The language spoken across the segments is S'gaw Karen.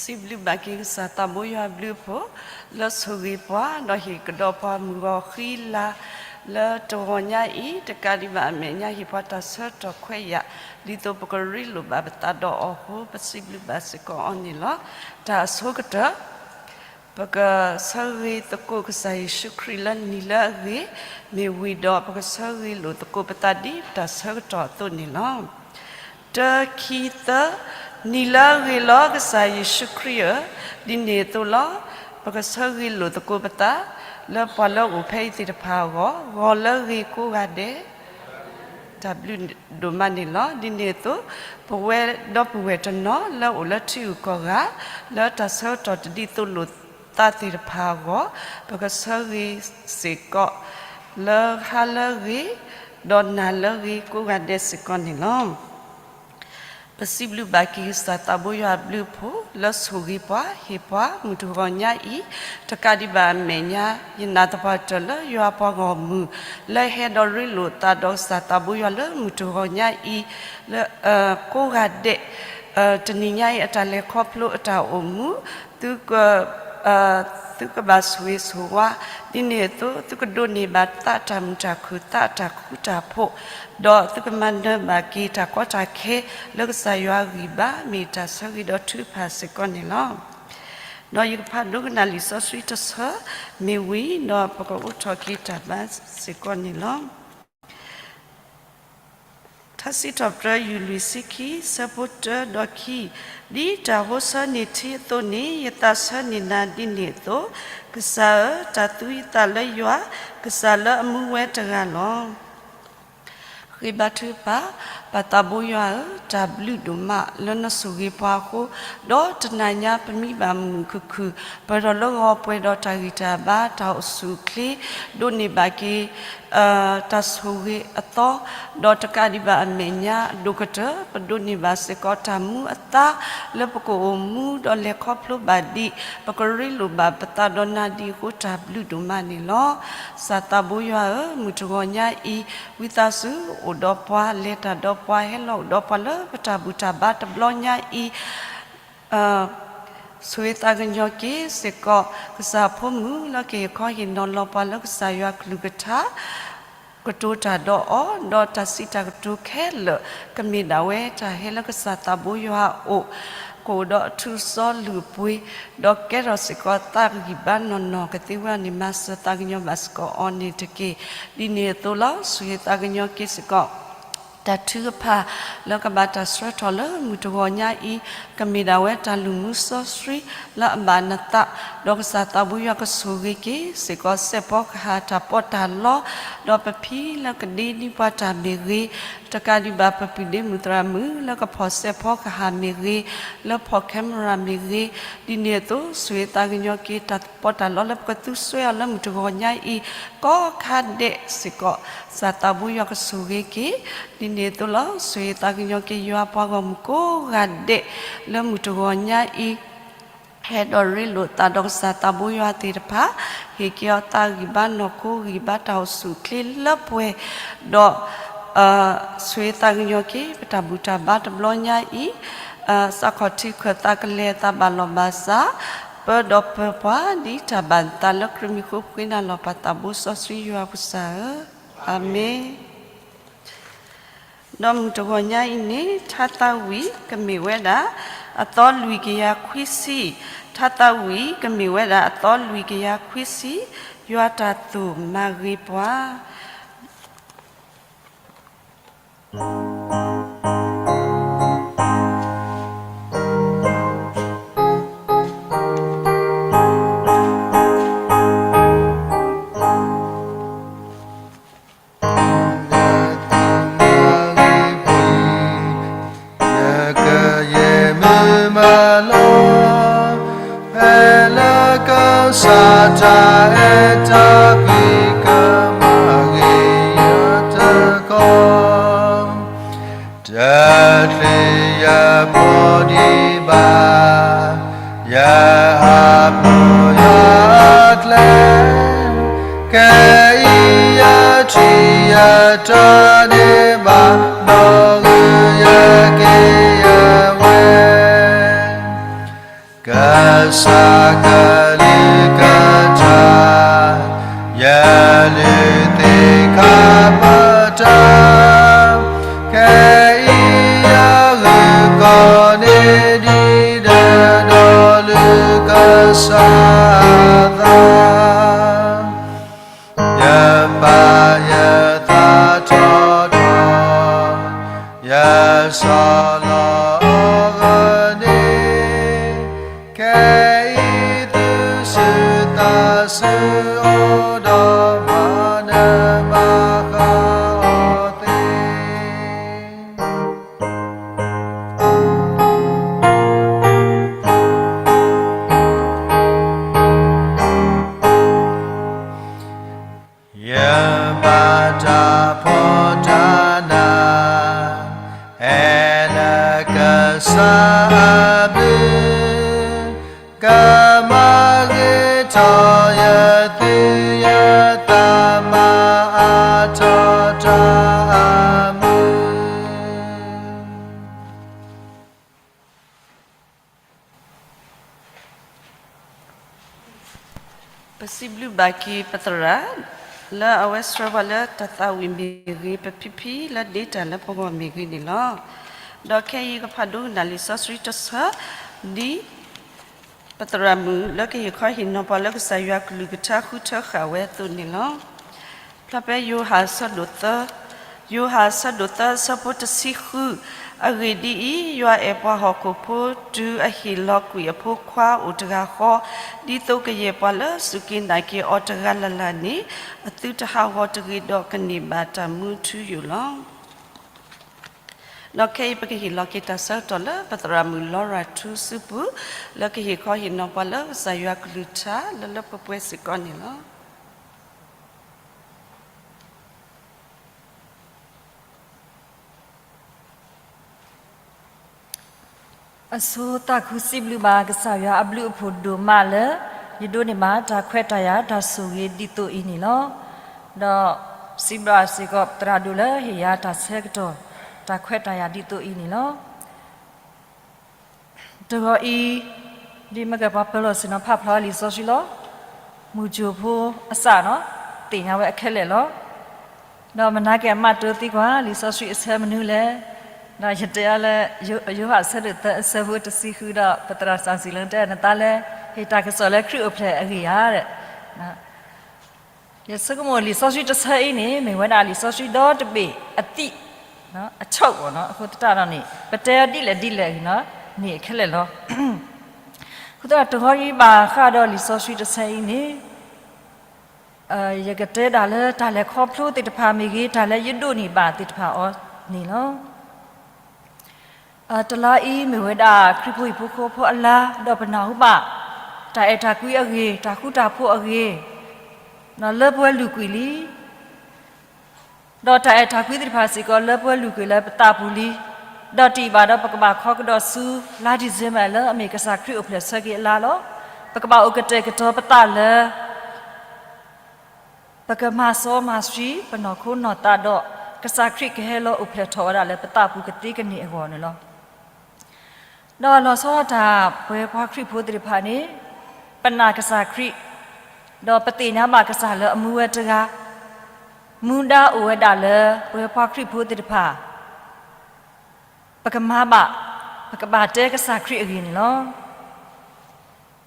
စံးဘျုးဘၣ်က့ၤကစၢ်သးဘိယွၤအဘျုးအဖှိၣ် လၢဆိၣ်ဂ့ၤပှၤ ဒီးဟ့ၣ်ကဒီးပှၤမုၢ်ဂီၤဃံလၤ လၢတဂီၤညါအံၤ တကးဒံးဘၣ်အမဲာ်ညါ ဟ့ၣ်ပှၤတၢ်ဆၢကတီၢ်ခွဲးယာ် ဒ်သိးပကရ့လိာ်ဘၣ်ပသးဒီးအီၤအဃိ ပစံးဘျုးဘၣ်စ့ၢ်ကီးအီၤန့ၣ်လီၤ. တၢ်အဆိကတၢၢ် ပကဆၢဂ့ၤသကိးကစၢ်ယ့ၣ်ၡူးခရံာ်လၢနံၤလၢအဂ့ၤ, မ့ၢ်ဝံၤဒီးပကဆၢဂ့ၤလိာ်သကိးပသးဒ်ပတၢ်ဆၢကတီၢ်အသိးန့ၣ်လီၤ. တၢ ခံ သၢ, နံၤလၢအဂ့ၤလီၤ ကစၢ်ယ့ၣ်ၡူးခရံာ်ဧၢ, ဒ်န့ၣ်အသိးလီၤ. ပကဆၢဂ့ၤလိာ်သကိးပသး လၢပှၤလၢအအိၣ်ဖဲအံၤသ့ၣ်တဖၣ်အဂီၢ်, ဂီၤလၢအဂ့ၤကိးဂၤဒဲး တၢ်ဘျုးဒိၣ်မးန့ၣ်လီၤ. ဒ်န့ၣ်အသိး ပဝဲဒီပုၢ်ဝဲၢ်တနီၤလၢအအိၣ်လၢထံဂုၤကီၢ်ဂၤ လၢတၢ်ဆၢကတီၢ်တဒ်သိးလိာ်သးသ့ၣ်တဖၣ်အဂီၢ်, ပကဆၢဂ့ၤစ့ၢ်ကီး လၢဟါလၢအဂ့ၤ ဒီးနၤလၢအဂ့ၤကိးဂၤဒဲးစ့ၢ်ကီးန့ၣ်လီၤ. ပစံးဘျုးဘၣ်က့ၤကစၢ်သးဘိယွၤအဘျုးအဖှိၣ် လၢဆိၣ်ဂ့ၤပှၤ ဟ့ၣ်ပှၤမုၢ်တဂီၤညါအံၤ, တကးဒံးဘၣ်အမဲာ်ညါ ယနာ်သပှၢ်တၢၢ်လၢယွၤအပှၤဂီၢ်မုၢ် လၢဟဲဒီးရ့လိာ်သးဒီးကစၢ်သးဘိယွၤလၢမုၢ်တဂီၤညါအံၤ လၢ ကိးဂၤဒဲး တနံၤညါအံၤအတၢ်လဲၤခီဖျိအတၢ်အိၣ်မူ သုကဘၣ်ဆိၣ်ဂ့ၤဆိၣ်ဝါ, ဒ်န့ၣ်အသိး သုကဒိးန့ၢ်ဘၣ်သးအတၢ်မုာ်တၢ်ခုၣ် သးအတၢ်ဃူတၢ်ဖိး, ဒီးသုကမၤနၢၤဘၣ်က့ၤတၢ်ကီတၢ်ခဲ လၢကစၢ်ယွၤအဂံၢ်ဘါ မ့ၢ်တၢ်ဆၢဂ့ၤဒီးထုကဖၣ်စ့ၢ်ကီးန့ၣ်လီၤ. ဒီးယကဖးဒိကနၣ်လံာ်စီဆှံတဆၢ မ့ၢ်ဝံၤဒီးပကအိးထီၣ်က့ၤတၢ်ဘါစ့ၢ်ကီးန့ၣ်လီၤ. ထါစံးထီၣ်ပတြၢၤ ယူၢ်လွံၢ်ဆံခံ ဆၢဖိတၢဒီးခံ, ဒ်တၢ်ဟိဆၢန့ၢ်ထံအသိးန့ၣ် ယသးဆၢန့ၢ်နၤဒ်န့ၣ်အသိး, ကစၢ်ဧၢ, တၢ်သူယသးလၢယွၤ, ကစၢ်လၢအမူဝဲတဂၤလီၤ. ဃ့ဘါထုကဖၣ်, ပၢ်သးဘိယွၤဧၢ, တၢ်ဘျုးဒိၣ်မးလၢနဆိၣ်ဂ့ၤပှၤအဃိ, ဒီးတနၤညါပမံဘၣ်မုာ်မုာ်ခုၣ်ခုၣ်, ပၢၢ်ထီၣ်လၢဂီၤပှဲၤဒီးတၢ်ဂံၢ်တၢ်ဘါ တၢ်အိၣ်ဆူၣ်အိၣ်ချ့, ဒိးန့ၢ်ဘၣ်က့ၤ တၢ်ဆိၣ်ဂ့ၤအသီ, ဒီးတကးဒံးဘၣ်အမဲာ်ညါအဒိၣ်ကတၢၢ် ပဒိးန့ၢ်ဘၣ်စ့ၢ်ကီးတၢ်မူအသါ လၢပကအိၣ်မူဒီးလဲၤခီဖျိဘၣ်ဒံး ပကရ့လိာ်ဘၣ်ပသးဒီးနၤဒ်အဃိ တၢ်ဘျုးဒိၣ်မးန့ၣ်လီၤ. ကစၢ်သးဘိယွၤဧၢ, မုၢ်တဂီၤညါအံၤ ဝံသးစူၤအိၣ်ဒီးပှၤ လဲၤတၢ်ဒီးပှၤ ဟဲလီၤအိၣ်ဒီးပှၤလၢပတၢ်ဘူၣ်တၢ်ဘါတဘျီညါအံၤ ဆိၣ်ဂ့ၤသးကညီၤက့ၤစ့ၢ်ကီး ကစၢ်ဖိမုၣ်လၢကဟ့ၣ်ခီဟ့ၣ်နီၤလီၤပှၤလၢကစၢ်ယွၤကလုၢ်ကထါ ကတိၤတၢ်ဒီးအီၤ ဒီးတၢ်စံးတၢ်ကတိၤခဲလၢာ် ကမ့ၢ်ဒၣ်ဝဲတၢ်ဟဲလၢကစၢ်သးဘိယွၤအအိၣ် ကအိၣ်ဒီးအထူးအစီလုၢ်အပှ့ၤ ဒီးကဲထီၣ်စ့ၢ်ကီးသးဂံၢ်ဘါနီၢ်နီၢ်ကသ့ဝဲန့ၣ် မၤစၢၤသးကညီၤဘၣ်စ့ၢ်ကီးအီၤန့ၣ်တက့ၢ်. ဒ်န့ၣ်အသိးလီၤ. ဆိၣ်ဂ့ၤသးကညီၤက့ၤစ့ၢ်ကီး တၢ်ထုကဖၣ်လၢကဘၣ်တၢ်ဆှၢထီၣ်လၢမုၢ်တဂီၤညါအံၤ ကမ့ၢ်ဒၣ်ဝဲတၢ်လုၢ်မူစီဆှံလၢအဘၣ်နသး, ဒီးကစၢ်သးဘိယွၤကဆိၣ်ဂ့ၤက့ၤစ့ၢ်ကီး စဲးဖီကဟၣ်တၢ်ပီးတၢ်လီ, ဒီးပဖံလၢကဒ့ဒံးပှၤတၢ်မ့ၢ်ဂ့ၤ, တကးဒံးဘၣ်ပပုၢ်ဒ့မုၣ်သရၣ်မုၣ်လၢကဖီၣ်စဲးဖီကဟၣ်မ့ၢ်ဂ့ၤ, လၢဖီၣ် camera မ့ၢ်ဂ့ၤ, ဒ်န့ၣ်အသိး ဆိၣ်ဂ့ၤသးကညီၤက့ၤတၢ်ပီးတၢ်လီလၢပကသူစွဲအီၤလၢမုၢ်တဂီၤညါအံၤ ကိးခါဒဲးစ့ၢ်ကီး ကစၢ်သးဘိယွၤကဆိၣ်ဂ့ၤက့ၤ ဒ်န့ၣ်အသိးလီၤ. ဆိၣ်ဂ့ၤသးကညီၤက့ၤယွၤပှၤဂီၢ်မုၢ်ကိးဂၤဒဲး လၢမုၢ်တဂီၤညါအံၤ ဟဲဒီးရ့လိာ်သးဒီးကစၢ်သးဘိယွၤသ့ၣ်တဖၣ်, ဟ့ၣ်က့ၤအီၤသးဂံၢ်ဘါနီၢ်ခိ ဂံၢ်ဘါတၢ်အိၣ်ဆူၣ်အိၣ်ချ့လၢပှဲၤ, ဒီး ဆိၣ်ဂ့ၤသးကညီၤက့ၤ ပတၢ်ဘူၣ်တၢ်ဘါတဘျီညါအံၤ, စးခီၣ်ထံးခၢၣ်သးကလဲၤသးဘၣ်လီၢ်ဘၣ်စး, ပၢဒီးပၢပှၤဒ်တၢ်ဘၣ်နသးလၢခရံာ်မံၤဃိ ပဃ့နၤလီၤပၢ်သးဘိစီဆှံယွၤကစၢ်ဧၢ, အၤမ့ၣ်. ဒီးမုၢ်တဂီၤညါအံၤန့ၣ် ထါသးဝံၣ်ကမ့ၢ်ဝဲဒၣ် အသီလွံၢ်ကယၤခွံဆံ, ထါသးဝံၣ်ကမ့ၢ်ဝဲဒၣ်အသီလွံၢ်ကယၤခွံဆံ, ယွၤတၢ်သိၣ်မၤဂ့ၤပှၤ. ယကယဲၢ်မုၢ်မၤလိ ဖဲလၢကစၢ်တၢ်အဲၣ်တၢ်ကွံ ကမၤဂ့ၤယၤတကီၢ်, တချုးယဖိဒံးဘၣ် ယဟးဖျိးယွၤအကျဲ, ခဲအံၤယထံၣ်ယတၢ်န့ၣ်ဘၣ်, ဒီးဂုာ်ယက့ၤယဝဲ က ကစၢ်ကလုၢ်ကထါ, ယလုၢ်သ့ၣ်ခါပတာ်, ခဲအံၤယဂုာ်ကီၢ်န့ၢ်ဒံး ဒီးလုၢ်ကစၢ်သး ယပာ်ယသးထီထီၣ်, ယစီလီၤအဂီၢ်န့ၣ်, ခဲအံၤသုစုသးစုအိၣ်ဒီးမၤနၢၤဘၣ်ဃးအီၤသ့ ယဘၣ်တၢ်ဖှီၣ်တၢ်နး, အဲၣ်လၢကစၢ်အဘျုး, ကမၤဂ့ၤထီၣ်ယသူၣ်ယသး မၤအါထီၣ်တၢ်အမုာ် ပစံးဘျုးဘၣ်က့ၤပသရၣ် လၢအဝဲဆှၢပှၤလၢတၢ်သးဝံၣ်မ့ၢ်ဂ့ၤ, ပဖံဖံလၢဒ့တၢ်လၢပဂီၢ်မ့ၢ်ဂ့ၤန့ၣ်လီၤ. ဒီးခဲအံၤကဖးဒိကနၣ်လံာ်စီဆှံတဆၢ ဒ်ပသရၣ်မုၣ်လၢကဟ့ၣ်ခီဟ့ၣ်နီၤပှၤလၢကစၢ်ယွၤကလုၢ်ကထါဃုထၢဃာ်ဝဲအသိးန့ၣ်လီၤ. ဖျါဖဲယိၤဟၣ်အဆၢဒိၣ်သၢ, ယိၤဟၣ်အဆၢဒိၣ်သၢအဆၢဖိတဆံဃု, အဂ့ၢ်ဒ်အံၤ, ယွၤအဲၣ်ပှၤဟီၣ်ခိၣ်ဖိတုၤအဟ့ၣ်လီၤကွံာ်အဖိခွါအိၣ်တဂၤဃီ, ဒ်သိးကယဲၢ်ပှၤလၢစူၢ်က့ၤနာ်က့ၤအီၤတဂၤလၢ်လၢ်န့ၣ်, အသုတဟးဂီၤတဂ့ၤဒီးကန့ၢ်ဘၣ်တၢ်မူထူယိာ်လီၤ. ဒီးခဲအံၤပကဟ့ၣ်လီၤက့ၤတၢ်ဆၢကတီၢ်လၢပသရၣ်မုၣ်လီရၤထူစုပူၤ လၢကဟ့ၣ်ခီဟ့ၣ်နီၤပှၤလၢကစၢ်ယွၤကလုၢ်ကထါလၢလၢပှဲၤပှဲၤစ့ၢ်ကီးန့ၣ်လီၤ. အဆိသးခုစံးဘျုးဘၣ်ကစၢ်ယွၤအဘျုးအဖှိၣ်ဒိၣ်မးလၢ ယဒိးန့ၢ်ဘၣ်တၢ်ခွဲးတၢ်ယာ်တၢ်ဆိၣ်ဂ့ၤဒ်သိးအံၤန့ၣ်လီၤ. ဒီးစံးဘျုးစ့ၢ်ကီးသရၣ်ဒိၣ်လၢဟ့ၣ်ယၤတၢ်ဆၢကတီၢ် တၢ်ခွဲးတၢ်ယာ်ဒ်သိးအံၤန့ၣ်လီၤ. တဂီၤအံၤ, ဒ်မ့ၢ်ကပှၤပၢၤလီၢ်ဆ့ၣ်နီၤဖးဖျါလံာ်စီဆှံလီၤ. မုၢ်ကိၣ်ဖိအစးနီၤ, သ့ၣ်ညါဝဲအခဲလၢာ်လီၤ. ဒီးမနၤက့ၤအမးတိသံကွၢ် လံာ်စီဆှံအဆၢမနုၤလဲၣ်. ဒီးယတဲအီၤလၢ ယိၤဟၣ်အဆၢဒိၣ်သၢအဆၢဖိတဆံဃုဒီး ပသရၣ်စီၤစံၤလၢတဲနသးလၢ ဟ့ၣ်တၢ်ကစီၣ်လၢခရံာ်အိၣ်ဖျဲၣ်အဂ့ၢ်ဧါ. ယဆိကမိၣ်လံာ်စီဆှံတဆၢအံၤန့ၣ် မ့ၢ်ဝဲဒၣ်လံာ်စီဆှံဒီတဘ့ၣ်အသံး, အဆိကတီၢ်နီၤ, အဃိသတးဒီးန့ၣ် ပတဲအီၤဒ်လဲၣ်ဒ်လဲၣ်ဂ့ၤနီၤ, န့ၣ်အခဲလၢာ်လီၤ. အဃိသတးဒီးတဂီၤအံၤဘၣ်ဃးဒီးလံာ်စီဆှံတဆၢအံၤန့ၣ် ယကတဲဒၣ်လၢတၢ်လဲၤခီဖျိသ့ၣ်တဖၣ်မ့ၢ်ဂ့ၤ, တၢ်လၢယဒိးန့ၢ်ဘၣ်သ့ၣ်တဖၣ်အီၤန့ၣ်လီၤ. တလါအံၤမ့ၢ်ဝဲဒၣ်ခရံာ်ဖိဟံၣ်ဖိဃီဖိအလါ, ဒီးပနၢ်ဟူဘၣ် တၢ်အဲၣ်တၢ်ကွံအဂ့ၢ်, တၢ်ဃူတၢ်ဖိးအဂ့ၢ်, လၢပှဲၤလုၢ်ကွံာ်လံ. ဒီးတၢ်အဲၣ်တၢ်ကွံသ့ၣ်တဖၣ်စ့ၢ်ကီးလၢပှဲၤလုၢ်ကွံာ်လၢပသးပူၤလံ. ဒီးတံၢ်ဘၣ်ဒီးပကဘၣ်ခီကဒီးဆူ လါ December လၢအမ့ၢ်ကစၢ်ခရံာ်အိၣ်ဖျဲၣ်ဆၢက့ၤအလါလီၤ. ပကဘၣ်အိၣ်ကတဲာ်ကတီၤပသးလၢ ပကမၤစီမၤဆှံပနီၢ်ခိနီၢ်သးဒီး ကစၢ်ခရံာ်ကဟဲလီၤအိၣ်ဖျဲၣ်ထီၣ်ဝဲဒၣ်လၢပသးပူၤကသ့ကန့ၢ်အဂီၢ်န့ၣ်လီၤ. ဒီးလီၤဆီဒၣ်တၢ်ပဝဲပှၤခရံာ်ဖိသ့ၣ်တဖၣ်န့ၣ် ပနာ်ကစၢ်ခရံာ်, ဒီးပသ့ၣ်ညါဘၣ်ကစၢ်လၢအမူဝဲတဂၤ, မူဒါအိၣ်ဝဲဒၣ်လၢပဝဲပှၤခရံာ်ဖိသ့ၣ်တဖၣ် ပကမၤဘၣ်, ပကဘၣ်တဲကစၢ်ခရံာ်အဂ့ၢ်န့ၣ်လီၤ.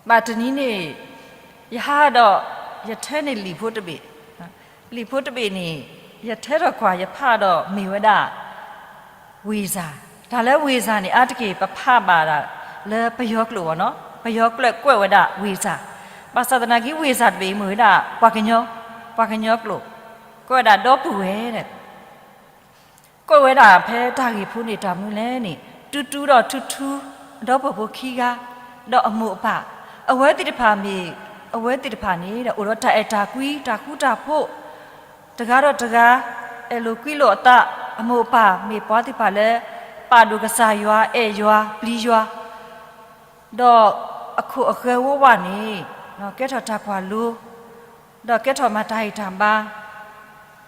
ဘၣ်တနံၤန့ၣ် ယဟးဒီး ယထၢန့ၢ်လံာ်ဖိတဘ့ၣ်, လံာ်ဖိတဘ့ၣ်န့ၣ် ယထၢထီၣ်ကွၢ်ယဖးဒီးမ့ၢ်ဝဲဒၣ် ဝံၤစၢ်, တၢ်လၢဝံၤစၢ်န့ၣ် အါတက့ၢ်ပဖးဘၣ်ဒၣ်လၢပယီၤကျိာ်ဘၣ်နီၤ, ပယီၤကျိာ်ကွဲးဝဲဒၣ်ဝံၤစၢ်, ဘၣ်ဆၣ်သနာ်က့ ဝံၤစၢ်တဘ့ၣ်အံၤမ့ၢ်ဝဲဒၣ် ပှၤကညီ, ပှၤကညီကျိာ်, ကွဲးဝဲဒၣ်ဒီပုၢ်ဝဲၢ်, ကွဲးဝဲဒၣ်ဖဲတၢ်ဂ့ၢ်ဖိန့ၣ်တၢ်မနုၤလဲၣ်န့ၣ် တူတူဒီးထူထူ ဒီပုၢ်ဖိခံဂၤ, ဒီးအမိၢ်အပၢ်, အဝဲသ့ၣ်တဖၣ်မ့ၢ်, အဝဲသ့ၣ်တဖၣ်န့ၣ်ဒီးအိၣ်ဒီးတၢ်အဲၣ်တၢ်ကွံ တၢ်ဃူတၢ်ဖိး တဂၤဒီးတဂၤ အဲၣ်လိာ်ကွံလိာ်အသး, အမိၢ်အပၢ်မ့ၢ်ပှၤသ့ၣ်တဖၣ်လၢ ပာ်ဒိၣ်ကစၢ်ယွၤ အဲၣ်ယွၤ ပျံၤယွၤ, ဒီးအခိၣ်အဃၢၤဝဲဝဲန့ၣ် ကဲထီၣ်တၢ်ကွၢ်လိ, ဒီးကဲထီၣ်မၤတၢ်ဟ့ၣ်တၢ်ဘါ,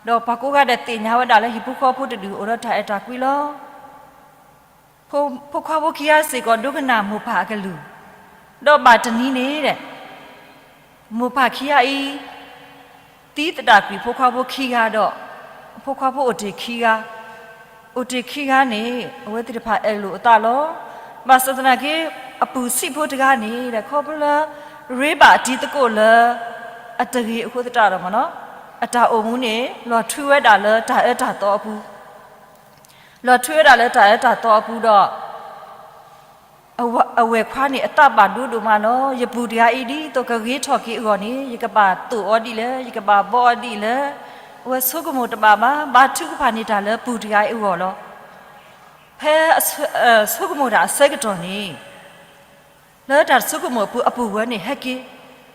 ဒီးပှၤကိးဂၤဒဲးသ့ၣ်ညါဝဲဒၣ်လၢဟံၣ်ဖိဃီဖိတဒူၣ်အိၣ်ဒီးတၢ်အဲၣ်တၢ်ကွံလီၤ. ဖိခွါဖိခံဂၤစ့ၢ်ကီးဒိကနၣ်မိၢ်ပၢ်အကလုၢ်, ဒီးဘၣ်တနံၤန့ၣ်ဒီး မိၢ်ပၢ်ခံဂၤအံၤ သံသဒၣ်ကွံာ်ဖိခွါဖိခံဂၤဒီး ဖိခွါဖိအိၣ်တ့ၢ်ခံဂၤ, အိၣ်တ့ၢ်ခံဂၤန့ၣ် အဝဲသ့ၣ်တဖၣ်အဲၣ်လိာ်အသးလီၤ. ဘၣ်ဆၣ်သနာ်က့ အပုၢ်ဆံးဖိတဂၤန့ၣ်ဒီး ခီဖျိလၢ ရ့ဘၣ်တံၤသကိးလၢ အတဂ့ၤအဃိသတးဒီး အတၢ်အိၣ်မူန့ၣ် လီၤထွံဝဲဒၣ်လၢတၢ်အၢတၢ်သီအပူၤ, လီၤထွံဝဲဒၣ်လၢတၢ်အၢတၢ်သီအပူၤဒီး အဝဲၢ်ခွါန့ၣ် အသးဘၣ်ဒိဒိၣ်မးလီၤ. ယပုၢ်တဂၤအံၤ ဒ်သိးကဂ့ၤထီၣ်က့ၤအဂီၢ်န့ၣ် ယကဘၣ်သိၣ်အီၤဒ်လဲၣ်, ယကဘၣ်ဘှီအီၤဒ်လဲၣ်, အဝဲဆိကမိၣ်တဘၣ်ဘၣ်, ဘါထုကဖၣ်န့ၢ်တၢ်လၢပုၢ်တဂၤအံၤအဂီၢ်လီၤ. ဖဲဆိကမိၣ်တၢ်အဆၢကတီၢ်န့ၣ် လၢတၢ်ဆိကမိၣ်အပူၤ အပုၢ်ဝဲၢ်န့ၣ် ဟဲက့ၤ,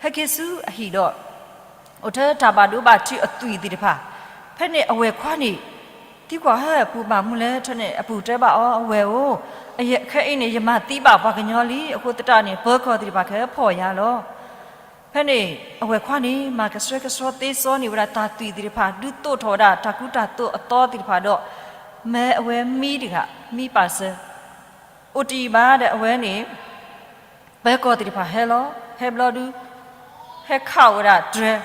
ဟဲက့ၤဆူအဟံၣ်ဒီး အိၣ်ထဲတၢ်ဘၣ်ဒိဘၣ်ထံးအသွံၣ်သ့ၣ်တဖၣ်, ဖဲန့ၣ်အဝဲၢ်ခွါန့ၣ် သံကွၢ် ဟဲ ပုၢ်ဘၣ်မနုၤလဲၣ်, ထဲန့ၣ် အပုၢ်တဲဘၣ်အီၤ အဝဲၢ်ဧၢ, ခဲအံၤန့ၣ် ယမၤသံဘၣ်ပှၤကညီလံ, အဃိသတးန့ၣ် ပၢၤကီၢ်သ့ၣ်တဖၣ်ကဟဲဖီၣ်ယၤလီၤ. ဖဲန့ၣ် အဝဲၢ်ခွါန့ၣ် မၤကဆှဲကဆှီသ့စီန့ၢ်ဝဲဒၣ်တၢ်သွံၣ်သ့ၣ်တဖၣ်, ဒုးသိးထီၣ်ဝဲဒၣ်တၢ်ကူတၢ်သိးအသီသ့ၣ်တဖၣ်ဒီး မၢအဝဲမံတဂၤ, မံပာ်စၢၤ, အိၣ်တယံာ်ဘၣ်ဒီး အဝဲန့ၣ် ပၢၤကီၢ်သ့ၣ်တဖၣ်ဟဲလီၤ. ဟဲဘျီဒုး ဟဲခးဝဲဒၣ်တြဲၤ,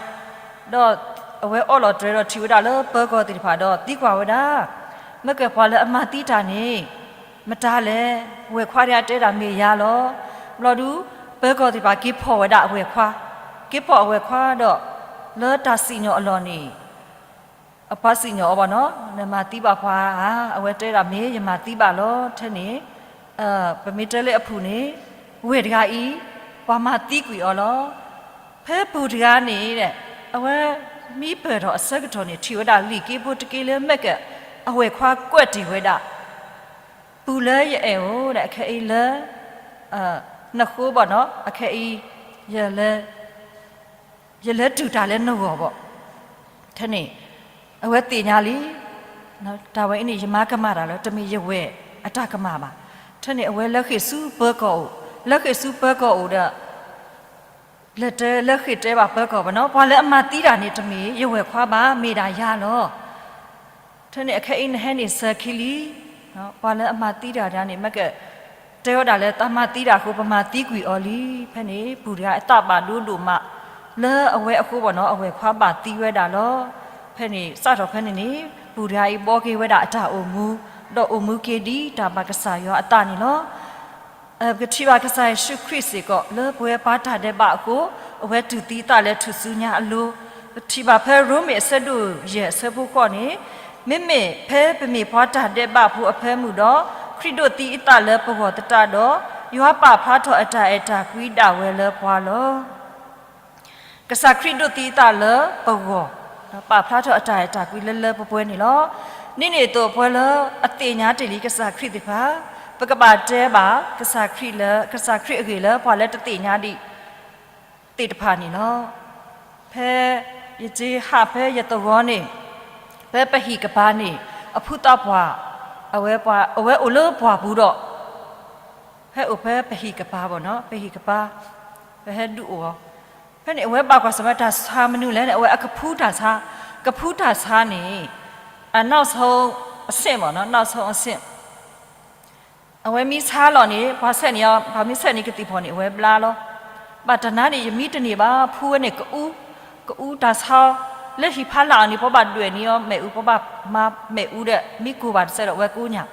ဒီးအဝဲအီၣ်လီၤတြဲၤဒီးထံၣ်ဝဲဒၣ်လၢပၢၤကီၢ်သ့ၣ်တဖၣ်ဒီးသံကွၢ်ဝဲဒၣ်, မ့ၢ်ကပှၤလၢအမၤသံတၢ်န့ၣ် မတၤလဲၣ်. ဝဲၢ်ခွါဒၣ်တဲဒၣ်မ့ၢ်ယၤလီၤ. ဘျီဒုး ပၢၤကီၢ်သ့ၣ်တဖၣ်က့ၤဖီၣ်ဝဲဒၣ်အဝဲၢ်ခွါ, က့ၤဖီၣ်အဝဲၢ်ခွါဒီး လၢတၢ်စံၣ်ညီၣ်အလီၢ်န့ၣ် အပှၤစံၣ်ညီၣ်အီၤဘၣ်နီၤ, နမၤသံဘၣ်ပှၤဧါ, အဝဲတဲဒၣ်မ့ၢ်ယမၤသံဘၣ်လီၤ. ထဲန့ၣ် ပမ့ၢ်တဲလၢအပုၢ်န့ၣ် ဝဲၢ်တဂၤအံၤ ပှၤမၤသံကွံာ်အီၤလီၤ. ဖဲပုၢ်တဂၤန့ၣ် အဝဲမံပၢၢ်ထီၣ်အဆၢကတီၢ်န့ၣ် ထံၣ်ဝဲဒၣ်လံာ်က့ဖိတက့လၢ မ့ၢ်ကအဝဲၢ်ခွါကွဲးတ့ၢ်ဝဲဒၣ် ပုၢ်လၢယအဲၣ်ဧိၤဒီး အခဲအံၤလၢ နဃိဘၣ်နီၤ, အခဲအံၤ ယလဲၤ ယလဲၤတူၢ်တၢ်လၢနဂီၢ်ဘၣ်. ထဲန့ၣ် အဝဲသ့ၣ်ညါလံ, တၢ်ဝဲအံၤန့ၣ် ယမၤကမၣ်တၢ်လီၤ, တမ့ၢ်ယဝဲၢ်အတၢ်ကမၣ်ဘၣ်. ထဲန့ၣ် အဝဲလဲၤဃ့ၢ်ဆူပၢၤကီၢ်အိၣ်, လဲၤဃ့ၢ်ဆူပၢၤကီၢ်အိၣ်ဒီး လဲၤတဲ လဲၤဃ့ၢ်တဲဘၣ်ပၢၤကီၢ်ဘၣ်နီၤ, ပှၤလၢအမၤသံတၢ်န့ၣ် တမ့ၢ်ယဝဲၢ်ခွါဘၣ်, မ့ၢ်ဒၣ်ယၤလီၤ. ထဲန့ၣ် အခဲအံၤနဟဲန့ၣ်စၢၤခံလံ, ပှၤလၢအမၤသံတၢ်ဒၣ်န့ၣ် မ့ၢ်ကတဲဝဲဒၣ်လၢ သးမၤသံတၢ်အဃိ ပမၤသံကွံာ်အီၤလံ. ဖဲန့ၣ် ပုၢ်တဂၤအသးဘၣ်ဒိဒိၣ်မး လၢအဝဲအဃိဘၣ်နီၤ, အဝဲၢ်ခွါဘၣ်သံဝဲဒၣ်လီၤ. ဖဲန့ၣ် စးထီၣ်ဖဲန့ၣ်န့ၣ် ပုၢ်တဂၤအံၤဘှီက့ၤဝဲဒၣ်အတၢ်အိၣ်မူ, ဒီးအိၣ်မူက့ၤဒ်တၢ်ဘၣ်ကစၢ်ယွၤအသးန့ၣ်လီၤ. ပကထံၣ်ဘၣ်ကစၢ်ယ့ၣ်ၡူးခရံာ်စ့ၢ်ကီး လၢပဝဲပှၤတၢ်ဒဲးဘးအဃိ အဝဲတူၢ်သံအသးလၢထူၣ်စုညါအလိၤ, ပထံၣ်ဘၣ်ဖဲရိမ့ၤအဆၢဒိၣ်ယဲၢ်အဆၢဖိဃိးန့ၣ်, မ့မ့ၢ်ဖဲပမ့ၢ်ပှၤတၢ်ဒဲးဘးဖိအဖၢမုၢ်ဒီး ခရံာ်ဒိးသံအသးလၢပဂီၢ်သတးဒီး, ယွၤပာ်ဖျါထီၣ်အတၢ်အဲၣ်တၢ်ကွံဒၣ်ဝဲလၢပှၤလီၤ. ကစၢ်ခရံာ်ဒိးသံအသးလၢပဂီၢ်, ပာ်ဖျါထီၣ်အတၢ်အဲၣ်တၢ်ကွံလၢလၢပှဲၤပှဲၤန့ၣ်လီၤ. ဒ်န့ၣ်အသိးပှၤလၢအသ့ၣ်ညါတ့ၢ်လံကစၢ်ခရံာ်သ့ၣ်တဖၣ်, ပကဘၣ်တဲဘၣ်ကစၢ်ခရံာ်လၢ ကစၢ်ခရံာ်အဂ့ၢ်လၢပှၤလၢတသ့ၣ်ညါဒံးသ့ၣ်တဖၣ်န့ၣ်လီၤ. ဖဲယက့ၤဟးဖဲယသဝီန့ၣ်, ဖဲပဟံၣ်ကပၤန့ၣ်, အဖုသးပှၢ်, အဝဲပှၤ, အဝဲအိၣ်လၢပှၢ်ပူၤဒီး ဖဲအိၣ်ဖဲပဟံၣ်ကပၤဘၣ်နီၤ, ပဟံၣ်ကပၤ, ပဟဲဒုးအိၣ်အီၤ, ဖဲန့ၣ် အဝဲဘၣ်ကွၢ်ဆၢၣ်မဲာ်တၢ်ဆါမနုၤလဲၣ်န့ၣ် အဝဲအကဖူတၢ်ဆါ, ကဖူတၢ်ဆါန့ၣ် အနောက်ဆုံးအဆင့်ပေါ့နော်, နောက်ဆုံးအဆင့်, အဝဲမ့ၢ်ဆါလီၤန့ၣ် ပှၤဆဲးန့ၢ်အီၤ, ပှၤမ့ၢ်ဆဲးန့ၢ်ကသံၣ်ဖီၣ်န့ၣ် အဝဲဘျါလီၤ. ဘၣ်တနၤန့ၣ် ယမံတန့ၢ်ဘၣ်, ဖူဝဲန့ၣ် ကအူ, ကအူတၢ်ဆါအီၤ, လၢဟံၣ်ဖးလၢ်အီၤန့ၣ် ပှၤဘၣ်ဒွဲၣ်န့ၢ်အီၤ မ့ၣ်အူ, ပှၤဘၣ်မၤမ့ၣ်အူဒီး မ့ၢ်ကိၢ်ဘၣ်တစဲးဒီး အဝဲကိးညၣ်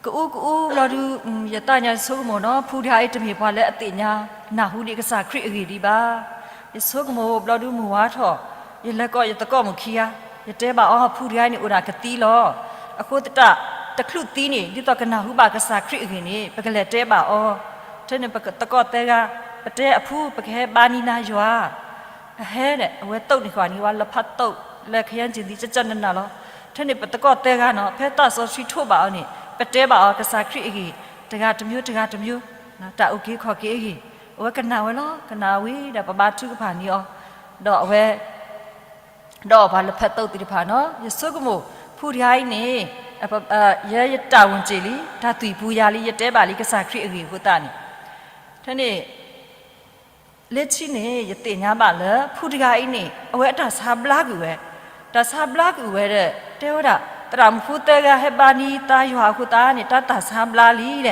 ကအူကအူဘျီဒုး, ယသးညါဆိကမိၣ်နီၤ, ဖူတဂၤအံၤတမ့ၢ်ပှၤလၢအသ့ၣ်ညါနၢ်ဟူဒံးကစၢ်ခရံာ်အဂ့ၢ်ဘၣ်. ယဆိကမိၣ်ဘျီဒုးမုၢ်ဝါထီၣ်, ယလဲၤကိးယသကိးမုၣ်ခံဂၤ, ယတဲဘၣ်အီၤ ဖူတဂၤအံၤန့ၣ်အိၣ်ဒၣ်ကသံလီၤ. အဃိသတး တချုးသံန့ၣ် ဒ်သိးကနၢ်ဟူဘၣ်ကစၢ်ခရံာ်အဂ့ၢ်န့ၣ် ပကလဲၤတဲဘၣ်အီၤ. ထဲန့ၣ်ပသကိးသၢဂၤ, ပတဲအဖူ ပကဟဲဘါနံၤနၤယွၤ အဟဲဒီး အဝဲသိးန့ၢ်ဃီၤန့ၢ်ဝဲလၢဖးသိးလၢခယၢၣ်ကၠံၣ်သံ ကကနနၢ်လီၤ. ထဲန့ၣ်ပသကိးသၢဂၤနီၤ, ဖဲသးစီဆှံထိးဘၣ်အီၤန့ၣ် ပတဲဘၣ်အီၤကစၢ်ခရံာ်အဂ့ၢ်, တဂၤတမျိုး တဂၤတမျိုး, တၢ်အုၣ်က့ၤခီၣ်က့ၤအဂ့ၢ်, အဝဲကနၣ်ဝဲလီၤ. ကနၣ်ဝံၤဒီးပဘါထုကဖၣ်န့ၢ်အီၤ, ဒီးအဝဲ ဒီးအပှၤလၢဖးသိးသ့ၣ်တဖၣ်နီၤ, ယဆိကမိၣ် ဖူတဂၤအံၤန့ၣ် ယဲယတၢ်ဝံၣ်စ့ၢ်လံ, တၢ်သွံၣ်ပူၤယၤလံ, ယတဲဘၣ်လံကစၢ်ခရံာ်အဂ့ၢ်အဃိသတးန့ၣ်, ထဲန့ၣ် လၢခံန့ၣ် ယသ့ၣ်ညါဘၣ်လၢ ဖူတဂၤအံၤန့ၣ် အဝဲအတၢ်ဆါဘျါကွံာ်ဝဲ, တၢ်ဆါဘျါကွံာ်ဝဲဒီး တဲဝဲဒၣ် သရၣ်မုၣ်ဖိသၢဂၤဟဲဘါနံၤသးယွၤအဃိသတးန့ၣ် တၢ်သးဆါဘျါလံဒီး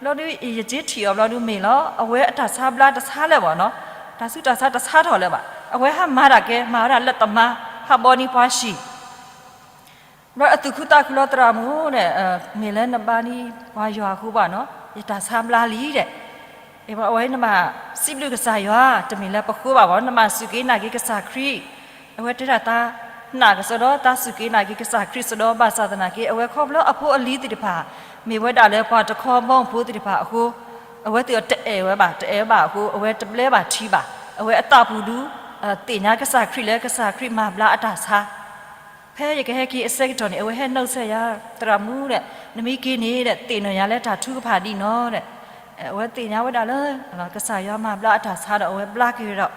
ဘျီဒုး ယက့ထံၣ်အီၤဘျီဒုးမ့ၢ်လီၤ အဝဲအတၢ်ဆါဘျါတဆါလၢၤဘၣ်နီၤ, တၢ်ဆူးတၢ်ဆါတဆါထီၣ်လၢၤဘၣ်, အဝဲဟးမၤတၢ်ကဲ မၤဝဲဒၣ်လၢတမါ ဟးဘီန့ၢ်ပှၤဆံး ဘျီအသူၣ်ခုသးခုလီၤ သရၣ်မုၣ်ဒီး, မ့ၢ်လၢနဘါန့ၢ်ပှၤယွၤအဃိဘၣ်နီၤ, ယတၢ်ဆါဘျါလံဒီး, အဝဲနဘၣ်စံးဘျုးကစၢ်ယွၤ တမ့ၢ်လၢပဃိဘၣ်ဘၣ်, နဘၣ်စူၢ်က့ၤနာ်က့ၤကစၢ်ခရံာ်, အဝဲတဲဒၣ်သးနာ်ကစီဒီး သးစူၢ်က့ၤနာ်က့ၤကစၢ်ခရံာ်စဒီး ဘၣ်ဆၣ်သနာ်က့ အဝဲခီဖျိအဖိအလံၤသ့ၣ်တဖၣ် မ့ၢ်ဝဲဒၣ်လၢပှၤတခီဘီမုၢ်ဖိသ့ၣ်တဖၣ်အဃိ, အဝဲသ့ၣ်တအဲၣ်ဝဲဘၣ် တအဲၣ်ဝဲဘၣ်အဃိ အဝဲတဘျဲဘၣ်ထံဘၣ်, အဝဲအသးပူၤဒုး သ့ၣ်ညါကစၢ်ခရံာ်လၢကစၢ်ခရံာ်မၤဘျါအတၢ်ဆါ ဖဲယကဟဲက့ၤအဆၢကတီၢ်န့ၣ် အဝဲဟဲနုတ်ဆက်ယၤ သရၣ်မုၣ်ဒီး နမ့ၢ်က့ၤန့ၣ်ဒီး သ့ၣ်နီၣ်ယၤလၢတၢ်ထုကဖၣ်ဒ်နီၤဒီး, အဝဲသ့ၣ်ညါဝဲဒၣ်လၢ ကစၢ်ယွၤမၤဘျါအတၢ်ဆါဒီး အဝဲဘျါက့ၤဝဲဒီး,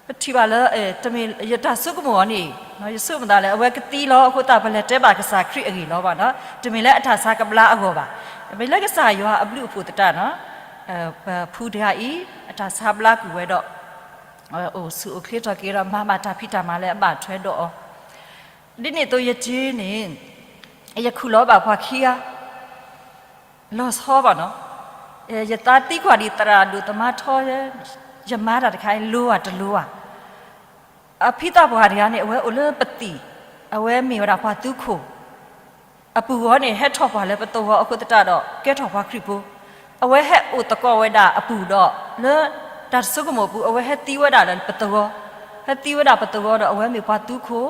ပထံၣ်ဘၣ်လၢ တမ့ၢ်ယတၢ်ဆိကမိၣ်အီၤန့ၣ်, ယဆိကမိၣ်သးလၢ အဝဲကသံလီၤအဃိသတး ပလဲၤတဲဘၣ်ကစၢ်ခရံာ်အဂ့ၢ်လီၤဘၣ်နီၤ, တမ့ၢ်လၢအတၢ်ဆါကဘျါအဂီၢ်ဘၣ်, မ့ၢ်လၢကစၢ်ယွၤအဘျုးအဖှိၣ်သတးနီၤ, ပဖုတဂၤအံၤ အတၢ်ဆါဘျါကွံာ်ဝဲဒီး အိၣ်ဆူၣ်အိၣ်ချ့ထီၣ်က့ၤဒီး မၤဘၣ်တၢ်ဖံးတၢ်မၤလၢအဘၣ်ထွဲဒီးအီၤ, ဒ်န့ၣ်အသိးယက့ၤန့ၣ် ယခူၣ်လီၤဘၣ်ပှၤခံဂၤ လီၤဆီဘၣ်နီၤ, ယသးသံကွၢ်ဒံးသရၣ်ဒိၣ်သမါထီ, ယမၤတၢ်တခါအံၤလိၤဧါတလိၤဧါ, အဖံသးပှၢ်တဂၤန့ၣ် အဝဲအိၣ်လၢပသံၣ်, အဝဲမ့ၢ်ဝဲဒၣ်ပှၤသူခိၣ် အပူၤဂီၢ်န့ၣ် ဟဲထီၣ်ပှၢ်လၢပသဝီအဃိသတးဒီး ကဲထီၣ်ပှၤခရံာ်ဖိ, အဝဲဟဲအိၣ်သကိးဝဲဒၣ်အပူၤဒီး လၢတၢ်တဆိကမိၣ်အပူၤ အဝဲဟဲသံဝဲဒၣ်လၢပသဝီ, ဟဲသံဝဲဒၣ်ပသဝီဒီး အဝဲမ့ၢ်ပှၤသူခိၣ်,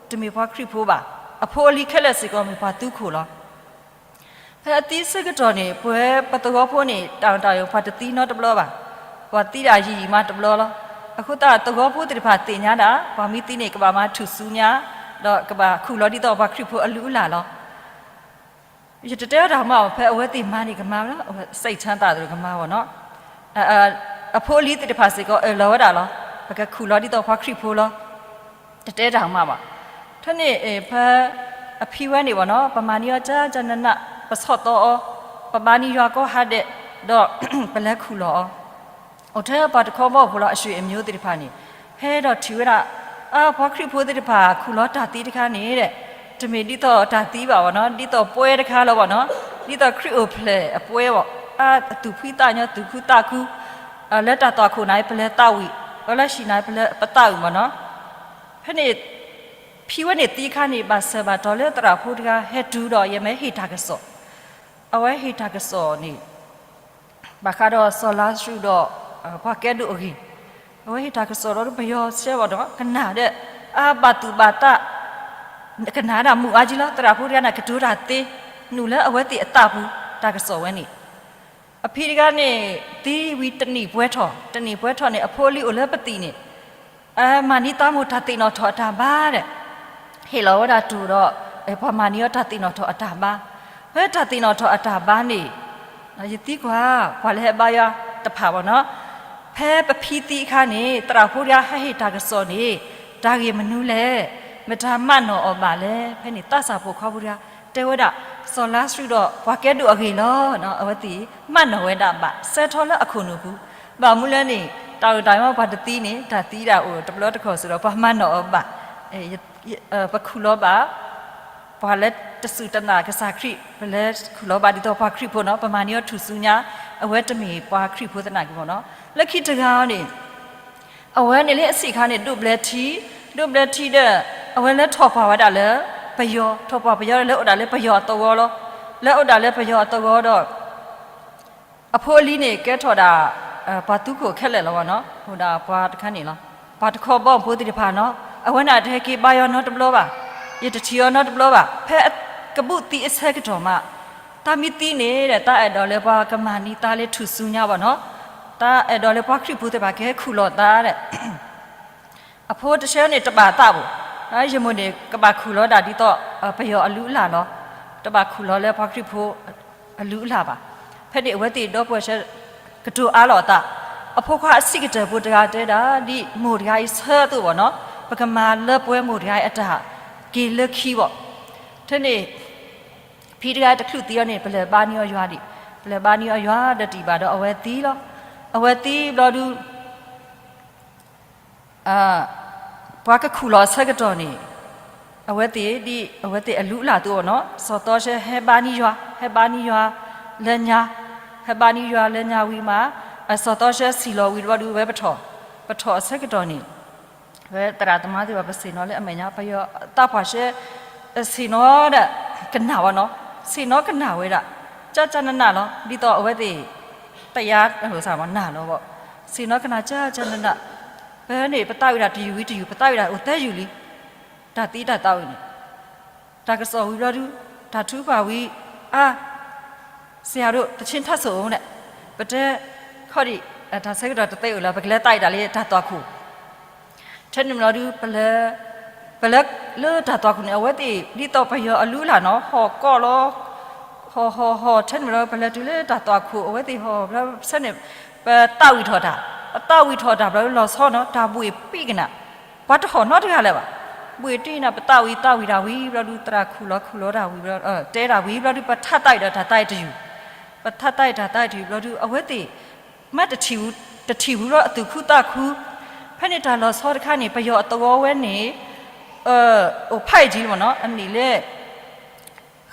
တမ့ၢ်ပှၤခရံာ်ဖိဘၣ်, အဖိအလံၤခဲလၢာ်စ့ၢ်ကီးမ့ၢ်ပှၤသူခိၣ်လီၤ. ဖဲအသံဆၢကတီၢ်န့ၣ် ပဝဲပသဝီဖိန့ၣ် တၢ်တၢ်ယိာ်ပှၤတသံနီတဘျီဘၣ်, ပှၤသံဒၣ်ယံာ်ယံာ်မးတဘျီလီၤ. အဃိသတးသဝီဖိသ့ၣ်တဖၣ်သ့ၣ်ညါဒၣ် ပှၤမ့ၢ်သံန့ၣ် ကဘၣ်မၤထူၣ်စုညါ, ဒီးကဘၣ်ခူၣ်လီၤဒ်သိးပှၤခရံာ်ဖိအလုၢ်အလၢ်လီၤ. ယတတဲအီၤတၢ်မးဘၣ်, ဖဲအဝဲသ့ၣ်မၤန့ၣ်ကမၤလီၤ, အဝဲစံးဆၢသးသ့ၣ်ကမၤဘၣ်နီၤ, အဖိအလံၤသ့ၣ်တဖၣ်စ့ၢ်ကီးအၢၣ်လီၤဝဲဒၣ်လီၤ, ပကခူၣ်လီၤဒ်သိးပှၤခရံာ်ဖိလီၤ. တတဲတၢ်မးဘၣ်. ထၢန့ၣ်ဖဲအဖံဝဲန့ၣ်ဘၣ်နီၤ, ပမၤန့ၢ်အီၤကကနန, ပဆီၣ်သီအီၤ, ပဘါန့ၢ်ယွၤကိးဟါဒဲး, ဒီးပလဲၤခူၣ်လီၤအီၤ, အိၣ်ထဲပှၤတခီဘီဖိလီၤ အဆွေအမျိုးသ့ၣ်တဖၣ်န့ၣ်, ဟဲဒီးထံၣ်ဝဲဒၣ် အပှၤခရံာ်ဖိသ့ၣ်တဖၣ် ခူၣ်လီၤတၢ်သံတခါန့ၣ်ဒီး, တမ့ၢ်ဒ်သိးတၢ်သံဘၣ်ဘၣ်နီၤ, ဒ်သိးပွဲတခါလီၤဘၣ်နီၤ, ဒ်သိးခရံာ်အိၣ်ဖျဲၣ်အပွဲဘၣ်, အသူၣ်ဖှံသးညီသူၣ်ခုသးခု, လၢတၢ်သွၣ်ခိၣ်န့ၣ် ပလဲၤသးဝံၣ်, လၢဟံၣ်န့ၣ် ပလဲၤပသးဝံၣ်ဘၣ်နီၤ. ဖဲန့ၣ် ဖံဝဲန့ၣ်သံအခါန့ၣ် ဘၣ်ဆၢဘၣ်တီၤလၢသရၣ်ဖိတဂၤဟဲတုၤဒီး ယမ့ၢ်ဟ့ၣ်တၢ်ကစီၣ်, အဝဲဟ့ၣ်တၢ်ကစီၣ်န့ၣ် ဘၣ်ဃးဒီးစီၤလါစရူးဒီး ပှၤကဲဒိၣ်အဂ့ၢ်, အဝဲဟ့ၣ်တၢ်ကစီၣ်ဒီးပယီၤဆဲးဘၣ်ဒီး ကနၣ်ဒီး အဘၣ်သူၣ်ဘၣ်သး, ကနၣ်ဒၣ်မုာ်အါကံလီၤ, သရၣ်ဖိတဂၤန့ၣ် ကတိၤတၢ်သ့, နုာ်လၢအဝဲသ့ၣ်အသးပူၤ တၢ်ကစီၣ်ဝဲန့ၣ်, အဖံတဂၤန့ၣ် သံဝံၤတနံၣ်ပှဲၤထီၣ်, တနံၣ်ပှဲၤထီၣ်န့ၣ် အဖိအလံၤအိၣ်လၢပသံၣ်န့ၣ် အမၤန့ၢ်သးမိၢ်တၢ်သ့ၣ်နီၣ်ထီၣ်အတၢ်ဘါဒီး ဟ့ၣ်လီၤဝဲဒၣ်တိၢ်ဒီး ပှၤမၤန့ၢ်အီၤတၢ်သ့ၣ်နီၣ်ထီၣ်အတၢ်ဘါ, ဖဲတၢ်သ့ၣ်နီၣ်ထီၣ်အတၢ်ဘါန့ၣ် ယသံကွၢ် ပှၤလၢဟဲဘါယွၤတဖၣ်ဘၣ်နီၤ, ဖဲပဖံသံအခါန့ၣ် သရၣ်ဖိတဂၤဟဲဟ့ၣ်တၢ်ကစီၣ်န့ၣ် တၢ်ဂ့ၢ်မနုၤလဲၣ်, မတၤမၤနီၣ်အီၤဘၣ်လဲၣ်. ဖဲန့ၣ်သးစၢ်ဖိခွါဖိတဂၤ တဲဝဲဒၣ် စီၤလါစရူးဒီးပှၤကဲဒိၣ်အဂ့ၢ်လီၤ. အဝဲသ့ၣ်မၤနီၣ်ဝဲဒၣ်ဘၣ် ဆၢထီၣ်လၢအခိၣ်နူာ်ပူၤ, ဘၣ်မနုၤလဲၣ်န့ၣ် တၢ်အိၣ်တၢ်မၤပှၤတသံန့ၣ် တၢ်သံဒၣ်အိၣ်တဘျီတခီၣ်စ့ၢ်ဒီး ပှၤမၤနီၣ်အီၤဘၣ် ပခူၣ်လီၤဘၣ်, ပှၤလၢတစူၢ်တနာ်ကစၢ်ခရံာ် ပလဲၤခူၣ်လီၤဘၣ်ဒ်သိးပှၤခရံာ်ဖိနီၤ, ပမၤန့ၢ်အီၤထူၣ်စုညါ, အဝဲတမ့ၢ်ပှၤခရံာ်ဖိသနာ်က့ဘၣ်နီၤ. လၢခံတဂၤန့ၣ် အဝဲန့ၣ်လၢအဆံးအခါန့ၣ် ဒိးဘျဲထံ, ဒိးဘျဲထံဒီး အဝဲလဲၤထီၣ်ပှၢ်ဝဲဒၣ်လၢပယီၤ, ထီၣ်ပှၢ်ပယီၤဒီး လဲၤအိၣ်ဒၣ်လၢပယီၤအသဝီလီၤ. လဲၤအိၣ်ဒၣ်လၢပယီၤအသဝီဒီး အဖိအလံၤန့ၣ် ကဲထီၣ်ဒၣ် ပှၤသူခိၣ်ခဲလၢာ်လီၤဘၣ်နီၤ, အိၣ်ဒၣ်ပှၤတခါန့ၣ်လီၤ. ပှၤတခီဘီဖိသ့ၣ်တဖၣ်နီၤ, အဝဲန့ၣ်တဟဲက့ၤဘါယွၤနီတဘျီဘၣ်, ယတထံၣ်အီၤနီတဘျီဘၣ်. ဖဲကဘူၣ်သံအဆၢကတီၢ်မး, တၢ်မ့ၢ်သံန့ၣ်ဒီး တၢ်အဲၣ်ဒိးလၢပှၤကမၤန့ၢ်တၢ်လၢထူၣ်စုညါဘၣ်နီၤ, တၢ်အဲၣ်ဒိးလၢပှၤခရံာ်ဖိသ့ၣ်တဖၣ်ကဟဲခူၣ်လီၤသးဒီး အဖိတဆၢန့ၣ်တဘၣ်သးဘၣ်, ယမိၢ်န့ၣ် ကဘၣ်ခူၣ်လီၤဒၣ်ဒ်သိး ပယီၤအလုၢ်အလၢ်လီၤ, တဘၣ်ခူၣ်လီၤလၢပှၤခရံာ်ဖိအလုၢ်အလၢ်ဘၣ်. ဖဲန့ၣ်အဝဲသ့ၣ်ဒီပုၢ်ဝဲၢ်ဆၢ ကတိၤအါလီၤအသး, အဖိခွါအဆံးကတၢၢ်ဖိတဂၤတဲဒၣ် ဒ်မိၢ်တဂၤအံၤဆၢအသိးဘၣ်နီၤ, ပကမၤလၢပှဲၤမိၢ်တဂၤအံၤအတၢ်က့ၤလၢခံဘၣ်. ထဲန့ၣ် ဖံတဂၤတချုးသံအီၤန့ၣ် ပလဲၤဘါန့ၢ်အီၤယွၤဒံး, ပလဲၤဘါန့ၢ်အီၤယွၤဒီးတံၢ်ဘၣ်ဒီးအဝဲသံလီၤ. အဝဲသံဘျီဒုး ပှၤကခူၣ်လီၤအဆၢကတီၢ်န့ၣ် အဝဲသ့ၣ်ဒ်အဝဲသ့ၣ်အလုၢ်အလၢ်အသိးနီၤ, စီၤသီဆဲဟဲဘါန့ၢ်ယွၤ, ဟဲဘါန့ၢ်ယွၤလၢညါ ဟဲဘါန့ၢ်ယွၤလၢညါဝံၤမး, အစီၤသီရှဲစံၣ်လီၤဝံၤတဘျီဒုး ဝဲပထီၣ်, ပထီၣ်အဆၢကတီၢ်န့ၣ် ဝဲသရၣ်သမါသ့ၣ်တဖၣ် ပဆ့ၣ်နီၤလၢအမဲာ်ညါ ပယီၤသးပှၢ်ရှဲ ဆ့ၣ်နီၤဒီးကနၣ်ဝဲနီၤ, ဆ့ၣ်နီၤကနၣ်ဝဲဒၣ် ကၢ်ကၢ်နးနးလီၤ. ဒ်သိးအဝဲသ့ၣ် တယါနၢ်လီၤဘၣ်, ဆ့ၣ်နီၤကနၣ်ကၢ်ကၢ်နးနး, ပန့ၣ် ပသးဝံၣ်ဒၣ်တယုၢ်ဝံၤတယုၢ် ပသးဝံၣ်ဒၣ်အိၣ်သၢယုၢ်လံ, တၢ်သံတၢ်သးဝံၣ်န့ၣ် တၢ်ကစီၣ်ဝံၤဘျီဒုး တၢ်ထုကဖၣ်ဝံၤ အါ, ဆရာတို့ သီချင်းထီၣ်ဆိၣ်န့ၣ်, ပတဲခီဒံး တၢ်ဆၢကတီၢ်တသ့အိၣ်လၢၤ ပကလဲၤသးဝံၣ်ဒၣ်လၢတၢ်သွၣ်ခိၣ်, ထဲန့ၣ်ဘျီဒုး ပလဲၤလၢတၢ်သွၣ်ခိၣ်န့ၣ် အဝဲသ့ၣ် ဒ်သိးပယီၤအလုၢ်အလၢ်နီၤ ဟီၣ်ကီၢ်လီၤ, ဟီၣ်ဟီၣ်ဟီၣ် ထဲန့ၣ်ဘျီ ပလဲၤတုၤလၢတၢ်သွၣ်ခိၣ် အဝဲသ့ၣ်ဟီၣ်ဘျီဆၢန့ၣ် ပသးဝံၣ်ထီၣ်တၢ်, ပသးဝံၣ်ထီၣ်တၢ်ဘျီလီၤဆီနီၤ တၢ်ဘှ့ၣ်ပံၣ်ကနၣ် ပှၤတဟီၣ်နီတဂၤလၢၤဘၣ်. ဘှ့ၣ်တံၢ်နၤ ပသးဝံၣ်သးဝံၣ်တၢ်ဝံၤဘျီဒုး သရၣ်ခူၣ်လီၤခူၣ်လီၤတၢ်ဝံၤဘျီ တဲတၢ်ဝံၤဘျီဒုး ပထးသးဝံၣ်ဒီးတၢ်သးအံၤတယုၢ်, ပထးသးဝံၣ်တၢ်သးအံၤတယုၢ်ဘျီဒုး အဝဲသ့ၣ် မ့ၢ်တထံၣ်ဝံၤ တထံၣ်ဝံၤဘျီအသူၣ်ခုသးခု, ဖဲန့ၣ်တၢ်လီၤဆီတခါန့ၣ် ပယီၤအသဝီဝဲန့ၣ် အိၣ်ဖးအံၤကံမ့ၢ်နီၤ အနံၣ်လၢ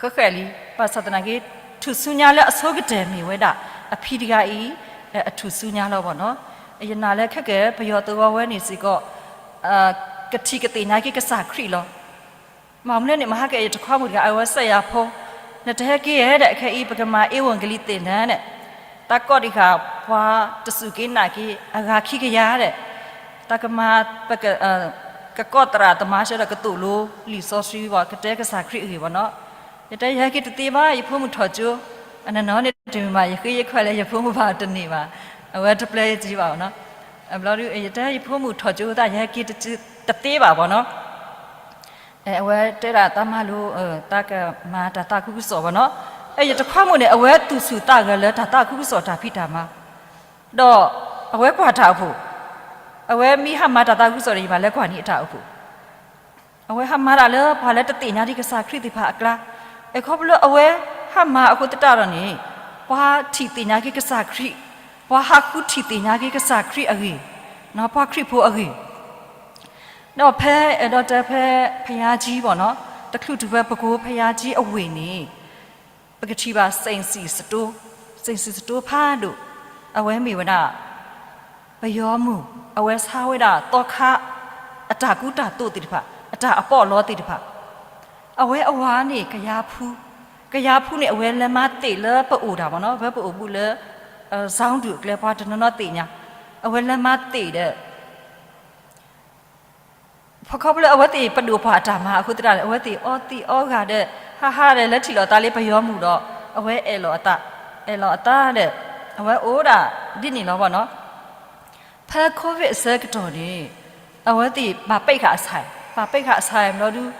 ဃဲဃဲလံ, ဘၣ်ဆၣ်သနာ်က့ ထူၣ်စုညါလၢအဆိကတၢၢ်မ့ၢ်ဝဲဒၣ် အဖံတဂၤအံၤ အထူၣ်စုညါလီၤဘၣ်နီၤ. ယနာ်လၢခဲကၢၣ် ပယီၤသဝီဝဲန့ၣ်စ့ၢ်ကီး ကထံၣ်ကသ့ၣ်ညါက့ၤကစၢ်ခရံာ်လီၤ. မ့ၢ်မနုၤလဲၣ်န့ၣ် မဟါကဲ ယတခွါမုၣ်တဂၤ အဝဲစဲးယၤဖိ, နတဟဲက့ၤဧါဒီး ခဲအံၤ ပကမၤ ဧဝံဂေလိသ့ၣ်နါ န့ၣ်, တၢ်ကိးဒံးဃာ် ပှၤတစူၢ်က့ၤနာ်က့ၤ အဂၤခံကယၤဒီး တၢ်ကမၤ ပက ကကိးသရၣ်သမါဆှၢဒီးကသိၣ်လိလံာ်စီဆှံဘၣ် ကတဲကစၢ်ခရံာ်အဂ့ၢ်ဘၣ်နီၤ. ယတဲယဟဲက့ၤတသ့ဘၣ် ယဖိမုၣ်ထီၣ်ကၠိ, အနီၢ်နီၢ်န့ၣ်တမ့ၢ်ဘၣ် ယဃ့ယခွဲးလၢယဖိမုၣ်ဘၣ်တန့ၢ်ဘၣ်, အဝဲတပျဲယကံဘၣ်နီၤ. ဘျီဒုး ယတဲယဖိမုၣ်ထီၣ်ကၠိသး ယဟဲက့ၤတသ့ဘၣ်ဘၣ်နီၤ. အဝဲတဲဒၣ်တၢ်မၤလိ တၢ်ကမၤတၢ်သးခုကစီၣ်ဘၣ်နီၤ. ယတခွါမုၣ်န့ၣ် အဝဲသူၣ်ဆူၣ်သးဂဲၤလၢတၢ်သးခုကစီၣ်တၢ်ဖံးတၢ်မၤ, ဒီးအဝဲကွၢ်တၢ်အိၣ်ဖှိၣ်, အဝဲမ့ၢ်ဟးမၤတၢ်သးခုကစီၣ်ဒီး ယမၤလၢကွၢ်န့ၢ်အတၢ်အိၣ်ဖှိၣ် အဝဲဟးမၤတၢ်လၢပှၤလၢတသ့ၣ်ညါဒံးကစၢ်ခရံာ်သ့ၣ်တဖၣ်အကျါ, အခီဖျိလၢအဝဲဟးမၤအဃိသတးဒီးန့ၣ် ပှၤထံၣ်သ့ၣ်ညါက့ၤကစၢ်ခရံာ်, ပှၤဟးဃုထံၣ်သ့ၣ်ညါက့ၤကစၢ်ခရံာ်အဂ့ၢ်, ပှၤခရံာ်ဖိအဂ့ၢ်, ဒီးဖဲအဲၣ်ဒိးတဲဖဲ ဘုရားကြီး ဘၣ်နီၤ, တချုးတုၤဖဲပကိး ဘုရားကြီး အဝ့ၢ်န့ၣ် ပကထံၣ်ဘၣ် စ့ၣ်စံၣ်စတိ, စ့ၣ်စံၣ်စတိဖးဒိၣ်, အဝဲမ့ၢ်ဝဲဒၣ် ပယီၤမုၢ်, အဝဲဆါဝဲဒၣ်သီခါ အတၢ်ကူတၢ်သိးသ့ၣ်တဖၣ်, အတၢ်အပီးအလီသ့ၣ်တဖၣ်, အဝဲအဝၤန့ၣ် ကယၤဖူ, ကယၤဖူန့ၣ် အဝဲလဲၤမၤသ့ၣ်လၢပအိၣ်တၢ်မ့ၢ်နီၤ, ဖဲပအိၣ်ဘူးလၢ စီၤဒူၣ်အကျဲ ပှၤတနီၤနီၤသ့ၣ်ညါ, အဝဲလဲၤမၤသ့ၣ်ဒီး ခီဖျိလၢအဝဲသ့ၣ်ပဒိၣ်ပှၢ်အတၢ်မၤအဃိသတးန့ၣ် အဝဲသ့ၣ်အီသံးအီဂၤဒီး ဟးဟးဒီး လဲၤထံၣ်လိာ်သးလၢပယီၤမုၢ်ဒီး အဝဲအဲၣ်လိာ်အသး, အဲၣ်လိာ်အသးဒီး အဝဲအိၣ်ဒၣ်ဒ်န့ၣ်လီၤဘၣ်နီၤ. ဖဲ covid အဆၢကတီၢ်န့ၣ် အဝဲသ့ၣ်ဘၣ်ပိတ်ခါအဆၣ်, ဘၣ်ပိတ်ခါအဆၣ်ဘျီဒုး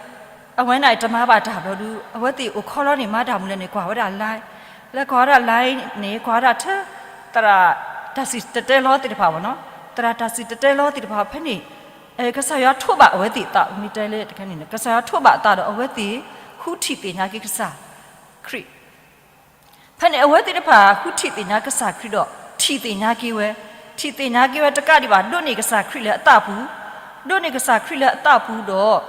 အဝဲန့ၣ်တမၤဘၣ်တၢ်ဘျီဒုး အဝဲသ့ၣ်အိၣ်ခီလီၤန့ၣ် မၤတၢ်မနုၤလဲၣ်န့ၣ် ကွၢ်ဝဲဒၣ် live, လၢကွၢ်ဝဲဒၣ် live န့ၣ် ကွၢ်ဝဲဒၣ်ထဲ သရၣ်တၢ်စံၣ်တဲၤတဲလီၤသ့ၣ်တဖၣ်ဘၣ်နီၤ, သရၣ်တၢ်စံၣ်တဲၤတဲလီၤသ့ၣ်တဖၣ်ဖဲန့ၣ် ကစၢ်ယွၤထိးဘၣ်အဝဲသ့ၣ်အသး မ့ၢ်တဲလၢတခါန့ၣ် ကစၢ်ယွၤထိးဘၣ်အသးဒီး အဝဲသ့ၣ်ဃုထံၣ်သ့ၣ်ညါက့ၤကစၢ်ခရံာ် ဖဲန့ၣ် အဝဲသ့ၣ်တဖၣ်ဃုထံၣ်သ့ၣ်ညါကစၢ်ခရံာ်ဒီး ထံၣ်သ့ၣ်ညါက့ၤဝဲ, ထံၣ်သ့ၣ်ညါက့ၤဝဲတကးဒံးဘၣ် ဒိးန့ၢ်ကစၢ်ခရံာ်လၢအသးပူၤ, ဒိးန့ၢ်ကစၢ်ခရံာ်လၢအသးပူၤဒီး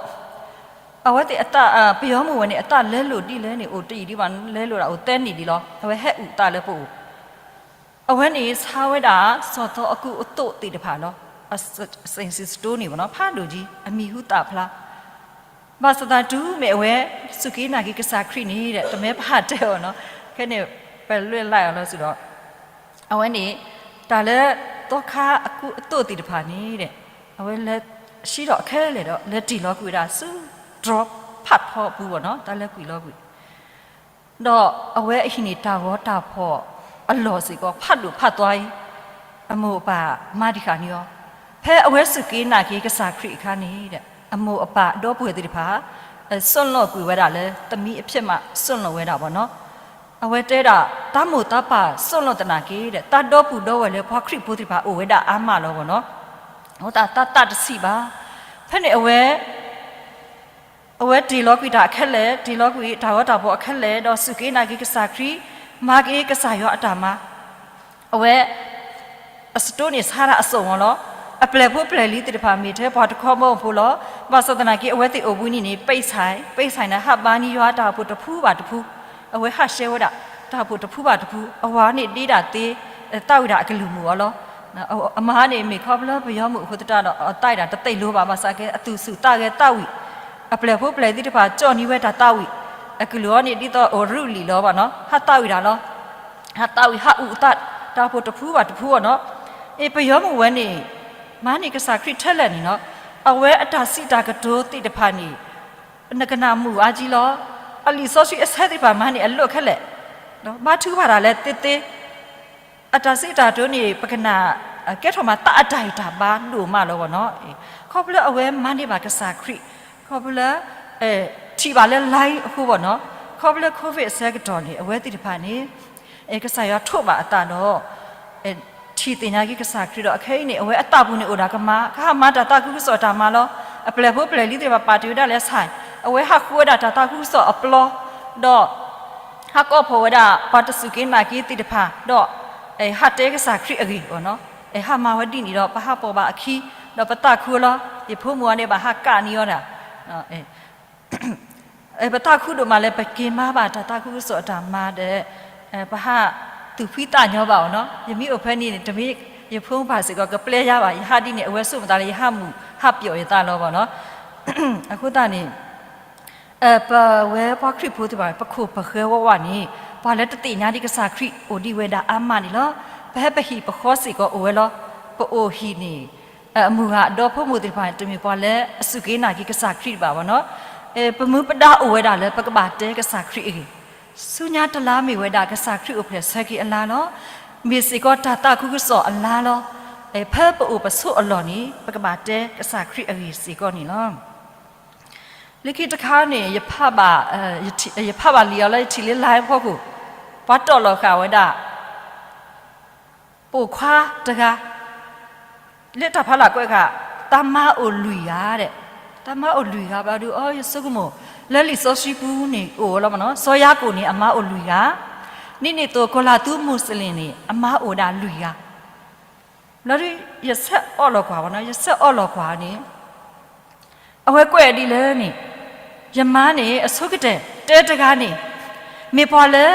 အဝဲသ့ၣ်အသး ပယီၤမုၢ်ဝဲန့ၣ် အသးလဲလိာ်ဒ်လဲၣ်န့ၣ် အိၣ်တယံာ်ဒံးဘၣ် လဲလိာ်ဒၣ်အိၣ်သၢနံၣ်ဒံးလီၤ. အဝဲဟဲအုၣ်သးလၢပအိၣ် အဝဲန့ၣ်ဆါဝဲဒၣ် စီၤသီအကူအသိးသ့ၣ်တဖၣ်လီၤ. စ့ၣ်စံၣ်စတိန့ၣ်ဘၣ်နီၤ ဖးဒိၣ်ကံ အမံၤဟူသၣ်ဖျါ ဘၣ်ဆၣ်သးတုၤမ့ၢ်အဝဲ စူၢ်က့ၤနာ်က့ၤကစၢ်ခရံာ်န့ၣ်ဒီး တမ့ၢ်ပဟးတဲအီၤနီၤ ခဲန့ၣ် ပလဲၤလၢ်အီၤလီၤစ့ၢ်ဒီး အဝဲန့ၣ် တၢ်လၢ သီခါအကူအသိးသ့ၣ်တဖၣ်န့ၣ်ဒီး အဝဲလဲၤ ဆှံထီၣ်ခဲလၢာ်ဒီး လဲၤတ့ၢ်လီၤကွံာ်ဝဲဒၣ်ဆူ တြီဖးထီပူၤဘၣ်နီၤ တၢ်လဲၤကွံာ်လီၤကွံာ် ဒီးအဝဲအဟံၣ်န့ၣ် တၢ်ဂီၤတၢ်ဖီၣ်အလီၢ်စ့ၢ်ကီး ဖးဒိၣ်ဖးသွါအံၤ အမိၢ်အပၢ်မၤတံၢ်ဃာ်န့ၢ်အီၤ, ဖဲအဝဲစူၢ်က့ၤနာ်က့ၤကစၢ်ခရံာ်အခါန့ၣ်ဒီး အမိၢ်အပၢ်ဒီပုၢ်ဝဲၢ်သ့ၣ်တဖၣ် စွန့်လွှတ်ကွံာ်ဝဲဒၣ်လၢ သမီးအဖြစ်မှ စွန့်လွှတ်ဝဲဒၣ်ဘၣ်နီၤ. အဝဲတဲဒၣ် တၢ်မိၢ်တၢ်ပၢ်စွန့်လွှတ်သနာ်က့ဒီး တၢ်ဒီပုၢ်ဒီဝဲၢ်လၢပှၤခရံာ်ဖိသ့ၣ်တဖၣ်အိၣ်ဝဲဒၣ်အါမးလီၤဘၣ်နီၤ. အဃိသတး တၢ်သးတဆံးဘၣ်. ဖဲန့ၣ်အဝဲ အဝဲတ့ၢ်လီၤကွံာ်တၢ်ခဲလၢာ်, တ့ၢ်လီၤကွံာ်တၢ်ဂီၤတၢ်ဖီၣ်အခဲလၢာ်, ဒီးစူၢ်က့ၤနာ်က့ၤကစၢ်ခရံာ်, မၤက့ၤကစၢ်ယွၤအတၢ်မၤ, အဝဲ အစတိန့ၣ်ဆါဒၣ်အစိၣ်မီၤလီၤ. အပျဲၢ်ဖိပျဲၢ်လံၤသ့ၣ်တဖၣ် မ့ၢ်ထဲပှၤတခီဘီဖိလီၤ. ဘၣ်ဆၣ်သနာ်က့ အဝဲသ့ၣ်အိၣ်ဘှံးနံၤန့ၣ် ပိတ်ဆိုင်, ပိတ်ဆိုင်န့ၣ် ဟးဘါန့ၢ်ယွၤအတၢ်အိၣ်ဖှိၣ်တဖုဘၣ်တဖု, အဝဲဟးရှဲဝဲဒၣ် တၢ်အိၣ်ဖှိၣ်တဖုဘၣ်တဖု အဝၤန့ၣ်ဒ့ဒၣ်သ့ သးဝံၣ်ဒၣ်အကလုၢ်မုာ်အီၤလီၤ. အမါန့ၣ်မ့ၢ်ခီဖျိပယီၤမုၣ်အဃိသတးဒီး အသးဝံၣ်ဒၣ်တသ့ၣ်လိၤဘၣ် ဘၣ်ဆၣ်က့ အသူၣ်ဆူၣ်သးဂဲၤသးဝံၣ် အပျဲၢ်ဖိပျဲၢ်လံၤသ့ၣ်တဖၣ် ကၠီၣ်န့ၢ်ဝဲတၢ်သးဝံၣ် အကလုၢ်အီၤန့ၣ် ဒ်သိးအိၣ်ရူလံာ်လီၤဘၣ်နီၤ ဟးသးဝံၣ်ဒၣ်လီၤ. ဟးသးဝံၣ်ဟးအုၣ်အသး တၢ်အိၣ်ဖှိၣ်တဖုဘၣ်တဖုအီၤနီၤ. အ့ၣ်ပယီၤမုၣ်ဝဲန့ၣ် မၤန့ၢ်ကစၢ်ခရံာ်ထဲလဲၣ်န့ၣ်နီၤ အဝဲအတၢ်စံးတၢ်ကတိၤသ့ၣ်တဖၣ်န့ၣ် နကနၣ်မုာ်အါကံလီၤ. အလံာ်စီဆှံအဆၢသ့ၣ်တဖၣ်မၤန့ၢ်အလိၣ်ခဲလၢာ် ဘါထုကဖၣ်တၢ်လၢသ့သ့ အတၢ်စံးတၢ်ကတိၤန့ၣ် ပကနၣ် ကဲထီၣ်မးသးအတၢ်ဂံၢ်တၢ်ဘါဒိၣ်မးလီၤဘၣ်နီၤ. ခီဖျိအဝဲမၤန့ၢ်ဘၣ်ကစၢ်ခရံာ် ခီဖျိ ထံၣ်ဘၣ်လၢ line အဃိဘၣ်နီၤ. ခီဖျိ covid အဆၢကတီၢ်န့ၣ် အဝဲသ့ၣ်တဖၣ်န့ၣ် ကစၢ်ယွၤထိးဘၣ်အသးဒီး ထံၣ်သ့ၣ်ညါက့ၤကစၢ်ခရံာ်ဒီး အခဲအံၤန့ၣ် အဝဲအသးပူၤန့ၣ်အိၣ်ဒၣ်ကမၢ် ကဟးမၤတၢ်သးခုကစီၣ်တၢ်မၤလီၤ. အပျဲၢ်ဖိပျဲၢ်လံၤသ့ၣ်တဖၣ်ပာ်တ့ၢ်ဝဲဒၣ်လၢ ဆၣ် အဝဲဟးဃုဝဲဒၣ်တၢ်သးခုကစီၣ်အပျီ ဒီး ဟးကိးဖှိၣ်ဝဲဒၣ် ပှၤတစူၢ်က့ၤနာ်က့ၤသ့ၣ်တဖၣ် ဒီး ဟးတဲကစၢ်ခရံာ်အဂ့ၢ်ဘၣ်နီၤ. ဟးမၤဝဲဒ်န့ၣ်ဒီး ပဟးပိာ်ဘၣ်အခံ ဒီးပသးခုလီၤ. ယဖိမုၣ်အီၤန့ၣ် ဘၣ်ဟးကးန့ၢ်အီၤဒၣ် ပသးခုဒိၣ်မးလၢ ပက့ၤမၤဘၣ်တၢ်သးခုကစီၣ်အတၢ်မၤဒီး ပဟးသူၣ်ဖှံသးညီဘၣ်အီၤနီၤ. ယမ့ၢ်အိၣ်ဖဲန့ၣ်န့ၣ် တမ့ၢ်ယဖိမုၣ်တဖၣ်စ့ၢ်ကီး ကပျဲယၤဘၣ်. ယဟးဒ်န့ၣ် အဝဲဆိကမိၣ်သးလၢယဟးမုာ် ဟးပျီၣ်ယသးလီၤဘၣ်နီၤ. အဃိသတးန့ၣ် ပဝဲပှၤခရံာ်ဖိသ့ၣ်တဖၣ် ပခိၣ်ပဃၢၤဝးဝးန့ၣ် ပှၤလၢတသ့ၣ်ညါဒံးကစၢ်ခရံာ်အိၣ်ဒံးဝဲဒၣ်အါမးန့ၣ်လီၤ. ပဟဲပဟံၣ်ပဃီစ့ၢ်ကီးအိၣ်ဝဲလီၤ. ပအိၣ်ဟံၣ်န့ၣ် အမုၢ်ဂၤအဒီဖိမိၢ်သ့ၣ်တဖၣ်န့ၣ် တမ့ၢ်ပှၤလၢအစူၢ်က့ၤနာ်က့ၤကစၢ်ခရံာ်တဘၣ်ဘၣ်နီၤ. ပမူပဒါအိၣ်ဝဲဒၣ်လၢပကဘၣ်တဲကစၢ်ခရံာ်အဂ့ၢ် ဆူညါတလါမ့ၢ်ဝဲဒၣ်ကစၢ်ခရံာ်အိၣ်ဖျဲၣ်ဆၢက့ၤအလါလီၤ. မ့ၢ်စ့ၢ်ကီးတၢ်သးခုကစီၣ်အလါလီၤ. ဖဲပအိၣ်ပဆိးအလီၢ်န့ၣ် ပကဘၣ်တဲကစၢ်ခရံာ်အဂ့ၢ်စ့ၢ်ကီးန့ၣ်လီၤ. လၢခံတခါန့ၣ် ယဖးဘၣ်လံာ်အီၤလၢယထံၣ်လၢ line အဖီခိၣ် ပှၤတီၣ်လီၤဃာ်ဝဲဒၣ် ပိာ်ခွါတဂၤ လၢတၢ်ဖးလၢ်ကွဲးဃာ် သးမါအိၣ်လွံၢ်ဂၤဒဲး, သးမါအိၣ်လွံၢ်ဂၤဘျီဒုး အိ ယဆိကမိၣ် လၢလံာ်စီဆှံပူၤန့ၣ်အိၣ်လီၤမနီၤ, စီၤယၤကိာ်န့ၣ် အမါအိၣ်လွံၢ်ဂၤ, ဒ်န့ၣ်အသိး ကီၤလၤသူမူးစလ့ၣ်န့ၣ် အမါအိၣ်ဒၣ်လွံၢ်ဂၤ, ဘျီဒုး ယဆၢအီၣ်လီၤကွၢ်ဝဲနီၤ, ယဆၢအီၣ်လီၤကွၢ်န့ၣ် အဝဲကွဲးဒ်လဲၣ်န့ၣ်, ယမါန့ၣ် အဆိကတၢၢ် တဲတဂၤန့ၣ် မ့ၢ်ပှၤလၢ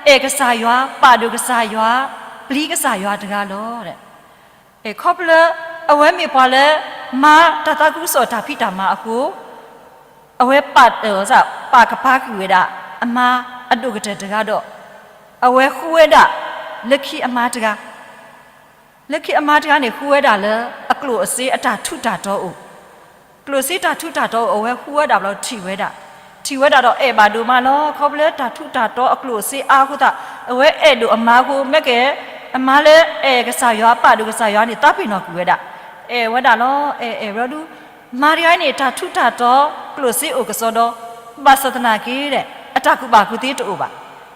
အဲၣ်ကစၢ်ယွၤ, ပာ်ဒိၣ်ကစၢ်ယွၤ, ပျံၤကစၢ်ယွၤတဂၤလီၤ. ခီဖျိ အဝဲမ့ၢ်ပှၤလၢ မၤတၢ်သးခုကစီၣ်တၢ်ဖံးတၢ်မၤအဃိ အဝဲပာ် ပာ်ကပၤကွံာ်ဝဲဒၣ် အမါအဒိၣ်ကတၢၢ်တဂၤဒီး အဝဲဃုဝဲဒၣ် လၢခံအမါတဂၤ လၢခံအမါတဂၤန့ၣ် ဃုဝဲဒၣ်လၢ အကျိၣ်အစ့အတၢ်ထူးတၢ်တီၤအိၣ်, ကျိၣ်စ့တၢ်ထူးတၢ်တီၤအိၣ် အဝဲဃုဝဲဒၣ်ဘျီထံၣ်ဝဲဒၣ်, ထံၣ်ဝဲဒၣ်ဒီးအဲၣ်ဘၣ်ဒိၣ်မးလီၤ. ခီဖျိလၢတၢ်ထူးတၢ်တီၤအကျိၣ်အစ့အါအဃိသတး အဝဲအဲၣ်ဒိၣ်အမါအဃိ မ့ၢ်ကဲ အမါလၢအဲၣ်ကစၢ်ယွၤ ပာ်ဒိၣ်ကစၢ်ယွၤန့ၣ် သးပ့ၤနီၣ်ကွံာ်ဝဲဒၣ်, အဲၣ်ဝဲဒၣ်လီၤ. အဲၣ်အဲၣ်ဘျီဒုး မါတဂၤန့ၣ် တၢ်ထူးတၢ်တီၤ ကျိၣ်စ့အိၣ်ကစီဒီ, ဘၣ်ဆၣ်သနာ်က့ဒီး အတၢ်ကူၣ်ဘၣ်ကူၣ်သ့တအိၣ်ဘၣ်.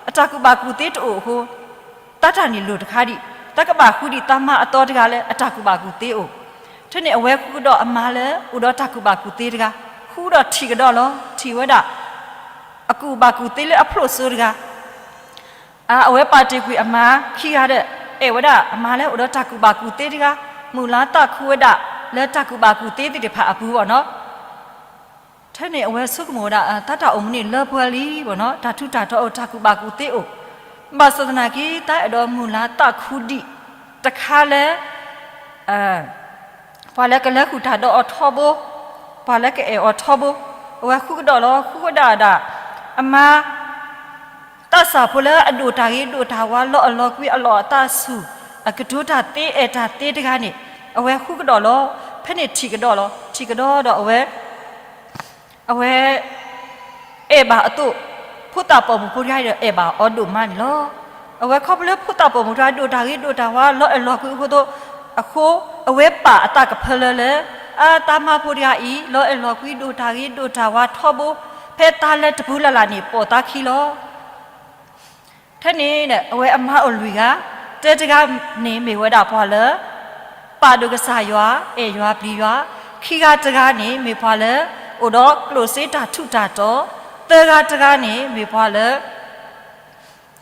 အတၢ်ကူၣ်ဘၣ်ကူၣ်သ့တအိၣ်အဃိ တၢ်တၢ်န့ၣ်လိၣ်တခါဒံး, တၢ်ကဘၣ်ဃုဒံးတၢ်မၤအသီတဂၤလၢအတၢ်ကူၣ်ဘၣ်ကူၣ်သ့အိၣ်, ထဲန့ၣ်အဝဲဃုကဒီးအမါလၢအိၣ်ဒီးတၢ်ကူၣ်ဘၣ်ကူၣ်သ့တဂၤ, ဃုဒီးထံၣ်ကဒီးလီၤ. ထံၣ်ဝဲဒၣ် အကူၣ်ဘၣ်ကူၣ်သ့လၢအဖျိၣ်စိတဂၤ အဝဲပာ်တ့ၢ်ကွံာ်အမါခံဂၤဒီး အဲၣ်ဝဲဒၣ်အမါလၢအိၣ်ဒီးတၢ်ကူၣ်ဘၣ်ကူၣ်သ့တဂၤ, မုၢ်လၢ်သးခုဝဲဒၣ်လၢတၢ်ကူၣ်ဘၣ်ကူၣ်သ့သ့ၣ်တဖၣ်အပူၤဘၣ်နီၤ. ထဲန့ၣ်အဝဲဆိကမိၣ်ဝဲဒၣ် တၢ်တၢ်အိၣ်မူန့ၣ်လၢပှဲၤလံဘၣ်နီၤ, တၢ်ထူးတၢ်တီၤအိၣ် တၢ်ကူၣ်ဘၣ်ကူၣ်သ့အိၣ်, ဘၣ်ဆၣ်သနာ်က့ တၢ်အဲၣ်ဒိးမုၢ်လၢ်သးခုဒံးတခါလၢ ပှၤလၢကလဲၤဃုာ်တၢ်ဒီးအီၤထီဘိ, ပှၤလၢကအဲၣ်အီၤထီဘိ, အဝဲဃုကဒီးလီၤ. ဃုဝဲဒၣ်ဒၣ် အမါ သးစၢ်ဖိလၢအဒိၣ်တၢ်ဂ့ၤဒိၣ်တၢ်ဝါ လီၤအလီၤကွံအလီၢ်အသးဆူၣ် အကတိၤတၢ်သ့အဲၣ်တၢ်သ့တဂၤန့ၣ် အဝဲဃုကဒီးလီၤ. ဖဲန့ၣ်ထံၣ်ကဒီးလီၤ. ထံၣ်ကဒီးဒီးအဝဲ အဝဲ အဲၣ်ဘၣ်အသိး ဖိသၣ်ပိာ်မုၣ်ဖိတဂၤဒီး အဲၣ်ဘၣ်အီၤဒိၣ်မးန့ၣ်လီၤ. အဝဲခီဖျိလၢဖိသၣ်ပိာ်မုၣ်တဂၤ ဒိၣ်တၢ်ဂ့ၤဒိၣ်တၢ်ဝါ လီၤအဲၣ်လီၤကွံအဃိသိး အဃိ အဝဲပာ်အသးကဖၢလၢလၢ အသးမါဖိတဂၤအံၤ လီၤအဲၣ်လီၤကွံ ဒိၣ်တၢ်ဂ့ၤဒိၣ်တၢ်ဝါထီဘိ ဖဲတၢ်လၢတပူၤလၢ်လၢ်န့ၣ် ပိာ်သးခံလီၤ. ထဲန့ၣ် အဝဲအမါအိၣ်လွံၢ်ဂၤ, တဲတဂၤန့ၣ်မ့ၢ်ဝဲဒၣ်ပှၤလၢ ပာ်ဒိၣ်ကစၢ်ယွၤ, အဲၣ်ယွၤပျံၤယွၤ, ခံဂၤတဂၤန့ၣ် မ့ၢ်ပှၤလၢ အိၣ်ဒီးကျိၣ်စ့တၢ်ထူးတၢ်တီၤ, သၢဂၤတဂၤန့ၣ် မ့ၢ်ပှၤလၢ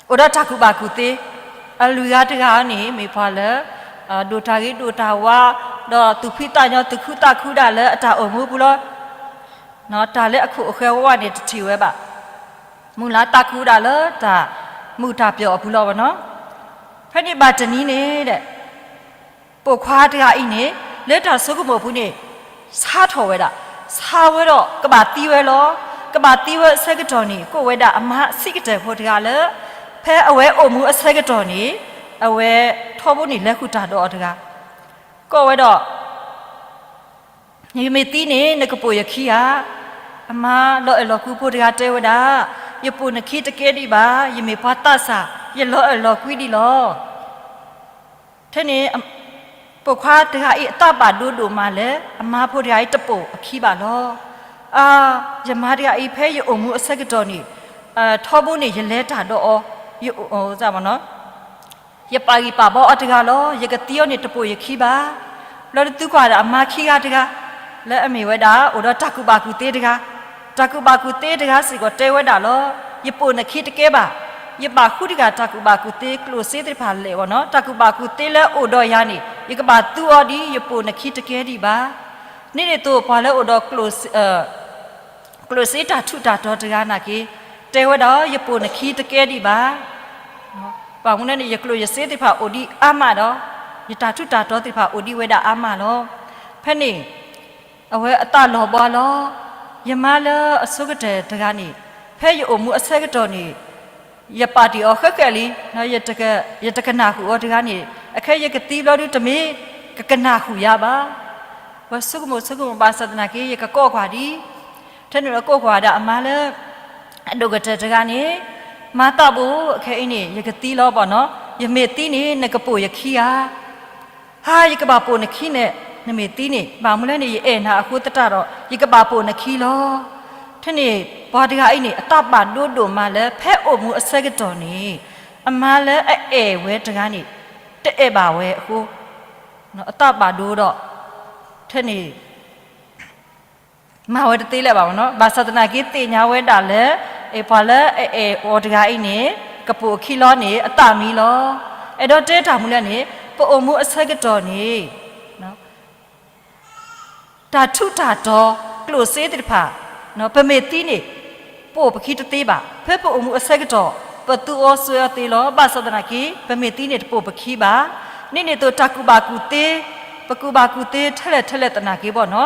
အိၣ်ဒီးတၢ်ကူၣ်ဘၣ်ကူၣ်သ့, အလွံၢ်ဂၤတဂၤန့ၣ် မ့ၢ်ပှၤလၢ ဒိၣ်တၢ်ဂ့ၤဒိၣ်တၢ်ဝါ, ဒီးသူၣ်ဖှံသးညီ သူၣ်ခုသးခုဒၣ်လၢအတၢ်အိၣ်မူပူၤလီၤ. တၢ်လၢအခိၣ်အဃၢၤဝဲဝဲန့ၣ် တထံၣ်ဝဲဘၣ်. မုၢ်လၢ်သးခုဒၣ်လၢတၢ် မုၢ်တၢ်ပျီၤအပူၤလီၤဘၣ်နီၤ. ဖဲန့ၣ်ဘၣ်တနံၤန့ၣ်ဒီး ပိာ်ခွါတဂၤအံၤန့ၣ် လၢတၢ်ဆိကမိၣ်အပူၤန့ၣ် ဆါထီၣ်ဝဲဒၣ်, ဆါဝဲဒီးကဘၣ်သံဝဲလီၤ. ကဘၣ်သံဝဲအဆၢကတီၢ်န့ၣ် ကိးဝဲဒၣ်အမါဆံးကတၢၢ်ဖိတဂၤလၢ ဖဲအဝဲအိၣ်မူအဆၢကတီၢ်န့ၣ် အဝဲထီဘိန့ၣ်လဲၤဃုာ်တၢ်ဒီးအီၤတဂၤ, ကိးဝဲဒီး ယမ့ၢ်သံန့ၣ် နကပိာ်ယခံဧါ. အမါလီၤအဲၣ်လီၤကွံဖိတဂၤတဲဝဲဒၣ်, ယပိာ်နခံတကဲဒံးဘၣ်, ယမ့ၢ်ပှၤသးစၢ်, ယလီၤအဲၣ်လီၤကွံဒံးလီၤ. ထဲန့ၣ် ပိာ်ခွါတဂၤအံၤအသးဘၣ်ဒိဒိၣ်မးလၢ အမါဖိတဂၤအံၤတပိာ်အခံဘၣ်လီၤ. အါ, ယမါတဂၤအံၤ ဖဲယအိၣ်မူအဆၢကတီၢ်န့ၣ် ထီဘိန့ၣ် ယလဲၤတၢ်ဒီးအီၤ, ယ ယပာ်ဂံၢ်ပာ်ဘါအီၤတဂၤလီၤ. ယကသံအီၤန့ၣ် တပိာ်ယခံဘၣ်. ဘျီဒုးသုကွၢ်ဒီးအမါခံဂၤတဂၤ လၢအမ့ၢ်ဝဲဒၣ် အိၣ်ဒီးတၢ်ကူၣ်ဘၣ်ကူၣ်သ့တဂၤ, တၢ်ကူၣ်ဘၣ်ကူၣ်သ့တဂၤစ့ၢ်ကီးတဲဝဲဒၣ်လီၤ. ယပိာ်နခံတကဲဘၣ်. ယဘၣ်ဃုတဂၤတၢ်ကူၣ်ဘၣ်ကူၣ်သ့ ကျိၣ်စ့သ့ၣ်တဖၣ်လဲၣ်ဘၣ်နီၤ. တၢ်ကူၣ်ဘၣ်ကူၣ်သ့လၢအိၣ်ဒီးယၤန့ၣ် ယကဘၣ်သူအီၤဒ်ယပိာ်နခံတကဲဒံးဘၣ်. န့ၣ်န့ၣ်သိးပှၤလၢအိၣ်ဒီး ကျိၣ်စ့တၢ်ထူးတၢ်တီၤတဂၤနာ်က့ တဲဝဲဒၣ် ယပိာ်နခံတကဲဒံးဘၣ်. ဘၣ်မနုၤန့ၣ် ယကျိၣ်ယစ့သ့ၣ်တဖၣ်အိၣ်ဒံးအါမးဒီး ယတၢ်ထူးတၢ်တီၤသ့ၣ်တဖၣ်အိၣ်ဒံးဝဲဒၣ်အါမးလီၤ. ဖဲန့ၣ် အဝဲအသးလီၤဘှါလီၤ. ယမါလၢအဆိကတၢၢ်တဂၤန့ၣ် ဖဲယအိၣ်မူအဆၢကတီၢ်န့ၣ် ယပာ်တ့ၢ်အီၤဃဲးဃဲးလံ, ယတကနၣ်ဃုာ်အီၤတဂၤန့ၣ် အခဲယကသံဘျီဒုးတမ့ၢ်ကကနၣ်ဃုာ်ယၤဘၣ်. ဝဲဆိကမိၣ်ဆိကမိၣ်ဘၣ်ဆၣ်သနာ်က့ ယကကိးကွၢ်ဒံး. ထဲန့ၣ်လၢကိးကွၢ်ဒၣ်အမါလၢ အဒိၣ်ကတၢၢ်တဂၤန့ၣ်, မါသးဘိ, အခဲအံၤန့ၣ် ယကသံလီၤဘၣ်နီၤ, ယမ့ၢ်သံန့ၣ် နကပိာ်ယခံဧါ. ဟါ, ယကဘၣ်ပိာ်နခံန့ၣ်, နမ့ၢ်သံန့ၣ် ဘၣ်မနုၤလဲၣ်န့ၣ် ယအဲၣ်နၤအဃိသတးဒီး ယကဘၣ်ပိာ်နခံလီၤ. ထဲန့ၣ် ပှၤတဂၤအံၤန့ၣ် အသးဘၣ်ဒိဒိၣ်မးလၢ ဖဲအိၣ်မူအဆၢကတီၢ်န့ၣ် အမါလၢအအဲၣ်ဝဲတဂၤန့ၣ် တအဲၣ်ဘၣ်ဝဲအဃိ အသးဘၣ်ဒိဒီး ထဲန့ၣ် မၤဝဲတသ့လၢၤဘၣ်နီၤ. ဘၣ်ဆၣ်သနာ်က့သ့ၣ်ညါဝဲဒၣ်လၢ ပှၤလၢအအဲၣ်အီၤတဂၤအံၤန့ၣ် ကပိာ်အခံလီၤန့ၣ် အသးမံလီၤ. အဲၣ်ဒိးတဲတၢ်မနုၤလဲၣ်န့ၣ် ပအိၣ်မူအဆၢကတီၢ်န့ၣ် တၢ်ထူးတၢ်တီၤ ကျိၣ်စ့သ့ၣ်တဖၣ် ပမ့ၢ်သံန့ၣ် ပိာ်ပခံတသ့ဘၣ်. ဖဲပအိၣ်မူအဆၢကတီၢ် ပသူအီၤစွဲအီၤသ့လီၤ. ဘၣ်ဆၣ်သနာ်က့ ပမ့ၢ်သံန့ၣ်တပိာ်ပခံဘၣ်. န့ၣ်န့ၣ်သိးတၢ်ကူၣ်ဘၣ်ကူၣ်သ့, ပကူၣ်ဘၣ်ကူၣ်သ့ထဲလဲၣ်ထဲလဲၣ်သနာ်က့ဘၣ်နီၤ.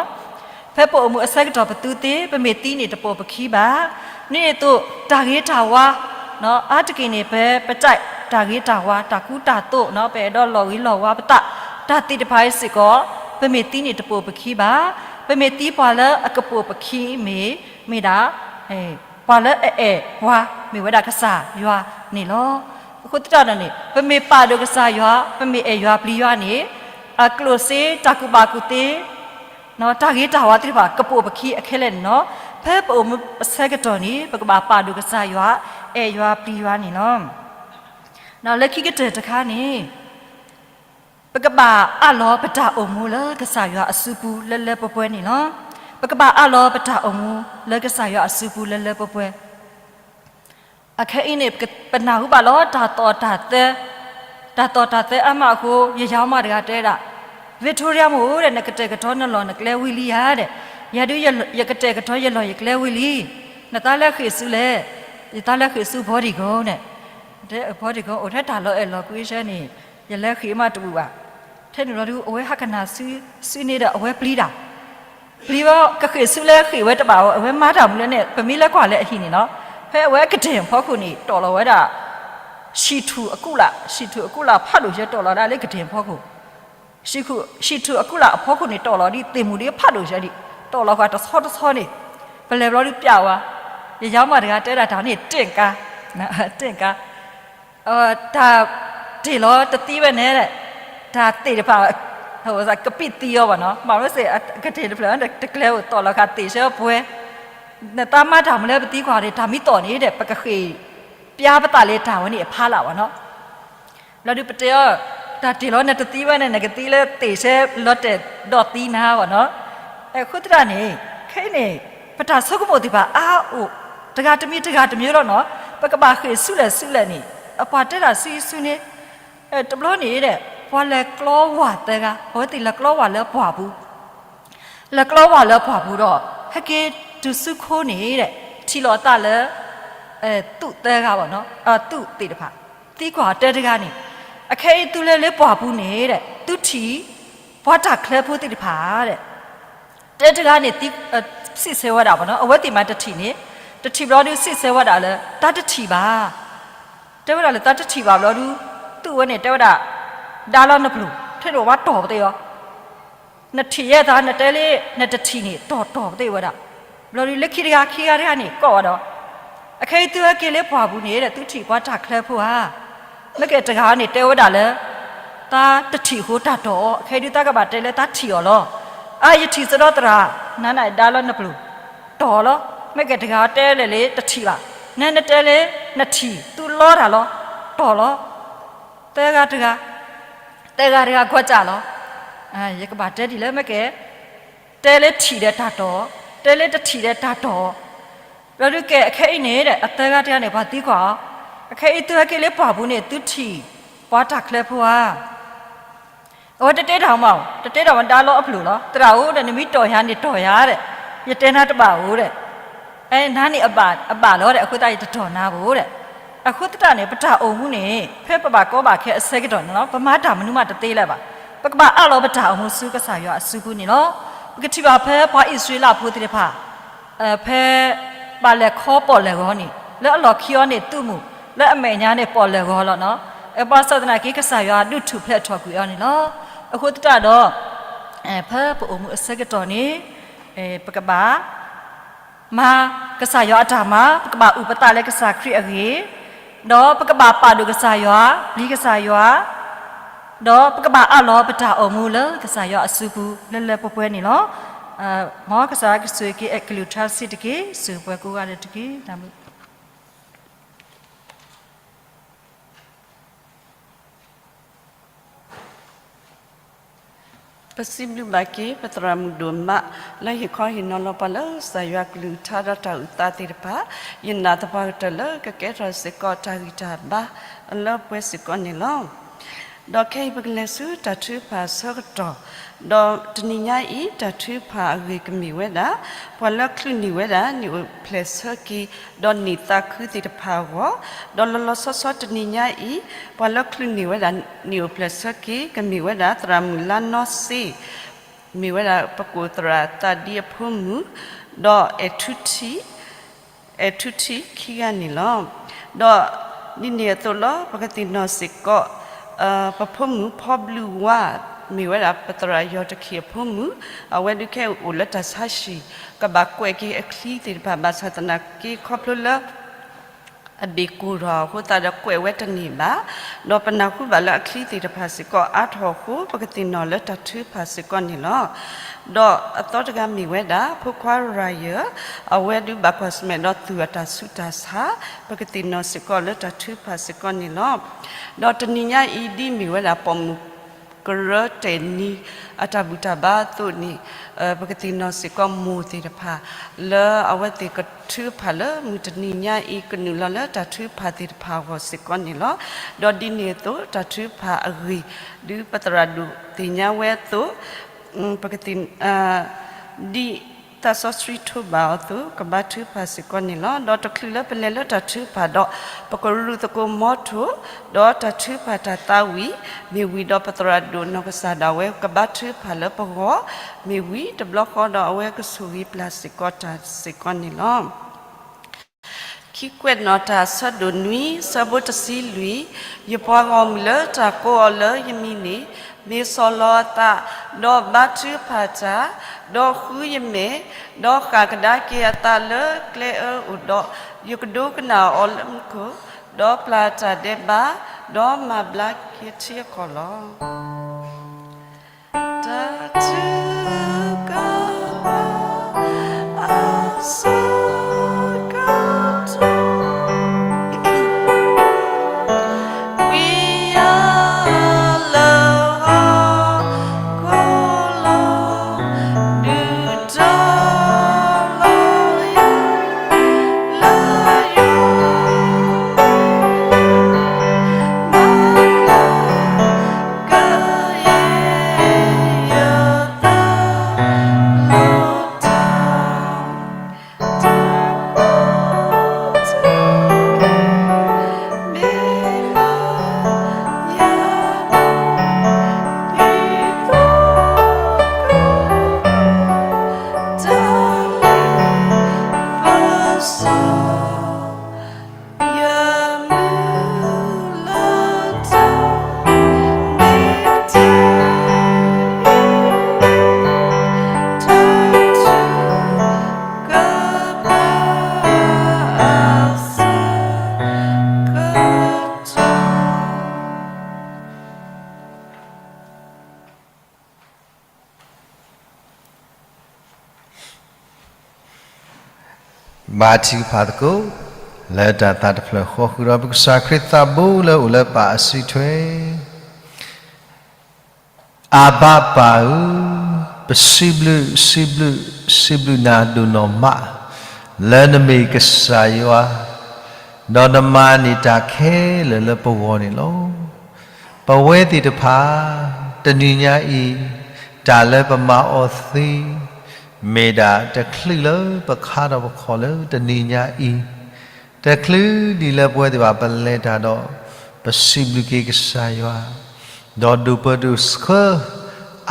ဖဲပအိၣ်မူအဆၢကတီၢ်ပသူသ့, ပမ့ၢ်သံန့ၣ်တပိာ်ပခံဘၣ်. န့ၣ်န့ၣ်သိးတၢ်ဂ့ၤတၢ်ဝါ အါတက့ၢ်န့ၣ် ပ ပကြိုက် တၢ်ဂ့ၤတၢ်ဝါ တၢ်ကူတၢ်သိးနီၤ, ပအဲၣ်ဒိးလီၤဂ့ၤလီၤဝါပသး တၢ်သ့ၣ်တဖၣ်အံၤစ့ၢ်ကီး ပမ့ၢ်သံန့ၣ်တပိာ်ပခံဘၣ်. ပမ့ၢ်သံပှၤလၢအကပိာ်ပခံမ့ၢ် မ့ၢ်ဒၣ် ပှၤလၢအအဲၣ်ပှၤ မ့ၢ်ဝဲဒၣ်ကစၢ်ယွၤန့ၣ်လီၤ. အဃိသတးဒီးန့ၣ် ပမ့ၢ်ပာ်ဒိၣ်ကစၢ်ယွၤ ပမ့ၢ်အဲၣ်ယွၤပျံၤယွၤန့ၣ် အကျိၣ်စ့တၢ်ကူၣ်ဘၣ်ကူၣ်သ့ တၢ်ဂ့ၤတၢ်ဝါသ့ၣ်တဖၣ်ကပိာ်ပခံအခဲလၢာ်န့ၣ်လီၤ. ဖဲပအိၣ်မူအဆၢကတီၢ်န့ၣ် ပကဘၣ်ပာ်ဒိၣ်ကစၢ်ယွၤ အဲၣ်ယွၤပျံၤယွၤန့ၣ်လီၤ. ဒီးလၢခံကတၢၢ်တခါန့ၣ် ပကဘၣ်အးလီၤပတၢ်အိၣ်မူလၢကစၢ်ယွၤအစုပူၤလၢလၢပှဲၤပှဲၤန့ၣ်လီၤ. ပကဘၣ်အးလီၤပတၢ်အိၣ်မူလၢကစၢ်ယွၤအစုပူၤလၢလၢပှဲၤပှဲၤ အခဲအံၤန့ၣ် ပနာ်ဟူဘၣ်လီၤ တၢ်သီၣ်တၢ်သဲ, တၢ်သီၣ်တၢ်သဲအါမးအဃိ ယယၤမးတဂၤတဲဒၣ်, ဝံထိရံမုၣ်ဧၢဒီး နကတဲာ်ကတီၤနလီၢ်နကျဲဝံၤလံဧါဒီး, ယၤဒုး ယကတဲာ်ကတီၤယလီၢ်ယကျဲဝံၤလံ, နသးလဲၤဃ့ၢ်ဆူလဲၣ်, ယသးလဲၤဃ့ၢ်ဆူဘီဒံၣ်ကိန့ၣ်, တဲဘီဒံၣ်ကိ အိၣ်ထဲတၢ်လီၤအဲၣ်လီၤကွံဆၢန့ၣ် ယလဲၤဃ့ၢ်မးတဘူၣ်ဘၣ်. ထဲန့ၣ်လီၤဒုး အဝဲဟးကနၣ်စုန့ၣ်ဒီး အဝဲပျံၤတၢ် ပျံၤဝဲ ကဃ့ၢ်ဆူလဲၤဃ့ၢ်ဝဲတဘၣ်ဝဲ အဝဲမၤတၢ်မနုၤလဲၣ်န့ၣ် ပမ့ၢ်လဲၤကွၢ်လၢအဟံၣ်န့ၣ်နီၤ, ဖဲအဝဲအကတဲာ်ဖီခိၣ်န့ၣ် တီၣ်လီၤဝဲဒၣ် ဆံၣ်ထူၣ်အကူလၢ်, ဆံၣ်ထူၣ်အကူလၢ်ဖးဒိၣ်ဆၢ တီၣ်လီၤဒၣ်လၢကတဲာ်ဖီခိၣ်, ဆံၣ်ထူၣ်အကူလၢ်အဖီခိၣ်န့ၣ် တီၣ်လီၤဒ်သ့ၣ်မူဒ်ဖးဒိၣ်ဆၢဒံး, တီၣ်လီၤဃာ်တဆီတဆီန့ၣ်, ပလဲၤဘျီဒုးပျးဝဲ, ယယၤမးတဂၤတဲဒၣ်တၢ်န့ၣ် တင့်ကါ, တင့်ကါ တၢ်တ့ၢ်လီၤတသံဝဲန့ၣ်, တၢ်သ့ၣ်တဖၣ် ကပံၣ်သံအီၤဘၣ်နီၤ, ဘၣ်မနုၤစ့ၢ် ကတဲာ်တဖျၢၣ် တကျဲဧိၤ တီၣ်လီၤဃာ်သ့ၣ်ဆၢပှဲၤ, နသးမၤတၢ်မနုၤလၢပသံကွၢ်န့ၣ် တၢ်မ့ၢ်တီၣ်န့ၣ်ဒီး ပကဃ့ၢ်ပျါပသးလၢတၢ်ဝဲန့ၣ်အဖီလာ်ဘၣ်နီၤ. ဘျီဒုးပတဲအီၤ, တၢ်တ့ၢ်လီၤနတသံဝဲန့ၣ် နကသံလၢသ့ၣ်ဆၢလီၤတဲာ်ဒီးသံနၤဘၣ်နီၤ. အဃိသတးန့ၣ် ခဲအံၤန့ၣ် ပတၢ်ဆိကမိၣ်သ့ၣ်တဖၣ်အါအိၣ် တဂၤတမံၤတဂၤတမံၤလီၤနီၤ, ပကဘၣ်ဃ့ၢ်ဆူလဲၣ်ဆူလဲၣ်န့ၣ် အပှၤတဲတၢ်ဆူဆူန့ၣ်, တဘျီန့ၣ်ဒီး ပှၤလဲၤကျီဝၢ်သၢဂၤ အဝဲသ့ၣ်လဲၤကျီဝၢ်လၢပှၢ်ပူၤ လဲၤကျီဝၢ်လၢပှၢ်ပူၤဒီး ဟဲက့ၤတုၤဆူခိန့ၣ်ဒီး ထံၣ်လိာ်အသးလၢ သုးသၢဂၤဘၣ်နီၤ, သုးသ့ၣ်တဖၣ်, သံကွၢ်အီၤ တဲတဂၤန့ၣ်, အခဲအံၤသုလဲၤလၢပှၢ်ပူၤန့ၣ်ဒီး သုထံၣ်ပှၤတၢ်ချၢဖိသ့ၣ်တဖၣ်ဒီး, တဲတဂၤန့ၣ် စံးဆၢဝဲဒၣ်ဘၣ်နီၤ, အဝဲသ့ၣ်မးတထံၣ်န့ၣ်, တထံၣ်ဘျီဒုး စံးဆၢဝဲဒၣ်လၢ သးတထံၣ်ဘၣ်, တဲဝဲဒၣ်လၢသးတထံၣ်ဘၣ်ဘျီဒုး, သုးဝဲန့ၣ်တဲဝဲဒၣ်, ဒါလီၤနပျိၢ်, ထဲန့ၣ်ဝဲတီၢ်ပသ့ၣ်အီၤ နထံၣ်ယဲသး နတဲလၢ နတထံၣ်န့ၣ် တီၢ်တီၢ်ပသ့ၣ်ဝဲဒၣ်. ဘျီဒုး လၢခံတဂၤ ခံဂၤတဂၤန့ၣ် ကိးဝဲဒီး, အခဲအံၤသုဟဲက့ၤလၢပှၢ်ပူၤန့ၣ်ဒီး သုထံၣ်ပှၤတၢ်ချၢဖိဧါ. မ့ၢ်ကဲတဂၤန့ၣ် တဲဝဲဒၣ်လၢ သးတထံၣ်အဃိတၢ်တီၢ်အီၤ, အခဲအံၤဒုး သးကဘၣ်တဲလၢသးထံၣ်အီၤလီၤ. အါ ယထံၣ်စ့ၢ်ဒီးသရၣ်, နၤန့ၣ်ဒါလီၤနပျိၢ်, တီၢ်လီၤ. မ့ၢ်ကဲတဂၤတဲလဲၣ်လၢတထံၣ်ဘၣ်, နနတဲလၢ နထံၣ် သုလီတၢ်လီၤ, တီၢ်လီၤ. သၢဂၤတဂၤ, သၢဂၤတဂၤကွၢ်စၢ်လီၤ. ယကဘၣ်တဲဒ်လဲၣ် မ့ၢ်ကဲ, တဲလၢထံၣ်ဒီးတၢ်တီၢ်, တဲလၢတထံၣ်ဒီးတၢ်တီၢ်. ဘျီဒုးကဲအခဲအံၤန့ၣ်ဒီး အသၢဂၤတဂၤန့ၣ် ပှၤသံကွၢ်အီၤ, အခဲအံၤသုဟဲက့ၤလၢပှၢ်ပူၤန့ၣ် သုထံၣ်ပှၤတၢ်ချၢဖိဧါ. အဝဲတတဲတၢ်မး, တတဲတၢ်မး ဒါလီၤအပျိၢ်လီၤ. သရၣ်ဧၢဒီး နမ့ၢ်တီၢ်ယၤန့ၣ်တီၢ်ယၤဒီး, ယတဲနၤတဘၣ်ဧိၤဒီး, နၤန့ၣ်အဘၣ်လီၤဒီး အဃိသတးယတတီၢ်နၤဘၣ်ဒီး. အဃိသတးန့ၣ် ပတၢ်အိၣ်မူန့ၣ် ဖဲပဘၣ်ကီဘၣ်ခဲအဆၢကတီၢ်န့ၣ်လီၤ, ပမၤတၢ်မနုၤမးတသ့လၢၤဘၣ်. ပကဘၣ်အးလီၤပတၢ်အိၣ်မူဆူကစၢ်ယွၤအစုပူၤန့ၣ်လီၤ. ပကထံၣ်ဘၣ်ဖဲပှၤအံၣ်စရ့လးဖိသ့ၣ်တဖၣ် ဖဲဘၣ်လဲၤခီပီၣ်လဲၣ်ဂီၤန့ၣ် လၢအလီၢ်ခံအီၤန့ၣ် သုးမုၢ်, လၢအမဲာ်ညါန့ၣ် ပီၣ်လဲၣ်ဂီၤလီၤနီၤ. ဘၣ်ဆၣ်သနာ်က့ ကစၢ်ယွၤဒုးထူၣ်ဖျဲးထီၣ်ကွံာ်အီၤန့ၣ်လီၤ. အဃိသတးဒီး ဖဲပအိၣ်မူအဆၢကတီၢ်န့ၣ် ပကဘၣ်မၤကစၢ်ယွၤအတၢ်မၤ, ပကဘၣ်အုၣ်ပသးလၢကစၢ်ခရံာ်အဂ့ၢ်, ဒီးပကဘၣ်ပာ်ဒိၣ်ကစၢ်ယွၤ, ပျံၤကစၢ်ယွၤ, ဒီးပကဘၣ်အးလီၤပတၢ်အိၣ်မူလၢကစၢ်ယွၤအစုပူၤလၢလၢပှဲၤပှဲၤန့ၣ်လီၤ. မ်ကစၢ်ယွၤကဆိၣ်ဂ့ၤက့ၤ ကလုၢ်ကထါစံးတက့ၢ်, စံးပှဲၤကိးဂၤဒဲးတက့ၢ်. ပစံးဘျုးဘၣ်က့ၤ ပသရၣ်မုၣ်ဒိၣ်မး လၢဟ့ၣ်ခီဟ့ၣ်နီၤလီၤပှၤလၢကစၢ်ယွၤကလုၢ်ကထါဒီးတၢ်အုၣ်သးသ့ၣ်တဖၣ်, ယနာ်သပှၢ်ကတၢၢ်လၢကကဲထီၣ်စ့ၢ်ကီးတၢ်ဂံၢ်တၢ်ဘါလၢပှဲၤစ့ၢ်ကီးန့ၣ်လီၤ. ဒီးခဲအံၤပကလဲၤဆူတၢ်ထုကဖၣ်အဆၢကတီၢ်, ဒီးတနံၤညါအံၤ တၢ်ထုကဖၣ်အဂ့ၢ်ကမ့ၢ်ဝဲဒၣ်, ပှၤလၢချုးန့ၢ်ဝဲဒၣ် န့ၢ်အိၣ်ဖျဲၣ်ဆၢက့ၤ ဒီးန့ၢ်သးခုသ့ၣ်တဖၣ်အဂီၢ်, ဒီးလီၤလီၤဆီဆီတနံၤညါအံၤ ပှၤလၢချုးန့ၢ်ဝဲဒၣ် န့ၢ်အိၣ်ဖျဲၣ်ဆၢက့ၤ ကမ့ၢ်ဝဲဒၣ်သရၣ်မုၣ်လါနီစ့, မ့ၢ်ဝဲဒၣ်ပကိၣ်သရၣ်သးဒံအဖိမုၣ်, ဒီးအဲၣ်ထူထံ, အဲၣ်ထူထံခံဂၤန့ၣ်လီၤ. ဒီးဒ်န့ၣ်အသိးလီၤ ပကသ့ၣ်နီၣ်စ့ၢ်ကီး ပဖိမုၣ်ဖီဘျုးဝါ, မ့ၢ်ဝဲဒၣ်ပသရၣ်ယီၤတခ့ၣ်အဖိမုၣ်, အဝဲဒုးခဲအံၤအိၣ်လၢတၢ်ဆါဟံၣ်, ကဘၣ်ကွဲးက့ၤအချံသ့ၣ်တဖၣ် ဘၣ်ဆၣ်သနာ်က့ခီဖျိလၢ အဘ့ၣ်ကိၢ်ထီၣ်အဃိသတးဒီးကွဲးဝဲတန့ၢ်ဘၣ်, ဒီးပနၢ်ဟူဘၣ်လၢအချံသ့ၣ်တဖၣ်စ့ၢ်ကီးအါထီၣ်အဃိ ပကသ့ၣ်နီၣ်လၢတၢ်ထုကဖၣ်စ့ၢ်ကီးန့ၣ်လီၤ. ဒီးအသီတဂၤမ့ၢ်ဝဲဒၣ် ဖိခွါရၤယၢၣ်, အဝဲဒုးဘၣ်ကွၢ်ဆၢၣ်မဲာ်ဒီးသူၣ်အတၢ်ဆူးတၢ်ဆါ, ပကသ့ၣ်နီၣ်စ့ၢ်ကီးလၢတၢ်ထုကဖၣ်စ့ၢ်ကီးန့ၣ်လီၤ. ဒီးတနံၤညါအံၤဒ်မ့ၢ်ဝဲဒၣ်ပိာ်မုၣ်ကရၢတဲာ်နံၤ အတၢ်ဘူၣ်တၢ်ဘါအသိးန့ၣ်, ပကသ့ၣ်နီၣ်စ့ၢ်ကီးမိၢ်သ့ၣ်တဖၣ် လၢအဝဲသ့ၣ်ကထုကဖၣ်လၢမုၢ်တနံၤညါအံၤ ကနုာ်လီၤလၢတၢ်ထုကဖၣ်သ့ၣ်တဖၣ်အဂီၢ်စ့ၢ်ကီးန့ၣ်လီၤ. ဒီးဒ်န့ၣ်အသိး တၢ်ထုကဖၣ်အဂ့ၢ် ဒုးပသရၣ်ဒိၣ်သ့ၣ်ညါဝဲအသိး, ပကသ့ၣ် ဒ်သးစီဆှံထိးဘၣ်အီၤအသိး ကဘါထုကဖၣ်စ့ၢ်ကီးန့ၣ်လီၤ. ဒီးတချုးလၢပလဲၤလၢတၢ်ထုကဖၣ်ဒီး ပကရူၢ်သကိးမီထိၣ်, ဒီးတၢ်ထုကဖၣ်တၢ်သးဝံၣ် မ့ၢ်ဝံၤဒီးပသရၣ်ဒိၣ်နီၢ်ကစၢ်ဒၣ်ဝဲကဘါထုကဖၣ်လၢပဂီၢ်, မ့ၢ်ဝံၤတဘျီဃီဒီးအဝဲကဆိၣ်ဂ့ၤပျၢ်စ့ၢ်ကီးတၢ်စ့ၢ်ကီးန့ၣ်လီၤ. ခံကွဲးနီၣ်တၢ်ဆၢဒိၣ်နွံ ဆၢဖိတဆံလွံၢ်, ယပှၤဂီၢ်မုၢ်လၢတၢ်ကိးအီၤလၢယမံၤန့ၣ် မ့ၢ်ဆီၣ်လီၤအသး, ဒီးဘါထုကဖၣ်တၢ်, ဒီးဃုယမဲာ်, ဒီးဃၣ်ကဒါက့ၤအသးလၢကျဲအၢအိၣ်ဒီး, ယကဒိကနၣ်အီၤလၢမူခိၣ်, ဒီးပျၢ်တၢ်ဒဲးဘး, ဒီးမၤဘျါက့ၤထံအကီၢ်လီၤ. တၢ်ထုကဖၣ်အဆၢကတီၢ် ဘါထုကဖၣ်သကိး လၢတၢ်သးတဖျၢၣ်ဃီဃုာ်ဒီး ပကစၢ်ခရံာ်သးဘိလၢအိၣ်လၢပၢ်အစုထွဲ အၤဘၣ်ပၢ်ဧၢ, ပစံးဘျုး စံးဘျုး စံးဘျုးနၤဒိၣ်နီၢ်မး လၢနမ့ၢ်ကစၢ်ယွၤ, ဒီးနမၤန့ၢ်တၢ်ခဲလၢာ်လၢပဂီၢ်န့ၣ်လီၤ. ပဝဲသ့ၣ်တဖၣ် တနံၤညါအံၤ တၢ်လၢပမၤအီၤသ့ မ့ၢ်ဒၣ်တချုးလၢပခါထီၣ်ပခီၣ်လၢတနံၤညါအံၤ, တချုးဒံးလၢပဝဲသ့ၣ်တဖၣ်ပလဲၤတၢ်ဒီး ပစံးဘျုးက့ၤကစၢ်ယွၤ, ဒီးဒိၣ်ပၢဒိၣ်ဆှၢ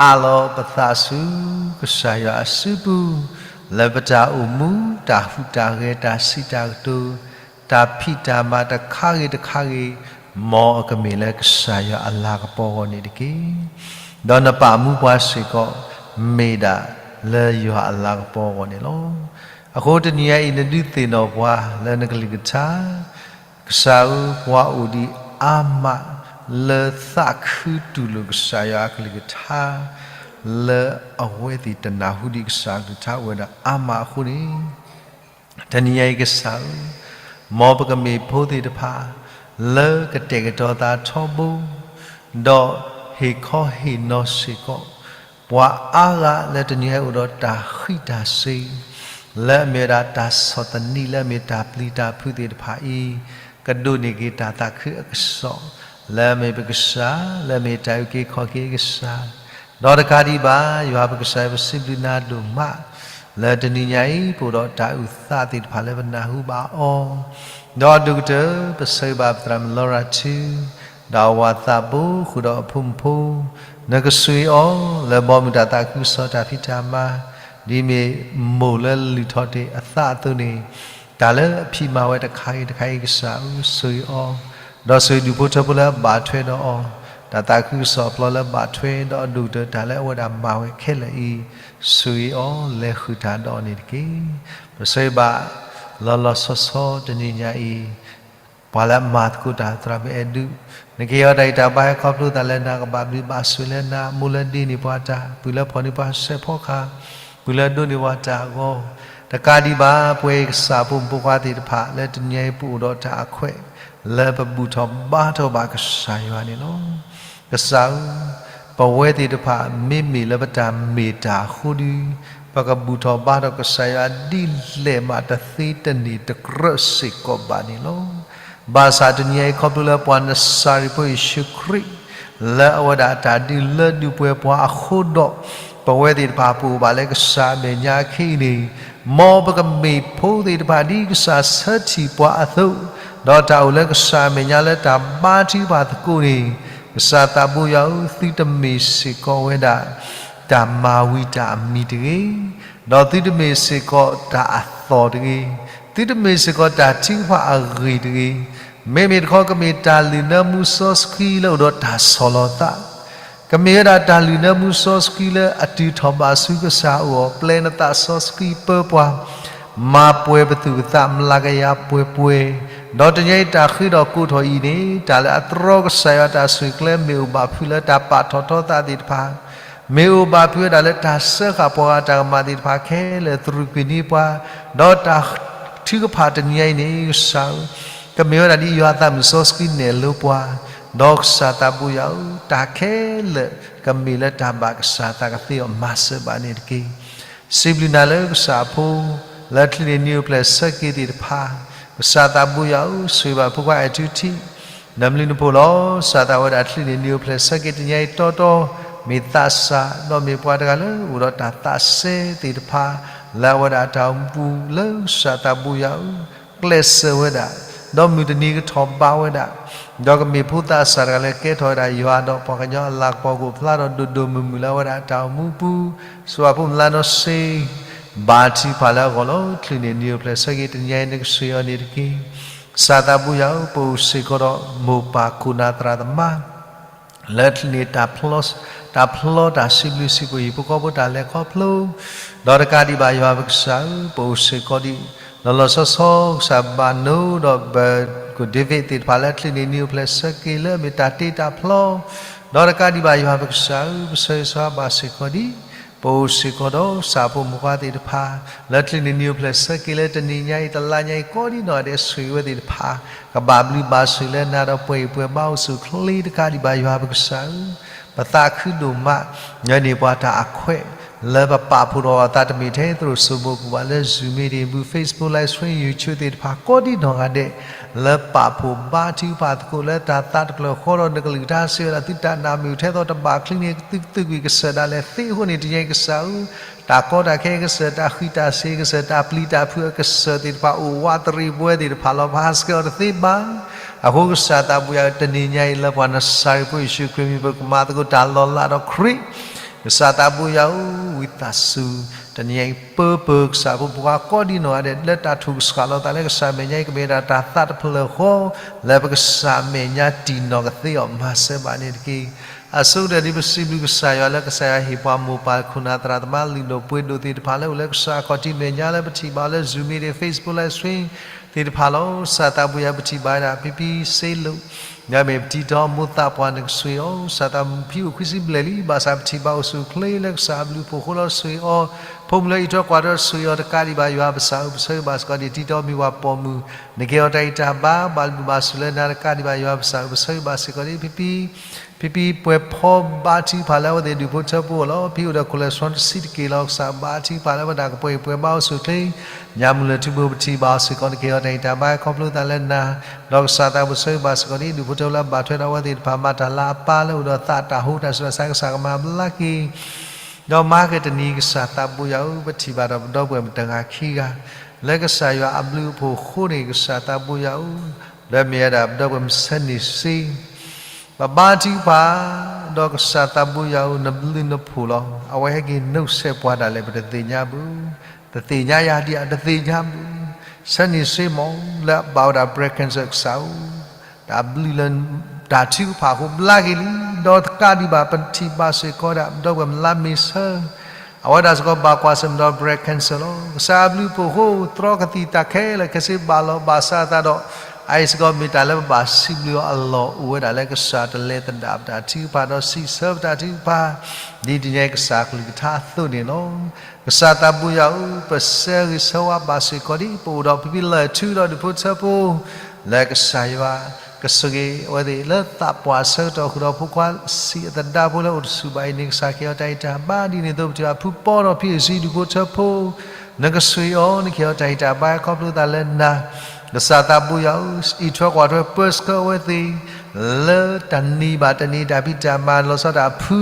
အးလီၤပသးဆူ ကစၢ်ယွၤအစုပူၤ, လၢပတၢ်အိၣ်မူ တၢ်ဟူးတၢ်ဂဲၤ တၢ်စံးတၢ်ကတိၤ တၢ်ဖံးတၢ်မၤတခါဂ့ၤတခါဂ့ၤ, မ်အကမ့ၢ်လၢကစၢ်ယွၤအလၤကပီၤအဂီၢ်န့ၣ်တက့ၢ်. ဒီးနပာ်မူပှၤစ့ၢ်ကီး မ့ၢ်ဒၣ်လၢယွၤအလၤကပီၤအဂီၢ်န့ၣ်လီၤ. အဃိတနံၤညါအံၤ နဒုးသ့ၣ်နီၣ်ပှၤလၢနကလုၢ်ကထါ, ကစၢ်ဧၢ, ပှၤအိၣ်ဒံးအါမး လၢသးခုတူၢ်လိာ်ကစၢ်ယွၤအကလုၢ်ကထါ လၢအဝဲသ့ၣ်တနၢ်ဟူဒံးကစၢ်အကလုၢ်ကထါအိၣ်ဝဲဒၣ်အါမးအဃိန့ၣ်, တနံၤညါအံၤကစၢ်ဧၢ, မ်ပကမ့ၢ်ဖိသ့ၣ်တဖၣ် လၢကတဲာ်ကတီၤသးထီဘိ, ဒီးဟ့ၣ်ခီဟ့ၣ်နီၤစ့ၢ်ကီး ပှၤအါဂၤလၢတနံၤညါအံၤအိၣ်ဒီးတၢ်ဃံးတၢ်စ့ၤ, လၢအမ့ၢ်ဝဲဒၣ်တၢ်ဆီၣ်သနံး လၢအမ့ၢ်တၢ်ပျံၤတၢ်ဖုးသ့ၣ်တဖၣ်အံၤ, ကဒိးန့ၢ်က့ၤတၢ်သးခုအကစီၣ်, လၢအမ့ၢ်ပကစၢ်, လၢအမ့ၢ်တၢ်အုၣ်က့ၤခီၣ်က့ၤအကစၢ်, ဒီးတကးဒံးဘၣ် ယွၤပကစၢ် ပစံးဘျုးနၤဒိၣ်မး လၢတနံၤညါအံၤ ပအိၣ်ဒီးတၢ်အုၣ်သးသ့ၣ်တဖၣ်လၢပနၢ်ဟူဘၣ်အီၤ, ဒီးအဒိၣ်ကတၢၢ် ပဆၢဂ့ၤဘၣ်ပသရၣ်မုၣ်လီရၤထူ, ဒီးအဝၤသးဘိဃုာ်ဒီးအဖိမုၣ်ဖိ, နကဆိၣ်ဂ့ၤအီၤ လၢဘီမုၢ်တၢ်သးခုကစီၣ်တၢ်ဖံးတၢ်မၤ, ဒ်အမ့ၢ်မိၢ်လၢလုၢ်ထီၣ်တ့ၢ်အသးအသိးန့ၣ်, တၢ်လၢအဖံးမၤဝဲတခါဂ့ၤတခါဂ့ၤ ကစၢ်ဧၢဆိၣ်ဂ့ၤအီၤ, ဒီးဆိၣ်ဂ့ၤဒူၣ်ဖိထၢဖိလၢအဘၣ်ထွဲဒီးအီၤ, တၢ်သးခုကစီၣ်အပျီလၢအဘၣ်ထွဲ ဒီးအဒိၣ်ကတၢၢ်တၢ်လၢအအိၣ်ဝဲဒၣ်မၤဝဲခဲလၢာ်အံၤ, ဆိၣ်ဂ့ၤအီၤ လဲၤဃုာ်တၢ်ဒီးအီၤန့ၣ်တက့ၢ်. ပဆၢဂ့ၤဘၣ် လီၤလီၤဆီဆီတနံၤညါအံၤ ပှၤလၢအမၤသကိးတၢ်သရၣ်မုၣ်အဲၣ်ဒူး, နကဟ့ၣ်အီၤတၢ်ဂံၢ်တၢ်ဘါဟဲခီဖျိသးလၢနၤ ကဘၣ်ဘျုးဘၣ်ဆိၣ်လၢနၤ, မိၢ်လၢဒ့န့ၢ်ပှၤတၢ်, ပုၢ်လၢဖီၣ်န့ၢ်ပှၤစဲးဖီကဟၣ်, ပုၢ်လၢဒိးန့ၢ်ပှၤတၢ်အဂီၢ်, တကးဒံးဘၣ် ပဝဲကစၢ်ဖိမုၣ်ဖိခွါသ့ၣ်တဖၣ် လၢတနံၤညါအံၤပအိၣ်ဒီးတၢ်အခွဲး လၢပဘူၣ်ထီၣ်ဘါထီၣ်ဘၣ်ကစၢ်ယွၤန့ၣ်လီၤ. ကစၢ်ဧၢ, ပဝဲသ့ၣ်တဖၣ် မ့မ့ၢ်လၢပတၢ်မ့ၢ်တၢ်အဃိဒီး, ပကဘူၣ်ထီၣ်ဘါထီၣ်ကစၢ်ယွၤဒ်လဲၣ်မး တသ့တန့ၢ်တကြၢးစ့ၢ်ကီးဘၣ်န့ၣ်လီၤ. ဘၣ်ဆၣ်တနံၤညါအံၤ ခီဖျိလၢပှၤနစၤရ့းဖိယ့ၣ်ၡူးခရံာ် လၢအဝဲဒၣ်တၢ်ဒုးလၢဒုးပှဲၤပှၤအဃိဒီး, ပဝဲသ့ၣ်တဖၣ်ပအိၣ်ဘၣ်လၢကစၢ်အမဲာ်ညါအခံအံၤန့ၣ်, မ်ပကမ့ၢ်ဖိသ့ၣ်တဖၣ် ဒ်ကစၢ်ဆၢထံၣ်ပှၤအသိး, ဒီးတၢ်အိၣ်လၢကစၢ်အမဲာ်ညါလၢတၢ်ဘါထုကဖၣ်သကိးန့ၣ်, ကစၢ်သးဘိယွၤဧၢ, သုတမ့ၢ်စ့ၢ်ကီးဝဲဒၣ် တၢ်မၤဝံၤတၢ်အမံၤတဂ့ၤ, ဒီးသုတမ့ၢ်စ့ၢ်ကီးတၢ်အသီၣ်တဂ့ၤ, သုတမ့ၢ်စ့ၢ်ကီးတၢ်ထုကဖၣ်အဂ့ၢ်တဂ့ၤ, မ့မ့ၢ်တခီ ကမ့ၢ်တၢ်လုၢ်နၢမူစီဆှံလၢအိၣ်ဒီးတၢ်ဆီၣ်လီၤသး, ကမ့ၢ်ဝဲဒၣ်တၢ်လုၢ်နၢမူစီဆှံလၢအတုၤထီၣ်ဘၣ်ဆူကစၢ်အအိၣ်အီၤ, ပျဲနသးစီဆှံပၢပှၤ, မၤပှဲၤပသူၣ်ပသး မျးကယၤပှဲၤပှဲၤ, ဒီးတနံၤအံၤတၢ်ဃ့ဒီးကိးထီၣ်အံၤန့ၣ်, တၢ်လၢအတြီကစၢ်ယွၤတၢ်ဆိၣ်ဂ့ၤကျဲ မ့ၢ်အိၣ်ဘၣ်ဖုးလၢတၢ်ပာ်ထီၣ်ထီသးသ့ၣ်တဖၣ်, မ့ၢ်အိၣ်ဘၣ်ဖုးဝဲဒၣ်လၢတၢ်စၢဃာ်ပှၤဂၤတၢ်ကမၣ်သ့ၣ်တဖၣ်ခဲလၢာ် သရူးကွံာ်န့ၢ်ပှၤ, ဒီးတၢ်ထုကဖၣ်တနံၤအံၤန့ၣ် ကစၢ်ဧၢ, ကမ့ၢ်ဝဲဒၣ်ဒ်ယွၤသးမုၣ်စီဆှံနဲၣ်လိပှၤ, ဒီးကစၢ်သးဘိယွၤဧၢ, တၢ်ခဲလၢာ်ကမ့ၢ်လၢတၢ်ဘၣ်ကစၢ်သးကသ့အီၤမၤစၢၤဘၣ်န့ၣ်တက့ၢ်. စံးဘျုးနၤလၢကစၢ်အဖိ, လၢချုးန့ၢ်နံၤအိၣ်ဖျဲၣ်ဆၢက့ၤသ့ၣ်တဖၣ်, ကစၢ်သးဘိယွၤဧၢ, ဆိၣ်ဂ့ၤဘၣ်ဖိခွါအဲၣ်ထူထံး, နဘျုးနဖှိၣ်လီၤ. ကစၢ်သးဝဲဒၣ်ချုးန့ၢ်နံၤအိၣ်ဖျဲၣ်ဆၢက့ၤတနံၤအံၤတီတီ, မ့ၢ်သးစၢ်, ဒီးမ့ၢ်ပှၤတဂၤလၢအိၣ်ဒီးတၢ်သးစဲသ့ၣ်တဖၣ်, လၢအဝဲဒၣ်တၢ်အိၣ်မူပူၤလၢကစၢ်သးဘိယွၤဧၢ, ကျဲးစၢးဝဲဒၣ်, ဒီးမုၢ်တနံၤကထီၣ်ဘးဝဲဒၣ်, ဒီးကမ့ၢ်ဖိသးစၢ်တဂၤလၢကဲထီၣ်ဝဲဒၣ်ယွၤဒီးပှၤကညီအလၤကပီၤကအိၣ်ဖျါထီၣ်ဒိၣ်ဒိၣ်မုၢ်မုၢ်လၢအဝဲဒၣ်တၢ်အိၣ်မူပူၤ, ဆိၣ်ဂ့ၤဖိမုၣ်လါနီၢ်စ့ ဘါထုကဖၣ်လၢအဂီၢ်လီၤ. ချုးန့ၣ်နံၤအိၣ်ဖျဲၣ်ဆၢက့ၤ တနံၤညါအံၤ နကဆှၢအီၤန့ၣ်တက့ၢ်. ကစၢ်သးဘိယွၤဧၢ, ပအိၣ်စ့ၢ်ကီးဒီးမိၢ်ပၢ်ခိၣ်နၢ်သရၣ်သမါ လၢချုးန့ၣ် တၢ်ဖျီတၢ်စံးဘျုးစံးဖှိၣ် ဟံၣ်ဖိဃီဖိတၢ်လဲၤခီဖျိ ဒီးတကးဒံးဘၣ်ယွၤပကစၢ်ဧၢ, ပအိၣ်စ့ၢ်ကီးဒံး လီၤလီၤဆီဆီ ကစၢ်ဘၣ်နိဒီးဘၢၣ်ကိၣ်ဒ့ဘ့ၣ်သ့ၣ်တဖၣ်လၢချုးန့ၣ်နံၤအိၣ်ဖျဲၣ်ဆၢက့ၤလၢအမ့ၢ်တၢ်တ့တၢ်ဖျီ ဒီးတကးဒံးဘၣ်ယွၤပကစၢ်ဧၢ, ပဆၢဂ့ၤဆၢဝါဘၣ်စ့ၢ်ကီးဒံး ပအိၣ်စ့ၢ်ကီးဒီးကစၢ်ဖိမုၣ်ခွါသ့ၣ်တဖၣ် လၢချုးန့ၣ်နံၤအိၣ်ဖျဲၣ်ဆၢက့ၤလၢတနံၤညါအံၤ တလါညါအံၤ ကိးဒံနီၢ်ဂၤဒဲး ဆိၣ်ဂ့ၤဝဲသ့ၣ်တဖၣ် ကဘၣ်ဘျုးဘၣ်ဆိၣ်လၢနၤဒီးပှဲၤအံၤပှဲၤဘါအိၣ်ဆူၣ်အိၣ်ချ့ တကးဒံးဘၣ်ယွၤပကစၢ်ဧၢ, ပသးခုဒိၣ်မး ယန့ၢ်ပှၤတၢ်အခွဲး လၢပပာ်ဖှိၣ်ထီၣ်အသးတမ့ၢ်ထဲသိးစိမိၢ်ပူၤဘၣ်လၢ Zoom meeting ဘူး Facebook Live Stream YouTube သ့ၣ်တဖၣ် ကိးဒံနီၢ်ဂၤဒဲး လၢပာ်ဖှိၣ်ဘါထုကဖၣ်သကိးလၢတၢ်သးတဖျၢၣ်ဃီဒီး နကလုၢ်ကထါစံးဝဲဒၣ် သုတၢ်နာ်မ့ၢ်အိၣ်ထဲသိးတဘၣ်ချံန့ၣ် သုကသုးကွံာ်ကစၢၢ်ဒၣ်လဲာ်သ့အဃိန့ၣ် တနံၤညါအံၤကစၢ်ဧၢ, တၢ်ကီတၢ်ခဲကစၢၢ် တၢ်ဃံးတၢ်စ့ၤကစၢၢ် တၢ်ပျံၤတၢ်ဖုးအကစၢၢ်သ့ၣ်တဖၣ် အိၣ်ဝးတရံးပဝဲသ့ၣ်တဖၣ်လီၤ. ပဟးဆှဲးအီၤတသ့ဘၣ်. အဃိကစၢ်သးဘိယွၤဧၢ, တနံၤညါအံၤလၢပှၤနစၤရ့းဖိယ့ၣ်ၡူးခရံာ်မံၤ ပကမၤသကိးတၢ်လီၤလးဒီးခရံာ် ကစၢ်သးဘိယွၤဧၢ, ဝံသးစူၤ တနံၤညါအံၤ ပၢပၢၤကစၢ်ဖိပှၤကိးဒံနီၢ်ဂၤဒဲး လၢတၢ်ထုးကဆှၣ်လီၤသးလၢကစၢ်မဲာ်ညါအံၤ ကမ့ၢ်ဝဲဒၣ်တၢ်သးတဖျၢၣ်ဃီ လၢပကစၢ်မဲာ်ညါတံၢ်နီၢ်ကသ့အီၤ မၤစၢၤဘၣ်န့ၣ်တက့ၢ်. အဆိကတၢၢ်ဒ်ပစံးဘျုးကစၢ်ယွၤလၢကစၢ်ယွၤဟ့ၣ်ပှၤမိၢ်ပၢ်ခိၣ်နၢ်သရၣ်သမါ လုၢ်ဒိၣ်ပှ့ၤဒိၣ်သ့ၣ်တဖၣ်လၢအိၣ်လၢကစၢ်ခီၣ်ထံးမဲာ်ညါလၢပထံၣ်ဘၣ်အီၤလၢ Zoom meeting Facebook Live Stream သ့ၣ်တဖၣ်လီၤ. ကစၢ်သးဘိယွၤ ပထံၣ်ဘၣ်ဝဲဒၣ် ဖံဖံစ့လိာ် ဒီးမ့ၢ်ပတံထီမိၢ်သးပှၢ် နကဆိၣ်ဂ့ၤအီၤ ကစၢ်သးမုၣ်ဖံအိၣ်ခွံဆံဘျဲၣ်လံ ဘၣ်ဆၣ်ပထံၣ်ဘၣ်အိၣ်ဆူၣ်အိၣ်ချ့လၢကစၢ်အဘျုးအဖှိၣ်အဃိလီၤ ဆိၣ်ဂ့ၤအီၤ, ဖိမုၣ်လၢအံးထွဲကွၢ်ထွဲ ဆိၣ်ဂ့ၤအီၤတကးဒံးဘၣ် ယွၤပကစၢ်ဧၢ, ပဆၢဂ့ၤဘၣ်စ့ၢ်ကီးဒံး တံထီမ့ၢ်ပှၤပိာ်မုၣ် နကဲအီၤတၢ်ဂံၢ်တၢ်ဘါ ဘၣ်လုၢ်ဘၣ်ဆိၣ်လၢနၤတကးဒံးဘၣ် ယွၤပကစၢ်ဧၢ, ပဆၢဂ့ၤဘၣ်စ့ၢ်ကီးဒံး ဖံဖံ ဖံဖံပှဲၤဖီဘါထုကဖၣ်လၢအဝဲသ့ၣ်ဒူၣ်ဖိထၢဖိအအိၣ်လီၤ. ဖံအိၣ်ဒီး cholesterol တဆံးတက့ၢ်လီၤ. ကစၢ်ဘါထုကဖၣ်လၢအဝဲဒၣ်ကပှဲၤအံၤပှဲၤဘါအိၣ်ဆူၣ်အိၣ်ချ့ ညၣ်မုၢ်လၢၢ်ထူဘိပထံၣ်ဘၣ်အီၤစ့ၢ်ကီး နကဲအီၤတၢ်ဂံၢ်တၢ်ဘါ ခီဖျိသးလၢနၤ, ဒီးကစၢ်သးဘိယွၤ ပဆၢဂ့ၤဘၣ်စ့ၢ်ကီးဒံး ဒူၣ်ဖိထၢဖိလၢအဘၣ်ထွဲဒီးအဝဲသ့ၣ်တဖၣ် မၤတၢ်လၤအပၢ်လၢအိၣ်ဒီးသး တၢ်ဟိတၢ်ဆူးတၢ်ဆါ ကစၢ်ကမၤဘျါက့ၤ ဒီးမၤက့ၤတနံၤ ကစၢ်သးဘိယွၤဧၢ, ပထံၣ်ဘၣ်ဒီးပဒီပုၢ်ဝဲၢ်မုၣ်တဂၤခံဂၤ လၢကစၢ်ယွၤအဘျုးအဖှိၣ်အဃိန့ၣ် ကစၢ်သးဘိယွၤဧၢ, လၢမ့ၢ်ဝဲဒၣ်ပဒီပုၢ်ဝဲၢ်မုၣ်ဆၢန့ၢ်စ့ ပဘါထုကဖၣ် ဒီးကစၢ်သးဘိယွၤဧၢ, နဘျုးနဖှိၣ်လီၤ. အဝဲဟဲက့ၤ နှုတ်ဆက် ပှၤဒၣ်လဲာ် ပတသ့ၣ်ညါဘူး, တသ့ၣ်ညါယၤဒံးဧါ, တသ့ၣ်ညါဘူး, ဆၢန့ၢ်စ့မး လၢအဘၣ်ဝဲဒၣ် breast cancer ကစၢ်ဧၢ, တၢ်ဘျုးလၢ တၢ်ထုကဖၣ်အဃိဘျါက့ၤလံ, ဒီးတကးဒံးဘၣ် ပထံၣ်ဘၣ်စ့ၢ်ကီးဒၣ် ပဒီပုၢ်ဝဲၢ်မုၣ်လါမ့ၤဆၢ အဝဲဒၣ်စ့ၢ်ကီးဘၣ်ကွၢ်ဆၢၣ်မဲာ်ဒီး breast cancer လီၤ. ကစၢ်အဘျုးအဖှိၣ်အဃိ သရီကသံၣ်တၢ်ခဲလၢာ်ခဲဆ့ဘၣ်လီၤဘၣ်စးအသးဒီး အအံၤစ့ၢ်ကီးမ့ၢ်တၢ်လၢပဘၣ်စံးဘျုးအီၤအလီၢ် အိၣ်ဝဲဒၣ်လၢကစၢ်တလဲၤသဒၣ်ပတၢ်ထုကဖၣ်ဒီးစံးဆၢပတၢ်ထုကဖၣ် ဒ်တနံၤညါအံၤကစၢ်ကလုၢ်ကထါအသိးန့ၣ်လီၤ. ကစၢ်သးဘိယွၤဧၢ, ပဆၢဂ့ၤဆၢဝါဘၣ်စ့ၢ်ကီးဒံး ပအိၣ်ဒီးဖံဖံလၢၢ်ထူဒီးဒူၣ်ဖိထၢဖိ လၢကစၢ်ယွၤ ကဆိၣ်ဂ့ၤအဝဲသ့ၣ်လၢသးပှၢ်ဆၢကတီၢ်ဃုာ်ဒီး ဖိခွါဆံးအသဒါဖိလၢအိၣ်တဆူၣ်ဘၣ်အံၤန့ၣ် ကစၢ်ကဲအီၤတၢ်ဂံၢ်တၢ်ဘါ ဒ်န့ၣ်အသိး ပထံၣ်ဘၣ်ဖုပီဒီးဖံအုၣ်ဆံးဒူၣ်ဖိထၢဖိ နကဆိၣ်ဂ့ၤအီၤ နကဲအီၤတၢ်ဂံၢ်တၢ်ဘါ ခီဖျိသးလၢနၤ ကစၢ်သးဘိယွၤဧၢ, အံးထွဲကွၢ်ထွဲ ပၢဆှၢအဝဲသ့ၣ် လၢတနံၤဘၣ်တနံၤ တၢ်ဖံးတၢ်မၤ လီၤဆီဒၣ်တၢ်ဖု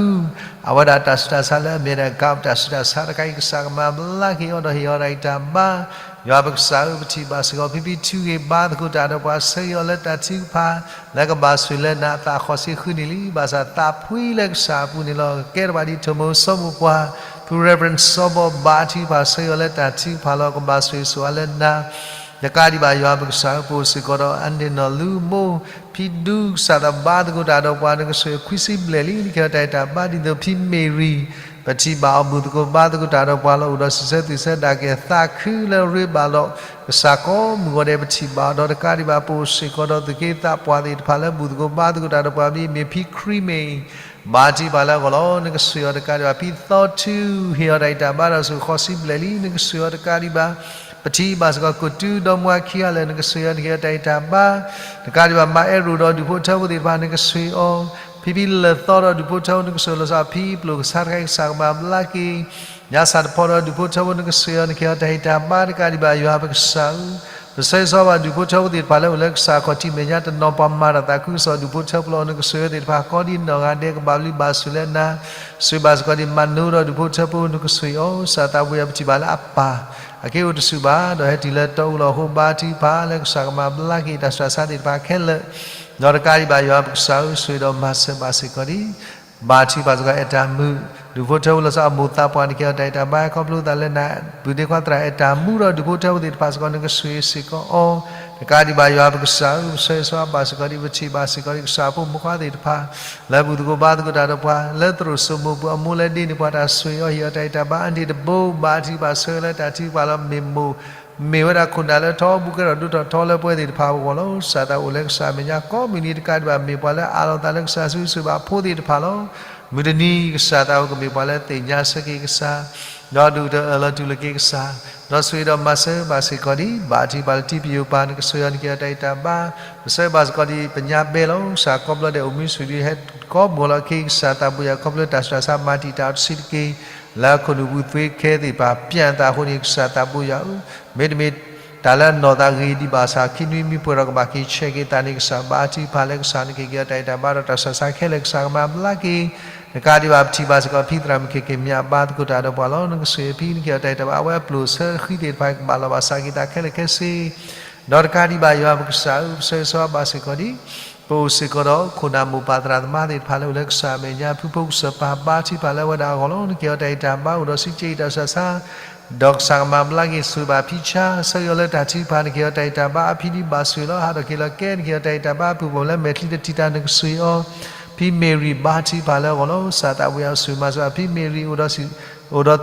အဝဲဒၣ်တၢ်ဆူးတၢ်ဆါလၢအမ့ၢ်ဒၣ် ကး တၢ်ဆူးတၢ်ဆါတခါအံၤ ကစၢ်ကမၤဘျါက့ၤအီၤဒီးဟ့ၣ်အီၤတၢ်ဂံၢ်တၢ်ဘါ ယွၤပကစၢ်ဧၢ, ပထံၣ်ဘၣ်စ့ၢ်ကီး ဖံဖံထုဂ့ၤဘါသကိးတၢ်ဒီးပှၤ ဆၢဂ့ၤအီၤလၢတၢ်ထုကဖၣ် လၢကဘၣ်ဆိၣ်လၢနၤအသးအဃီစ့ၢ်ဃုာ်န့ၣ်လံ. ဘၣ်ဆၣ်သးဖှံလၢကစၢ်အပူၤန့ၣ်လီၤ. ကကဲထီၣ်ဘၣ်ဒ်ထိၣ်မိၢ်စီၤမိၢ်ပှၢ် ဖု Reverend စီၤဘီဘါထုကဖၣ် ဆၢဂ့ၤအီၤလၢတၢ်ထုကဖၣ်လီၤ. ကဘၣ်ဆိၣ်ဂ့ၤဆိၣ်ဝါလၢနၤ တကးဒံးဘၣ် ယွၤပကစၢ်ဧၢ, ပအိၣ်စ့ၢ်ကီးဒီး အန့ၣ်နီၢ်လူမူ ဖံဒူ ကစၢ်သးဘါသကိးတၢ်ဒီးပှၤ နကဆိၣ်ဂ့ၤခွံဆံဘျဲၣ်လံ နကဲအီၤတၢ်ဂံၢ်တၢ်ဘါ ဒ်သိးဖံမ့ၢ်ရံၤ ပထံၣ်ဘၣ်အီၤဘူၣ်သကိးဘါသကိးတၢ်ဒီးပှၤလီၤ. အိၣ်ဒီးစံးဆၢသူၣ်ဆၢဒၣ်ကဲၤသးခုလၢအရ့ဘၣ်ဒီး ကစၢ်ကိးမုၢ်ဂီၤဒဲး ပထံၣ်ဘၣ်အီၤဒီး တကးဒံးဘၣ် ပအိၣ်စ့ၢ်ကီးဒီးသုးက့သးပှၢ်သ့ၣ်တဖၣ်လၢဘူၣ်သကိးဘါသကိးတၢ်ဒီးပှၤ မ့မ့ၢ်ဖံခရံာ်မ့ၢ် ဘါထုကဖၣ်လၢအဂီၢ်လီၤ. နကဆိၣ်ဂ့ၤအီၤတကးဒံးဘၣ် ဖံသီထု ဟ့ၣ်အီၤတၢ်ဂံၢ်တၢ်ဘါဒီးဆိၣ်ဂ့ၤဃီဆံဘျဲၣ်လံ နကဆိၣ်ဂ့ၤအီၤတကးဒံးဘၣ် ပထံၣ်ဘၣ်စ့ၢ်ကီး ကိၣ်တူဒီမါခံဂၤလၢာ် နကဆိၣ်ဂ့ၤအီၤ နကဲအီၤတၢ်ဂံၢ်တၢ်ဘါ တကးဒံးဘၣ် မါအဲၣ်ရိၣ်ဒီးဒူၣ်ဖိထၢဖိသ့ၣ်တဖၣ် နကဆိၣ်ဂ့ၤအီၤ ဖံဖံလၢာ်သီဒီးဒူၣ်ဖိထၢဖိ နကဆိၣ်ဂ့ၤလီၤဆီ ဖံပျိၢ်ကဆါတခါအံၤ ကစၢ်ကမၤဘျါက့ၤ ညါစၢ်တဖီဒီးဒူၣ်ဖိထၢဖိ နကဆိၣ်ဂ့ၤအီၤ နကဲအီၤတၢ်ဂံၢ်တၢ်ဘါ တကးဒံးဘၣ် ယွၤပကစၢ်ဧၢ ပဆၢဂ့ၤဆၢဝါဘၣ်ဒူၣ်ဖိထၢဖိသ့ၣ်တဖၣ်လၢအိၣ်လၢကစၢ်ခီၣ်ထံးမဲာ်ညါတနီၤ ပှၤမၤတၢ်သးခုကစီၣ်ဒူၣ်ဖိထၢဖိလီၤ. နကဆိၣ်ဂ့ၤသ့ၣ်တဖၣ် ကိးဒံနီၢ်ဂၤဒဲး ကဘၣ်ဘျုးဘၣ်ဆိၣ်လၢနၤ ဆိၣ်ဂ့ၤဘၣ်စ့ၢ်ကီးဒံး မၤနိဒီးဒူၣ်ဖိထၢဖိ နကဆိၣ်ဂ့ၤအီၤ ကစၢ်သးဘိယွၤ ပထံၣ်ဘၣ်လၢအပၢ် အက့အိၣ်တဆူၣ်ဘၣ် ဒီးဟဲတုၤလၢတီအူလီၤအဃိ ဘါထုကဖၣ်လၢကစၢ်ကမၤဘျါက့ၤ တၢ်ဆူးတၢ်ဆါသ့ၣ်တဖၣ်ခဲလၢာ် ဒီးတကးဒံးဘၣ် ယွၤပကစၢ်ဧၢ ဆိၣ်ဂ့ၤဒီးမၤစၢၤဘၣ်စ့ၢ်ကီးဒံး ဘါထုကဖၣ်စ့ၢ်ကီး အဲၣ်တၢ်မုာ်, ဒူၣ်ဖိထၢဖိလီၤဆီအမိၢ်သးပှၢ် နကဟ့ၣ်အီၤတၢ်အဲၣ်တၢ်ဘါ ခီဖျိသးလၢနၤ, ပုၢ်ဒ့ခွါသရၣ်အဲၣ်တၢ်မုာ်ဒီး ဒူၣ်ဖိထၢဖိသ့ၣ်တဖၣ်စ့ၢ်ကီး နကဆိၣ်ဂ့ၤစ့ၢ်ကီးအီၤ, တကးဒံးဘၣ်ယွၤပကစၢ်ဧၢ, ပဆၢဂ့ၤဆၢဝါဘၣ်စ့ၢ်ကီးဒံး ပထံၣ်ဘၣ်စ့ၢ်ကီးဒံး ကစၢ်အဖိမုၣ်ခွါသ့ၣ်တဖၣ် လၢဘူၣ်သကိးဘါသကိးတၢ်ဒီးပှၤ လၢသရိာ်စိမိၢ်ပူၤ အမိၢ်လၢဒ့န့ၢ်ပှၤတၢ်ဆိၣ်ဂ့ၤအီၤ ဟ့ၣ်အီၤတၢ်အဲၣ်တၢ်ဘါအါန့ၢ်တဘိ ဘါထုကဖၣ်ဆၢလၢတၢ်ထုကဖၣ်လီၤ. မ့ၢ်မိၢ် မ့ၢ်ဝဲဒၣ်ခိၣ်နၢ်လၢထီဘိကဲထီၣ်ဒိၣ်ထီၣ်ထီလၢပှဲၤသ့ၣ်တဖၣ်အဂီၢ်လီၤ. ကစၢ်သးအိၣ်လၢကစၢ်အမဲာ်ညါကိးမုၢ်နံၤ တကးဒံးဘၣ် မ့ၢ်ပှၤလၢအးလီၤသးလၢကစၢ်စုဆိၣ်ဂ့ၤဘၣ်ဖိသ့ၣ်တဖၣ်လီၤ. မုၢ်တနံၤ ကစၢ်သးအိၣ်ကမ့ၢ်ပှၤလၢသ့ၣ်ညါဆၢက့ၤကစၢ် ဒီးဒုးတအၢၣ်လီၤတူၢ်လိာ်က့ၤကစၢ်, ဒီးဆိၣ်ဂ့ၤဒီးမၤစၢၤဘၣ်စ့ၢ်ကီးဒံး ဘါထုကဖၣ်လၢထံပယိၤပၤ နကဆိၣ်ဂ့ၤအီၤ နကဟ့ၣ်အီၤတၢ်အဲၣ်တၢ်ဘါ, ပဆၢဘၣ်စ့ၢ်ကီးဒံး ပညါဘဲလီၤ. ကစၢ်ကိးဘျီဒဲး အိၣ်မူဆူၣ်ဒံး ဟဲကိးမုၢ်လီၤ ခ့ကစၢ်သးဘိယွၤ ခီဖျိတၢ်ဆူးတၢ်ဆါ မၤတံာ်တာ်အီၤတဆံးတက့ၢ် လၢအခိၣ်နူာ်ပူၤ သွ့ခဲသ့ၣ်တဖၣ် ပျၢ်သးအဃိန့ၣ် ကစၢ်သးဘိယွၤဧၢ, မ့တမ့ၢ် တၢ်လၢအနီၢ်သးဂ့ၤဒံးဘၣ်ဆၣ် ခံနွံမံပှဲၤဒီးကဘၣ်က့ၤဆဲးက့ၤသးန့ၣ် ကစၢ်ဘါထုကဖၣ်လၢကစၢ် နကဟ့ၣ်အီၤတၢ်အဲၣ်တၢ်ဘါဒီးတၢ်ဆူးတၢ်ဆါခဲလၢာ် ကစၢ်ကမၤဘျါက့ၤ တကးဒံးဘၣ် ပထံၣ်ဘၣ်စ့ၢ်ကီး ဖံသရၣ်မုၣ်ခဲက့ၤမၠး ဘါသကိးတၢ်ဒီးပှၤလီၤ. နကဆိၣ်ဂ့ၤဖံ နကဟ့ၣ်အီၤတၢ်အဲၣ်တၢ်ဘါ အဝဲအပျိၢ်ဆၢဃံသ့ၣ်တဖၣ် ကဘၣ်လီၤဘၣ်စးက့ၤသးခဲလၢာ်ခဲဆ့ ဒီးတကးဒံးဘၣ် ယွၤပကစၢ်ဧၢ, ပဆၢဂ့ၤဆၢဝါဘၣ်စ့ၢ်ကီးဒံး ပအိၣ်စ့ၢ်ကီးဒီး ခိၣ်နၢ်မိၢ်ပၢ်သရၣ်သမါသ့ၣ်တဖၣ်လၢအိၣ်လၢကစၢ်အမဲာ်ညါ ဖုဖိကစၢၢ်ပၢ် ဘါထုကဖၣ်လၢအဝဲဒၣ်အဂီၢ်လီၤ. နကဟ့ၣ်အီၤတၢ်အဲၣ်တၢ်ဘါ အိၣ်ဒီးစံးကဲအံၤတၢ်ဆူးတၢ်ဆါ ဒီးကစၢ်ကမၤဘျါက့ၤ ဆိၣ်ဂ့ၤဘၣ်ဖံဆါ ဆၢဂ့ၤအီၤလၢတၢ်ထုကဖၣ် နကဟ့ၣ်အီၤတၢ်အဲၣ်တၢ်ဘါ အဖံဒံးဘၣ်ဆိၣ်ဂ့ၤလီၤ ဟးထီၣ်က့ၤလီၤကဲ နကဟ့ၣ်အီၤတၢ်အဲၣ်တၢ်ဘါ ပုၢ်ဖိလၢမဲာ်ချံတထံၣ်တၢ် နကဆိၣ်ဂ့ၤအီၤ ဖံမ့ၢ်ရံၣ် ဘါထုကဖၣ်လၢအဂီၢ်လီၤ. ကစၢ်သးဘိယွၤဆိၣ်ဂ့ၤမၤစၢၤဘၣ်ဖံမ့ၢ်ရံၣ် အိၣ်ဒီးသွံၣ်ထီၣ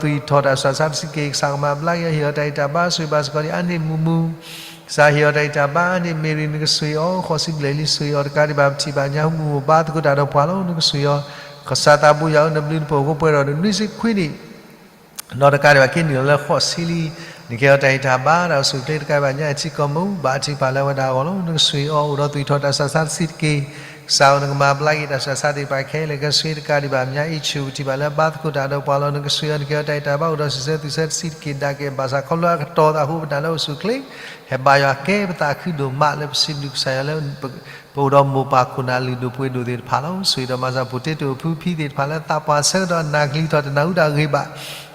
်တၢ်ဆူးတၢ်ဆါတဆံးတက့ၢ် ကစၢ်ကမၤဘျါက့ၤအီၤ ဟ့ၣ်အီၤတၢ်အဲၣ်တၢ်ဘါ ဆိၣ်ဂ့ၤဘၣ်စ့ၢ်ကီးဒံး အါန့ၢ်မုာ်မုာ် ကစၢ်ဟ့ၣ်အီၤတၢ်အဲၣ်တၢ်ဘါ အါန့ၢ်မ့ၢ်ရံၣ် နကဆိၣ်ဂ့ၤအီၤ ဃိးဆံဘျဲၣ်လံ ဆိၣ်ဂ့ၤအီၤ တကးဒံးဘၣ် ပထံၣ်ဘၣ်ညါဟူမူဟူဘါသကိးတၢ်ဒီးပှၤလီၤ နကဆိၣ်ဂ့ၤအီၤ ကစၢ်သးဘိယွၤဧၢ နဘျုးနဖှိၣ်အဃိ ပှဲၤဒီးနနွံဆံခွံနံၣ် ဒီးတကးဒံးဘၣ် က့ၤနုာ်လီၤလၢဃိးဆံလံ နကဟ့ၣ်အီၤတၢ်အဲၣ်တၢ်ဘါ တၢ်အိၣ်ဆူၣ်အိၣ်ချ့ တကးဒံးဘၣ်ညါအံၤထံကီၢ်မူ ဘါထုကဖၣ်လၢအဝဲဒၣ်အဂီၢ်လီၤ. နကဆိၣ်ဂ့ၤအီၤ အိၣ်ဒီးသွံၣ်ထီၣ်တၢ်ဆူးတၢ်ဆါတဆံးတက့ၢ် ကစၢ်ဧၢ နကမၤဘျါက့ၤတၢ်ဆူးတၢ်ဆါသ့ၣ်တဖၣ် ခဲလၢာ်ခဲဆ့ တကးဒံးဘၣ် မညါအံၤဆူၣ် ပထံၣ်ဘၣ်လၢဘါသကိးတၢ်ဒီးပှၤလီၤ နကဆိၣ်ဂ့ၤအီၤ နကဟ့ၣ်အီၤတၢ်အဲၣ်တၢ်ဘါ အိၣ်ဒီးစံးဆၢသွံၣ်ဆၢတဆံးတက့ၢ် ဒၣ်ကဲဘၣ်ဆၣ် ခီဖျိအကတီၤသးအဃိ ပတၢ်လၢအိၣ်ဆူၣ်အိၣ်ချ့ ဟဲဘါယွၤကဲ ပသးခုဒိၣ်မးလၢပစံးဘျုးကစၢ်ယွၤလၢ ပအိၣ်ဒီးမိၢ်ပၢ်ခိၣ်နၢ်လုၢ်ဒိၣ်ပှ့ၤဒိၣ်သ့ၣ်တဖၣ်လီၤ. ဆိၣ်ဂ့ၤဒီးမၤစၢၤ ဖိတ့တိာ်ဖုဖံသ့ၣ်တဖၣ်လၢသးပှၢ်ဆၢကတီၢ် နၢ်ကလံၤထီၣ်တနၢ်ဟူတၢ်ဂ့ၢ်ဘၣ်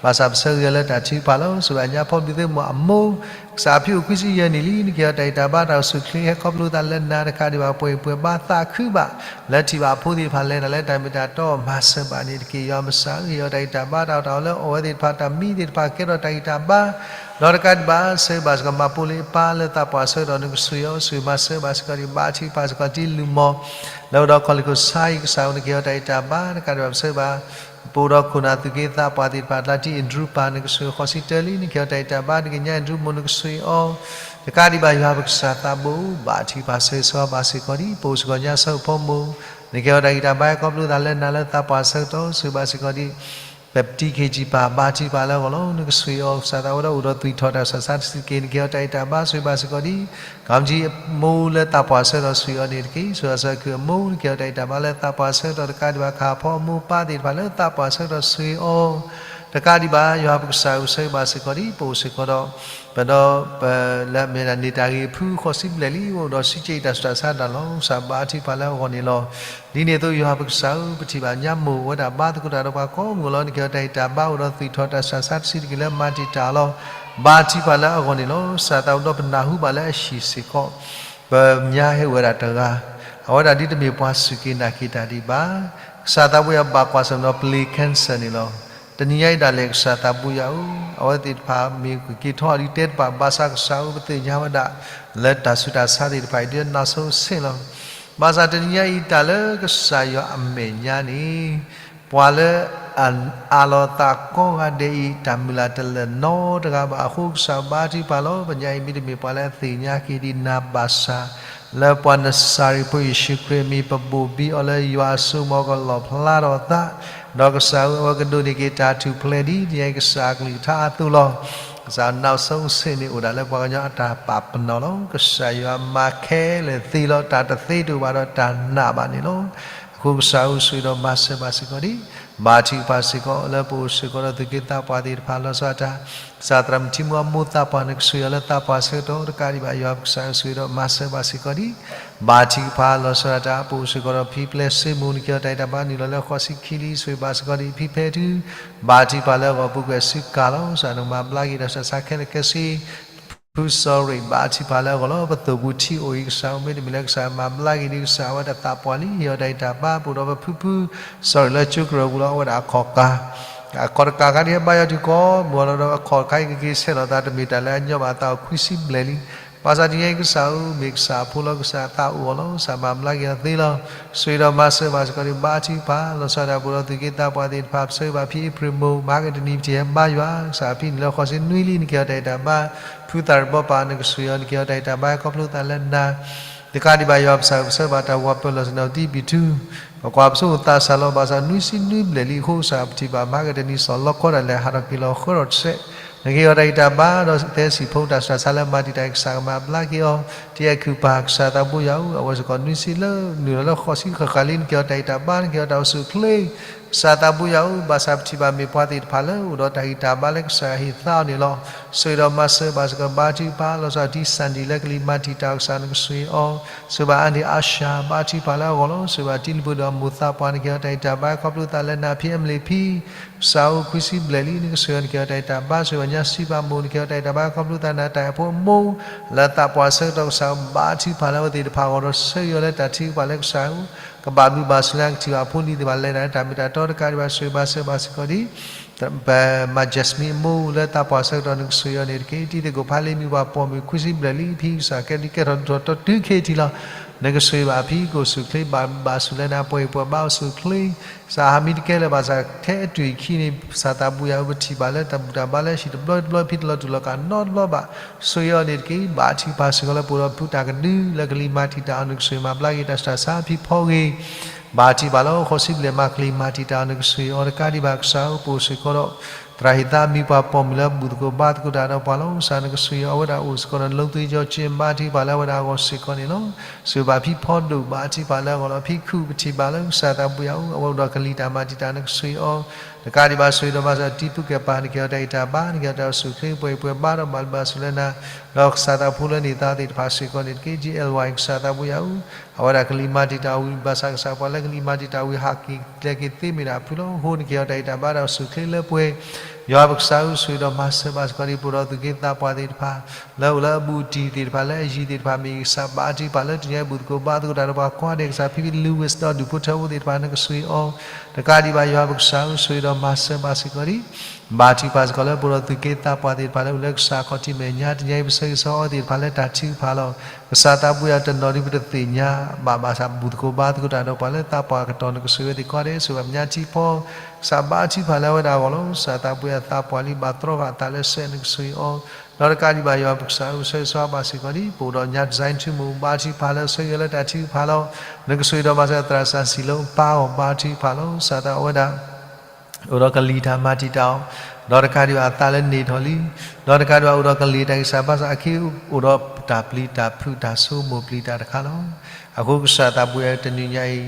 ဘၣ်ဆၣ်ပဆၢဂ့ၤအီၤလၢတၢ်ထုကဖၣ်လီၤ. ဆိၣ်ဂ့ၤဘၣ်ညါဖီဘျုးသ့ၣ်မိၢ်အမိၢ် ကစၢ်ဖံအိၣ်ခွံဆံယဲၢ်နံၣ်လံ နကဟ့ၣ်အီၤတၢ်အဲၣ်တၢ်ဘါ တၢ်အိၣ်ဆူၣ်အိၣ်ချ့ ဟဲခီဖျိသးလၢနၤ တကးဒံးဘၣ် ပှဲၤပှဲၤဘါသးခုဘၣ် လၢထံၣ်ဘၣ်အဖိသ့ၣ်တဖၣ်လဲၤတၢ်လၢတၢ်မ့ၢ်တၢ်တီ မၤစၢၤဘၣ်န့ၣ်တက့ၢ်. ယွၤမၤစၢၤ ဟ့ၣ်အီၤတၢ်အဲၣ်တၢ်ဘါ တၢ်အီၣ်တၢ်အီလၢအီၣ်ဝဲသ့ၣ်တဖၣ် တၢ်မံသ့ၣ်တဖၣ်ကဲထီၣ်တၢ်ဂံၢ်တၢ်ဘါ ဒီးတကးဒံးဘၣ် ဆၢဂ့ၤဘၣ်စ့ၢ်ကီး မၤပိလ့အပၢ်လၢသးပှၢ်ဆၢကတီၢ် နကဆိၣ်ဂ့ၤအီၤ ဆိၣ်ဂ့ၤမၤစၢၤဘၣ်စ့ၢ်ကီး ဘါထုကဖၣ်စ့ၢ်ကီး တံၤလုၢ်မီၢ် လၢအိၣ်ဒီးခီၣ်လ့ၣ်ခိၣ်ဆါအံၤ ကစၢ်ဧၢ နကဟ့ၣ်အီၤတၢ်အဲၣ်တၢ်ဘါ တကးဒံးဘၣ် ပဆၢဂ့ၤဘၣ် ပအိၣ်ဒီးခိၣ်နၢ်သူၣ်က့သးပှၢ်သ့ၣ်တဖၣ် တၢ်တံၤအ့ၣ်ဒြူပၢ် နကဆိၣ်ဂ့ၤဃိးဆံတၢလံ နကဟ့ၣ်အီၤတၢ်အဲၣ်တၢ်ဘါ နကညါအ့ၣ်ဒြူမိၢ် နကဆိၣ်ဂ့ၤအီၤ တကးဒံးဘၣ် ယွၤပကစၢ်သးဘိ ဘါထုကဖၣ်ဆၢဂ့ၤဆၢဝါဘၣ်စ့ၢ်ကီးဒံး ပအိၣ်စ့ၢ်ကီးညါဆၢကဖီမိၢ် နကဟ့ၣ်အီၤတၢ်ဂံၢ်တၢ်ဘါ ခီဖျိသးလၢနၤလၢသးပှၢ်ဆၢကတီၢ် ဆိၣ်ဂ့ၤဘၣ်စ့ၢ်ကီးဒံး ပတံၤခ့ၣ်ကၠံၣ်ပၢ် ဘါထုကဖၣ်လၢအဂီၢ်လီၤ နကဆိၣ်ဂ့ၤအီၤ ကစၢ်သးဝဲဒၣ်အိၣ်ဒီးသွံၣ်ထီၣ်တၢ်ဆူးတၢ်ဆါတဆံးတက့ၢ် နကဟ့ၣ်အီၤတၢ်ဂံၢ်တၢ်ဘါ ဆိၣ်ဂ့ၤဘၣ်စ့ၢ်ကီးဒံး ကီမကၠံအမိၢ်လၢသးပှၢ်ဆၢကတီၢ် ဆိၣ်ဂ့ၤအီၤန့ၣ်တက့ၢ်. ဆိၣ်ဂ့ၤဘၣ်စ့ၢ်ကီးအကုၢ်အမိၢ် နကဟ့ၣ်အီၤတၢ်ဂံၢ်တၢ်ဘါလၢသးပှၢ်ဆၢကတီၢ် တကးဒံးဘၣ် ကဟၣ်ဖီအမိၢ်ပၢ်သ့ၣ်တဖၣ်လၢသးပှၢ်ဆၢကတီၢ် ဆိၣ်ဂ့ၤအီၤ တကးဒံးဘၣ် ယွၤပကစၢ်ဧၢ ဆိၣ်ဂ့ၤဘၣ်စ့ၢ်ကီးဒံး ပအိၣ်စ့ၢ်ကီးဒီး ပဒီးပလၢအမ့ၢ်ဒၣ်န့ၢ်တၢ်ဂ့ၤဖုဃိးဆံဘျဲၣ်လံ အိၣ်ဒီးစံးကဲအံၤတၢ်ဆူးတၢ်ဆါတၢ်လီၤ ကစၢ်ဘါထုကဖၣ်လၢအဂီၢ်န့ၣ်လီၤ. ဒ်န့ၣ်အသိး ယွၤပကစၢ်ဧၢ ပထံၣ်ဘၣ်ညါမိၢ်ဝဲဒၣ်ဘါသကိးတၢ်ဒီးပှၤကိးမုၢ်လီၤ နကဟ့ၣ်အီၤတၢ်ဂံၢ်တၢ်ဘါ အိၣ်ဒီးသွံၣ်ထီၣ်တၢ်ဆူးတၢ်ဆါတဆံးတက့ၢ်လၢမၤတံာ်တာ်အီၤလီၤ. ဘါထုကဖၣ်လၢအဂီၢ်န့ၣ်လီၤ. ကစၢ်သးအိၣ်ဒီးပနၢ်ဟူဘၣ်လၢအဟံၣ်စ့ၢ်ကီး ပညါဟဲအိၣ်ဝဲဒၣ်တဂၤ အဝဲဒၣ်ဒ်တမ့ၢ်ပှၤစူၢ်က့ၤနာ်က့ၤတၢ်ဒံးဘၣ်. ကစၢ်သးဘိယွၤဘၣ်ကွၢ်ဆၢၣ်နီၤ ပလ့ၤ cancer န့ၣ်လီၤ. တနံၤညါအံၤဒၣ်လဲာ် ကစၢ်သးဘိယွၤဧၢ, အဝဲသ့ၣ်တဖၣ်မ့ၢ်ကက့ၤထီၣ်ဒ်တဲတဖၣ် ဘၣ်ဆၣ်ကစၢ်ဧၢ ပသ့ၣ်ညါဝဲဒၣ် လၢတၢ်ဆူးတၢ်ဆါသ့ၣ်တဖၣ်အံၤ ဒ်နီၢ်ဆိစ့ၣ်လီၤ. ဘၣ်ဆၣ်တနံၤညါအံၤ တၢ်လၢကစၢ်ယွၤအမဲာ်ညါန့ၣ် ပှၤလၢအအးလီၤသးကိးဂၤဒဲးအံၤ တၢ်မုၢ်လၢ်တလၢာ်နီတဂၤဘၣ်အဃိ ကစၢ်ဘါထုကဖၣ်လီၤ. ပညါအံၤမ့တမ့ၢ်ပှၤလၢအသ့ၣ်ညါက့ၤဒံးနၤဘၣ်ဆၣ် လၢပှၤနစၤရ့းဖိယ့ၣ်ၡူးခရံာ်အမံၤ ပဘိၣ်ဘံအီၤလၢယွၤအစိကမီၤကလီၣ်ဖျါထီၣ်အသး, ဒီးကစၢ်ဧၢ အဝဲကဒိးန့ၢ်က့ၤတၢ်ထူၣ်ဖျဲးဒ်တနံၤညါအံၤ ကစၢ်အကလုၢ်ကထါအသိးလီၤ. ကစၢ်နီၢ်ဆိစ့ၣ်န့ၣ်အိၣ်ဒၣ်လၢပှၤကညီအတၢ်ပာ်ပနီၣ်လီၤ. ကစၢ်ယွၤမၤခဲလၢာ်သ့လီၤ. တၢ်တသ့တအိၣ်ဘၣ်ဒီးတၢ်နာ်ဘၣ်န့ၣ်လီၤ. အဃိကစၢ်ဧၢ ဆိၣ်ဂ့ၤဒီးမၤစၢၤဘၣ်စ့ၢ်ကီးဒံး ဘါထုကဖၣ်စ့ၢ်ကီး လၢပအိၣ်စ့ၢ်ကီးဒီးသူၣ်က့သးပှၢ်သ့ၣ်တဖၣ် လီၤဆီဒၣ်တၢ် ကစၢ်သရၣ်မုၣ်ထံမူအမိၢ်သးပှၢ် နကဆိၣ်ဂ့ၤအီၤလၢသးပှၢ်ဆၢကတီၢ် တကးဒံးဘၣ် ယွၤပကစၢ်ဧၢ ဆိၣ်ဂ့ၤဒီးမၤစၢၤဘၣ်စ့ၢ်ကီးဒံး ဘါထုကဖၣ် လီၤဆီဒၣ်တၢ် ပအိၣ်စ့ၢ်ကီးဒီးဖံပျဲၢ်စ့မိၢ် နကဟ့ၣ်အီၤတၢ်ဂံၢ်တၢ်ဘါ နုာ်လီၤလၢဃိးဆံခံလံ ဆိၣ်ဂ့ၤဘၣ်စ့ၢ်ကီးဒံး ဖံဖဲထု ဘါထုကဖၣ်လၢအဂီၢ် ပူၤကွံာ်အစုကၤလီၤ. ကစၢ်နကမၤဘျါက့ၤတၢ်ဆူးတၢ်ဆါခဲလၢာ်ခဲဆ့ ဖုစီၤရ့း ဘါထုကဖၣ်လၢအဂီၢ်လီၤ. ပသိၣ်ပူၤထံအိၣ်အံၤ ကစၢ်ဧၢ, မ့တမ့ၢ်လၢကစၢ်မၤဘျါက့ၤဒံး ကစၢ်အဝဲတသးပှၢ်လံ ဟ့ၣ်အီၤတၢ်ဂံၢ်တၢ်ဘါ. ပအိၣ်ဒီးပဖုဖုစီၤရ့းလၢကၠိကရၢၢ်ပူၤလီၤ. အဝဲဒၣ်အခီၣ်ကး အခီၣ်တကးခါဒ်ဟဲဘါယွၤတုၤကိးမုၢ်အီၤလီၤဒီး အခီၣ်တကးအံၤ ကက့ၤဆဲးလီၤသး တမ့ၢ်တၢ်လၢအညီဘၣ်, အသးအိၣ်ခွံဆံဘျဲၣ်လံ. ဘၣ်ဆၣ်တနံၤအံၤ ကစၢ်ဧၢ, မ့ၢ်ကစၢ်အဖိလီၤ. ကစၢ်အသးအိၣ်အီၤလီၤ. ကစၢ်မၤဘျါက့ၤအီၤသ့လီၤ. ဆိၣ်ဂ့ၤဒီးမၤစၢၤဘၣ်စ့ၢ်ကီးဒံး ဘါထုကဖၣ်, လီၤဆီဒၣ်တၢ် ပအိၣ်ဒီးသူၣ်က့သးပှၢ်သ့ၣ်တဖၣ် ပဆၢဂ့ၤဘၣ်ဖံအ့ဖြ့ၣ်မိၢ် မဟါကတနံၤ ပထံၣ်ဟဲဘါယွၤ ကစၢ်ဖံန့ၣ်လၢဃိးဆံနွံလံ နကဟ့ၣ်အီၤတၢ်ဂံၢ်တၢ်ဘါ, ဖုသးတဘီပာ် နကဆိၣ်ဂ့ၤအီၤ နကဟ့ၣ်အီၤတၢ်ဂံၢ်တၢ်ဘါ ခီဖျိသးလၢနၤ တကးဒံးဘၣ် ယွၤပစၢ် ပဆၢဘၣ်တၢ်ဂီၤပၢၤလီၢ်ဆ့ၣ်နီၤ တံပံၤထူ ပကွၢ်ပဆိကမိၣ်သးစၢ်လီၤ. ဘၣ်ဆၣ်နွံဆံနွံဘျဲၣ်လံအဃိ ကစၢ်ပထံၣ်ဘၣ် မဟါကတနံၤ စီၤလီခီဒၣ်လဲာ် ဟးထီၣ်က့ၤလီၤဃၢထီၣ်တစဲး, နကဟ့ၣ်အီၤတၢ်ဂံၢ်တၢ်ဘါ ဒီးသဲစံာ်ဖိ တၢ်ဆူးတၢ်ဆါလၢအမၤတံာ်တာ်အံၤ ကစၢ်ကမၤဘျါက့ၤအီၤ တံအဲၣ်ခုၣ်ပၢ် ကစၢ်သးဘိယွၤဧၢ, အဝဲစ့ၢ်ကီးနွံဆံလၢ နုာ်လီၤလၢဃိးဆံဃၣ်ဃၣ်လံ နကဟ့ၣ်အီၤတၢ်ဂံၢ်တၢ်ဘါ နကဟ့ၣ်အီၤတၢ်အိၣ်ဆူၣ်အိၣ်ချ့ ကစၢ်သးဘိယွၤဧၢ, ဘၣ်ဆၣ်ပထံၣ်ဘၣ်မ့ၢ်ပှၤသ့ၣ်တဖၣ်လၢ အိၣ်ဒီးတၢ်ဂံၢ်တၢ်ဘါလၢကစၢ်ယွၤဟ့ၣ်သါအီၤန့ၣ်လီၤ. ဆိၣ်ဂ့ၤဒီးမၤစၢၤဘၣ်စ့ၢ်ကီး ဘါထုကဖၣ်, လီၤဆီဒၣ်တၢ် တံစၣ်ဒံၣ် လၢကလံၤမၤတံာ်တာ်အီၤ ကစၢ်နကဆိၣ်ဂ့ၤအီၤ, ဆိၣ်ဂ့ၤဘၣ်အါန့ၢ်အါရှၢ ဘါထုကဖၣ်လၢအဂီၢ်လီၤ. ဆိၣ်ဂ့ၤဘၣ်တံၤလံၤပှဲၤဒီးအမိၢ်သးပှၢ် နကဟ့ၣ်အီၤတၢ်ဂံၢ်တၢ်ဘါ ခီဖျိသးလၢနၤ ဖံအဲမလ့းဖံ ကစၢ်ဧၢ ခွံဆံဘျဲၣ်လံ နကဆိၣ်ဂ့ၤအီၤ နကဟ့ၣ်အီၤတၢ်ဂံၢ်တၢ်ဘါ, ဆိၣ်ဂ့ၤဘၣ်ညါစံပာ်မိၢ် နကဟ့ၣ်အီၤတၢ်ဂံၢ်တၢ်ဘါ ခီဖျိသးနၤ တၢ်အဲၣ်ဖိအမိၢ် လၢသးပှၢ်ဆၢကတီၢ် ကစၢ်ဧၢ ဘါထုကဖၣ်လၢအဝဲသ့ၣ်တဖၣ်အဂီၢ်ဒီး ဆၢဂ့ၤအီၤလၢတၢ်ထုကဖၣ်လၢကစၢ်ဧၢ ကဘၣ်ဘျုးဘၣ်ဆိၣ်လၢကထံၣ်ဘၣ်အဖိအလံၤသ့ၣ်တဖၣ် လဲၤတၢ်လၢတၢ်မ့ၢ်တၢ်တီတကးဒံးဘၣ် ဆိၣ်ဂ့ၤဘၣ်စၢၤဘၣ်စ့ၢ်ကီးဒံး ပမၤ Jasmine အမိၢ်လၢသးပှၢ်ဆၢကတီၢ် နကဆိၣ်ဂ့ၤအီၤန့ၣ်တက့ၢ်. တံၤသကိးဖးလ့ မံၤပှၢ်ပိာ်မုၣ် ခွံဆံဘျဲၣ်လံ ဖံကစၢ်ကဲဒ်ကဲထီၣ်ဒိၣ်ထီၣ်တီတုၤခဲအံၤထံးလီၤ. နကဆိၣ်ဂ့ၤဘၣ်ဖံ ကအိၣ်ဆူၣ်အိၣ်ချ့ ဘၣ်ဘျုးဘၣ်ဆိၣ်လၢနၤ ပှဲၤဂံၢ်ပှဲၤဘါအိၣ်ဆူၣ်အိၣ်ချ့ ကစၢ်ဟးမံတကဲလၢၤဘၣ်ဆၣ် ထဲအတုၤအံၤခံန့ၣ် ကစၢ်သးဘိယွၤဧၢ ပထံၣ်ဘၣ်လၢတၢ်ဘူၣ်တၢ်ဘါလၢဟံၣ်တဘျီတဘျီ ဖံတလီၤတူာ်လီၤကာ်နီတဘျီဘၣ် ဆိၣ်ဂ့ၤအီၤန့ၣ်တက့ၢ်. ဘါထုကဖၣ်စ့ၢ်ကီးလၢပအိၣ်ဒီးဖုတၢ်ကဒု လၢကလံၤမၤတံာ်တာ်အီၤ နကဆိၣ်ဂ့ၤမၤဘျါက့ၤတၢ်ဆူးတၢ်ဆါ ဖံဖီဂ့ၤ ဘါထုကဖၣ်လၢဃိးဆံဘျဲၣ် မၤကလံၤမၤတံာ်တာ်အီၤ နကဆိၣ်ဂ့ၤအီၤတကးဒံးဘၣ် ကစၢ်ဧၢ ပအိၣ်စ့ၢ်ကီးဒီး သရၣ်ဟ့ၣ်သး မံၤပှၢ်ပိာ်မုၣ်လၢဘူၣ်သကိးဘါသကိးတၢ်ဒီးပှၤလီၤ. ကစၢ် နကဆိၣ်ဂ့ၤအီၤ အဝဲဒၣ်အိၣ်စ့ၢ်ကီးဒီး နလိသယီကၠ့ ဘါထုကဖၣ်လၢအဝဲဒၣ်အဂီၢ်စ့ၢ်ကီးန့ၣ်လီၤ. ဆိၣ်ဂ့ၤဘၣ်ဖံဖီဒိၣ် ဘါထုကဖၣ်လၢအဂီၢ်လီၤ. ဖံခုၣ် ပထံၣ်ဘၣ်လၢကစၢ်သးဘိယွၤဧၢ အဝဲအိၣ်ဒီးကလံၤတၢ်မၤတံာ်တာ် နကဆိၣ်ဂ့ၤအီၤ တကးဒံးဘၣ် ဆိၣ်ဂ့ၤဒီးမၤစၢၤ တံၤဖုကဲပၤ နကဟ့ၣ်အီၤတၢ်ဂံၢ်တၢ်ဘါ နကဟ့ၣ်အီၤတၢ်အိၣ်ဆူၣ်အိၣ်ချ့ ပှဲၤဂံၢ်ပှဲၤဘါဒီးဘၣ်ဘျုးဘၣ်ဆိၣ်လၢနၤ ဒီးကစၢ်သးဖိလၢန့ၢ်သါသ့ၣ်တဖၣ်စ့ၢ်ကီးန့ၣ်တက့ၢ်. ကၠ့အဲလ်ဝါအံၤ ကစၢ်သးဘိယွၤဧၢ အဝဲဒၣ်ကလံၤမၤတံာ်တာ်ဝံၤ ဘၣ်ဆၣ်ကစၢ်ပှၤလၢကလံၤမၤတံာ်တာ်ဝံၤ ဟးက့ၤကျဲက့ၤသ့မ့ၢ်ဒၣ်အဖုလီၤ. အဃိ နကဟ့ၣ်အီၤတၢ်ဂံၢ်တၢ်ဘါဒီးအိၣ်ဆူၣ်အိၣ်ချ့လၢပှဲၤ ယွၤပကစၢ်ဧၢ ဆိၣ်ဂ့ၤဒီးမၤစၢၤဘၣ်စ့ၢ်ကီးဒံး ပအိၣ်ဒီးသူၣ်က့သးပှၢ်သ့ၣ်တဖၣ် လၢအိၣ်လၢအဘူးအတံၢ်သ့ၣ်တဖၣ် လၢအယံၤသ့ၣ်တဖၣ် မ့ၢ်ဂ့ၤ ကစၢ်ဘါထုကဖၣ်လၢတနံၤအံၤ ဘူၣ်သကိးဘါသကိးတၢ်ဒီးပှၤကိးဂၤဒဲး ကစၢ်ဖံဖံ Louis ဒီးဒူၣ်ဖိထၢဖိသ့ၣ်တဖၣ် နကဆိၣ်ဂ့ၤအီၤ တကးဒံးဘၣ် ယွၤပကစၢ်ဧၢ ဆိၣ်ဂ့ၤဒီးမၤစၢၤဘၣ်စ့ၢ်ကီးဒံး ဘါထုကဖၣ်စ့ၢ်ကီးလၢပအိၣ်ဒီးသူၣ်က့သးပှၢ်သ့ၣ်တဖၣ်လၢအိၣ်လၢကစၢ်ခီၣ်ထံးမဲာ်ညါ တနံၤအံၤ ပဆၢဂ့ၤဆၢဝါအီၤသ့ၣ်တဖၣ်လၢတၢ်ထုကဖၣ်လီၤ. ကစၢ်သးဘိယွၤ တနီၤဒံးပတသ့ၣ်ညါဘၣ် ဘၣ်ဆၣ်ဘူၣ်သကိးဘါသကိးတၢ်ဒီးပှၤလၢသးပှၢ်အကတီၢ် နကဆိၣ်ဂ့ၤအီၤသ့ၣ်ကိးဂၤဒဲး ဆိၣ်ဂ့ၤဘၣ်ပညါထံဖီ ကစၢ်ဘါထုကဖၣ်လၢအဝဲဒၣ်အဂီၢ်လီၤ. ကစၢ်သးဘိယွၤသးပှၢ်လံ ဘၣ်တြီဃာ်အသးလၢစဲး နကဆိၣ်ဂ့ၤအီၤ ဒီးတကးဒံးဘၣ် ယွၤပကစၢ်ဧၢ ဆၢဂ့ၤဆၢဝါဘၣ်စ့ၢ်ကီးဒံး ပအိၣ်ဒီးညါ design ထူမိၢ် ဘါထုကဖၣ်လၢ ဆၢဂ့ၤလၢတၢ်ထုကဖၣ်လီၤ. နကဆိၣ်ဂ့ၤဒီးမၤစၢၤသရၣ်စၢ်စံၤလၢပၢ်အီၤ ဘါထုကဖၣ်လီၤ. ကစၢ်သးဝဲဒၣ် အိၣ်ဒီးကလံၤတၢ်မၤတံာ်တာ်အီၤ, ဒီးတကးဒံးဘၣ်အသးလၢန့ၢ်ထီၣ်လံ, ဒီးတကးဒံးဘၣ်အိၣ်ဒီးကလံၤတၢ်ဂံၢ်စၢ်ဘါစၢ်အခံ အိၣ်ဒီးတၢ်ပျံၤတၢ်ဖုးတၢ်ဆိကမိၣ်ပျံၤတၢ်တခါလီၤ. အဃိကစၢ်သးဘိယွၤတနံၤညါအံၤ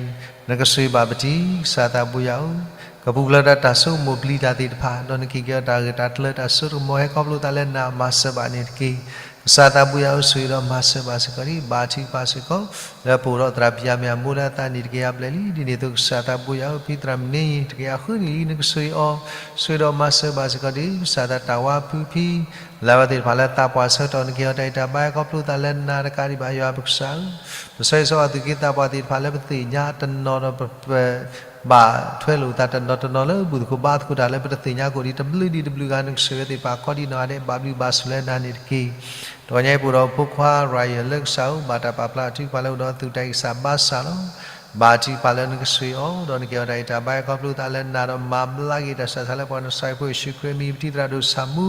နကဆိၣ်ဂ့ၤဘၣ်ပထံၣ် ကစၢ်သးဘိယွၤဧၢ, ကပူၤဖျဲးဒီးတၢ်ဆိကမိၣ်ပျံၤတၢ်သ့ၣ်တဖၣ်, ဒီးနက့ၤက့ၤအီၤတၢ်ဂ့ၢ်တၢ်ကျၢၤတၢ်စိတၢ်ကမီၤ ဟဲခီဖျိသးလၢနၤမၤစၢၤဘၣ်န့ၣ်တက့ၢ်. ကစၢ်သးဘိယွၤဧၢ ဆိၣ်ဂ့ၤဒီးမၤစၢၤဘၣ်စ့ၢ်ကီးဒံး ဘါထုကဖၣ်စ့ၢ်ကီး လၢပအိၣ်ဒီးသရၣ်ပယၢ်မ့ၢ်အမိၢ်လၢအသးနံၣ်တကယၤဘျဲၣ်လံ. ဒ်န့ၣ်အသိးကစၢ်သးဘိယွၤဧၢ ဖံသရၣ်မုၣ်န့ၣ် တကယၤဃုနံၣ်လံ နကဆိၣ်ဂ့ၤအီၤ, ဆိၣ်ဂ့ၤဒီးမၤစၢၤဘၣ်စ့ၢ်ကီးဒံး ကစၢ်သးတၢ်ဝါဖုဖံ လၢအဝဲသ့ၣ်တဖၣ်လၢသးပှၢ်ဆၢကတီၢ် နက့ၤအီၤတၢ်ဂံၢ်တၢ်ဘါ ဟဲခီဖျိသးလၢနၤတကးဒံးဘၣ် ယွၤပကစၢ်ဧၢ, ပဆၢဂ့ၤဆၢဝါသုးက့သးပှၢ်သ့ၣ်တဖၣ်လၢပသ့ၣ်ညါတနီၤဒီးပ ဘၣ်ထွဲလိာ်သးတနီၤတနီၤလၢဘူၣ်သကိးဘါသကိးတၢ်လၢပတသ့ၣ်ညါကိးဒံး တဘျုးဒံးတဘျုးဂၤ နကဆိၣ်ဂ့ၤသ့ၣ်တဖၣ် ခီဒံးနီၢ်ဂၤဒဲး ဘၣ်ဘျုးဘၣ်ဆိၣ်လၢနၤန့ၣ်တက့ၢ်. တဂီၤညါအံၤပအိၣ်ဒီးဖိခွါ Ryan လၢကစၢ်ဧၢ ဘၣ်တၢ်ပာ်ဖျါအီၤထုကဖၣ်လၢအိၣ်ဒီးသူၣ်တၢ်ဂံၢ်စၢ်ဘါစၢ်လီၤ. ဘါထုကဖၣ်လၢနကဆိၣ်ဂ့ၤအီၤ ဒီးနက့ၤအီၤတၢ်ဂံၢ်တၢ်ဘါ ဟဲခီဖျိသးလၢနၤဒီးမၤဘျါက့ၤတၢ်ဆူးတၢ်ဆါလၢပှၤနဆှၢဖိယ့ၣ်ၡူးခရံာ်အမံၤ ပထံၣ်သရၣ်ဒိၣ်ဆၣ်မူ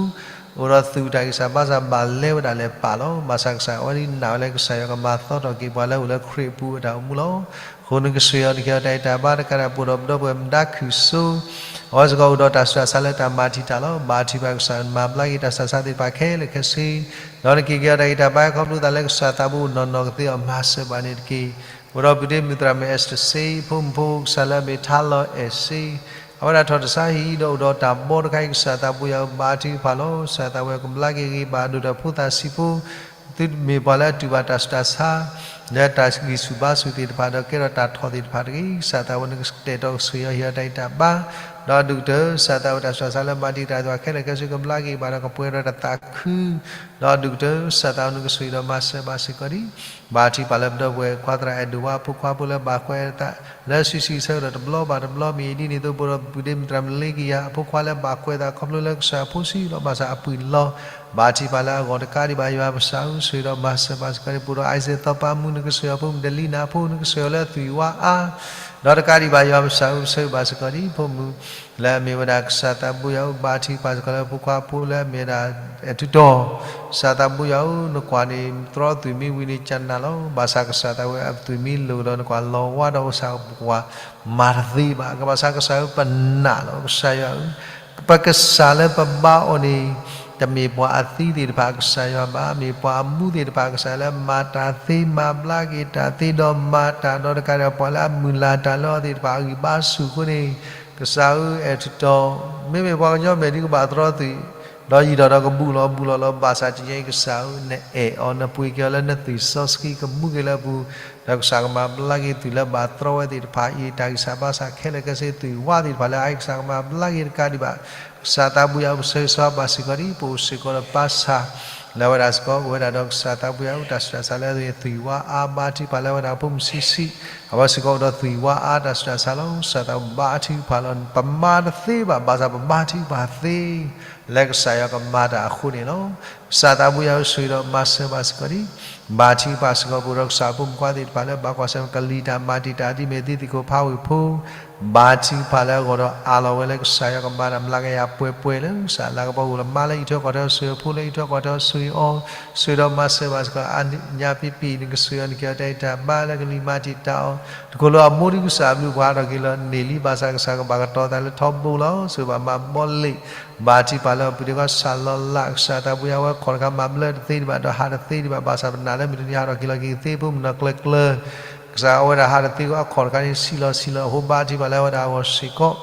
အိၣ်ဒီးသူၣ်တၢ်ဂံၢ်စၢ်ဘါစၢ်ဘၣ်လဲဝဲဒၣ်လၢပၢ်လီၤ. ဘၣ်ဆၣ်ကစၢ်အဝဲဒၣ်နာ်ဝဲလၢကစၢ်ယွၤကမၤသီထီၣ်က့ၤပှၤလၢအိၣ်လၢခရံာ်အပူၤ အတၢ်အိၣ်မူလီၤ. အဃိနကဆိၣ်ဂ့ၤအီၤ နက့ၤအီၤတၢ်ဂံၢ်တၢ်ဘါ တကးဒံးဘၣ်ပအိၣ်ဒီးပဒီပုၢ်ဝဲၢ်မဒါခုၣ်စိ အဝဲစ့ၢ်ကီးအိၣ်ဒီးတၢ်ဆူးတၢ်ဆါလၢတၢ်မၤတံာ်တာ်လီၤ. ဘါထုကဖၣ်ကစၢ်မၤဘျါက့ၤတၢ်ဆူးတၢ်ဆါသ့ၣ်တဖၣ်ခဲလၢာ်ခဲဆ့ ဒီးနက့ၤက့ၤအီၤတၢ်ဂံၢ်တၢ်ဘါ ခီဖျိသးလၢကစၢ်သးဘိနီၢ်နီၢ်ကသ့အီၤမၤစၢၤဘၣ်န့ၣ်တက့ၢ်. အိၣ်ဒီးပုၢ်ဒ့မုၣ်သရၣ်မုၣ် Esther စ့ ဖိမုၣ်ဖိကစၢ်လၢအမ့ၢ်ထါလီၤအဲၣ်စ့ အဝဲဒၣ်ထီၣ်တၢ်ဆါဟံၣ်ဒီးအိၣ်ဒီးတၢ်ဘီတခါအံၤ ကစၢ်သးဘိယွၤဧၢ ဘါထုကဖၣ်လီၤ. ကစၢ်သးဝဲကဘျါက့ၤဂ့ၤဘၣ်ဒိၣ်ဒီးဖိသၣ်ဆံးဖိ သုမ့ၢ်ပှၤလၢအတူၢ်ဘၣ်တၢ်ဆူးတၢ်ဆါ လၢတၢ်ဂံၢ်ဆူၣ်ဘါဆူၣ်သ့ၣ်တဖၣ် ဒီးကဲထီၣ်တၢ်ထီၣ်သ့ၣ်တဖၣ်တဂ့ၤ. ကစၢ်သးဝဲနကတဲာ်တီကဆိၣ်ဂ့ၤအီၤ ဟ့ၣ်အီၤတၢ်ဂံၢ်တၢ်ဘါ ဒီးဒုၣ်ကတၢၢ် ကစၢ်သးဝဲတၢ်ဆူးတၢ်ဆါလၢဘၣ်တံာ်တာ်ယွၤခဲလၢာ်ခဲဆ့ကဘျါက့ၤဘၣ်ဒီးကပှဲၤဒီးတၢ်သးခု, ဒီးဒုၣ်ကတၢၢ် ကစၢ်သးဝဲနကဆိၣ်ဂ့ၤဒီးမၤစၢၤဘၣ်စ့ၢ်ကီးဒံး, ဘၣ်ထံပၢ်လၢပဒီပုၢ်ဝဲၢ်ခွါသရၣ်အဲၣ်ဒိၣ်ဝါအဖိခွါဖိလၢဘၣ်ကွဲးအသး လၢစုဆံးဆၢကတီၢ်တဘျီဘၣ်တဘျီမ့ၢ်ဒ်န့ၣ်အသိး ပဒီပုၢ်ဝဲၢ်မုၣ်သရၣ်မုၣ်လ့ကယၤအဖိခွါလၢဘၣ်ကွဲးအသးခီဖျိလၢကစၢ်ယွၤဖိဆံးလီၤဘၣ်ဆၣ်အပှံၢ်လီၤ, ဘၣ်ထံပၢ်လၢအဂီၢ်တကးဒံးဘၣ်ယွၤပစၢ်ဧၢ ဆိၣ်ဂ့ၤဒီးမၤစၢၤဘၣ်စ့ၢ်ကီးဒံး ပဒီပုၢ်ဝဲၢ် Isaac သီပာ်မူနကဆိၣ်ဂ့ၤအဖိမုၣ်ဒလံနၤအဖိနကဆိၣ်ဂ့ၤအီၤလၢအသွံၣ်ဝါအါ ဒီးတကးဒံးဘၣ်ယွၤပစၢ်ဧၢ ပဆိၣ်ဂ့ၤဘၣ်စ့ၢ်ကီးဒံးဖိမုၣ် လၢအမ့ၢ်ဝဲဒၣ်ကစၢ်သးဘိယွၤဧၢ ဘါထုကဖၣ်စ့ၢ်ကီးလၢဖိခွါဖိလၢအမ့ၢ်ဝဲဒၣ် အဲၣ်ထူတီၤ, ကစၢ်သးဘိယွၤဧၢ နကွၢ်န့ၣ် သရီသွံၣ်မ့ၢ်ဝံၤန့ၣ် ကနၣ်လီၤ. ဘၣ်ဆၣ်ကစၢ်သးဘိယွၤအသွံၣ်မ့ၢ်လိာ်ဒီးနကွၢ်လီၤဝါဒီးအိၣ်ဆၣ်ပှၤမၤတသ့ဘၣ်. ကဘၣ်ဆၣ်ကစၢ်ဧၢ ပနာ်လီၤ ကစၢ်ယွၤဧၢ ပကစၢ်လၢပဘါအီၤန့ၣ် တမ့ၢ်ပှၤအသံသ့ၣ်တဖၣ်ကစၢ်ယွၤဘၣ်, မ့ၢ်ပှၤအမူသ့ၣ်တဖၣ်ကစၢ်လၢမၤတၢ်သ့ မၤဘျါက့ၤတၢ်သ့ ဒီးမၤတၢ်ဒီးတကးဒံး ပှၤလၢအမုၢ်လၢ်တၢ်လၢအီၤသ့ၣ်တဖၣ်အဂံၢ်ဘါဆူၣ်အဃိန့ၣ်, ကစၢ်ဧၢ အဲၣ်ထူတီၤ, မ့မ့ၢ်ပှၤကညီမဲာ်ဒုကဘၣ်သရီသွံၣ်, ဒီးယံာ်ဒီးဒီးကဘူၣ်လီၤဘူၣ်လီၤလီၤ ဘၣ်ဆၣ်တနံၤအံၤကစၢ်ဧၢ နအဲၣ်အီၤ နပှ့ၤက့ၤအီၤလၢနသွံၣ်စီဆှံကမူက့ၤလၢအပူၤ, ဒီးကစၢ်ကမၤဘျါက့ၤသွံၣ်လၢဘၣ်သရီဝဲသ့ၣ်တဖၣ်အံၤ တၢ်ဂံၢ်စၢ်ဘါစၢ်ခဲလၢာ်ခဲဆ့ သွံၣ်ဝါသ့ၣ်တဖၣ်လၢအအံၤ ကစၢ်ကမၤဘျါက့ၤတကးဒံးဘၣ်. ကစၢ်သးဘိယွၤဧၢ ပဆၢဂ့ၤဆၢဝါဘၣ်စ့ၢ်ကီးဒံး ပအိၣ်စ့ၢ်ကီးဒီးပၢ်ဆၣ် လၢအဝဲဒၣ်စ့ၢ်ကီး အိၣ်ဝဲဒၣ်ဒီးကစၢ်သးဘိယွၤဧၢ တၢ်ဆူးတၢ်ဆါလၢအသွံၣ်ဝါအါ ဘါထုကဖၣ်လၢအဝဲဒၣ်ဖိမုၣ်ဆံးဆံး, အဝဲစ့ၢ်ကီးအိၣ်ဒီးသွံၣ်ဝါအါတၢ်ဆူးတၢ်ဆါလီၤ. ကစၢ်သးဘိယွၤဘါထုကဖၣ်လီၤ ပမၤတသ့ဘၣ် ဘၣ်ဆၣ်ပဘါထုကဖၣ်သ့ လၢကစၢ်ယွၤကမၤတၢ်အဃိန့ၣ်လီၤ. ကစၢ်သးဘိယွၤဧၢ ဆိၣ်ဂ့ၤဒီးမၤစၢၤဘၣ်စ့ၢ်ကီးဒံး, ဘါထုကဖၣ်စ့ၢ်ကီးပှၤဒီးကစၢ်ဖိမုၣ်ခွါသ့ၣ်တဖၣ်လၢဘၣ်ကွၢ်ဆၢၣ်မဲာ်ကလံၤတၢ်မၤတံာ်တာ်ဒ်မ့ၢ်သ့သ့ၣ်ခိၣ်ဖးဝ့ၢ်ဖိ ဘါထုကဖၣ်လၢအဂီၢ်ဒီးအးလီၤဝဲလၢကစၢ်ယွၤကမၤတၢ်မျးကယၤပှဲၤပှဲၤလၢကစၢ်လၤကပီၤအိၣ်လီၤ မါလၢအံးထွဲကွၢ်ထွဲအီၤ ဆိၣ်ဂ့ၤဖိလၢအံးထွဲကွၢ်ထွဲအီၤ ဆိၣ်ဂ့ၤအီၤ, ဆိၣ်ဂ့ၤဒီးမၤစၢၤဘၣ်စ့ၢ်ကီး အညါပံပံၤ နကဆိၣ်ဂ့ၤအီၤ နကဲအီၤတၢ်အံးတၢ်ဘါလၢကလံၤမၤတံာ်တာ်အီၤ, တခိၣ်လၢအမိၢ်ဒုကစၢ်အဘျုးပှၤဟးထီၣ်က့ၤလီၤန့ၢ်လံ ဘၣ်ဆၣ်ကစၢ်ကဘၣ်ကတီၤသးလၢထီဘိလီၤ. ဆိၣ်ဂ့ၤဘၣ်မၤဘီလ့ၣ် ဘါထုကဖၣ်လၢအပူၤဒံးကီၢ်ဆၣ်လီၤလး ကစၢ်သးဘိယွၤဧၢ ခီၣ်တခါမၤဘျၢတသ့ဒံးဘၣ် ဒီးဟးတသ့ဒံးဘၣ် ဘၣ်ဆၣ်ပနာ်လၢမုၢ်တနံၤဟးထီၣ်က့ၤလီၤက့ၤသ့ ဖိမုၣ်နီၢ်ကျၢၤကျၢၤ ကစၢ်အဝဲဒၣ်ဟးတသ့အဂီၢ် အခီၣ်တခါန့ၣ် ဆံးလီၤဆံးလီၤအဃိ ဘါထုကဖၣ်လၢအဝဲဒၣ်အဂီၢ်စ့ၢ်ကီး,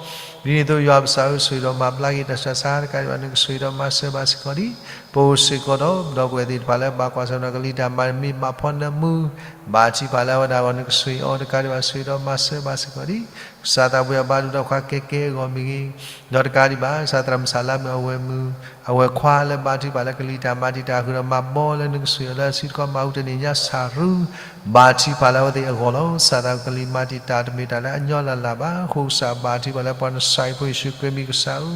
ဒ်န့ၣ်အသိးယွၤပစၢ်ဧၢ ဆိၣ်ဂ့ၤဒီးမၤဘျါက့ၤတၢ်ဆူးတၢ်ဆါတကးဒံးဘၣ် နကဆိၣ်ဂ့ၤဒီးမၤစၢၤဘၣ်စ့ၢ်ကီးဒံး, ပအိၣ်စ့ၢ်ကီးဒီး ဒီပုၢ်ဝဲၢ်သ့ၣ်တဖၣ်လၢဘၣ်ကွၢ်ဆၢၣ်မဲာ်ကလံၤတၢ်မၤတံာ်မ့ၢ်ဘၣ်ဖီနၢမူ ဘါထုကဖၣ်လၢအဝဲဒၣ်အဂီၢ် နကဆိၣ်ဂ့ၤအီၤတကးဒံးဘၣ် ဆိၣ်ဂ့ၤဒီးမၤစၢၤဘၣ်စ့ၢ်ကီးဒံး, ကစၢ်သးဘိယွၤဘါထုကဖၣ်ဒီးခွါကဲကဲအဂီၢ်မ့ၢ်ဂ့ၤ, ဒီးတကးဒံးဘၣ် ကစၢ်သရၣ်မုၣ်ဆၣ်လါမုၣ်အဝဲၢ်မုၣ် အဝဲၢ်ခွါလၢဘါထုကဖၣ်လၢကလံၤတၢ်မၤတံာ်တာ်ဃုာ်ဒီးမၤဘီလၢနကဆိၣ်ဂ့ၤအီၤလၢအစုတခီမၤဟူတန့ၢ်ညါဆၣ်ရူ ဘါထုကဖၣ်လၢအဝဲသ့ၣ်အဂီၢ်လီၤ. ကစၢ်သးကလံၤမၤတံာ်တာ်တမ့ၢ်တၢ်လၢအညီလၢ်လၢ်ဘၣ်. အဃိကစၢ်ဘါထုကဖၣ်လၢပှၤနစၢ်အံၤဖိယ့ၣ်ၡူးခရံာ်မံၤကစၢ်ဧၢ,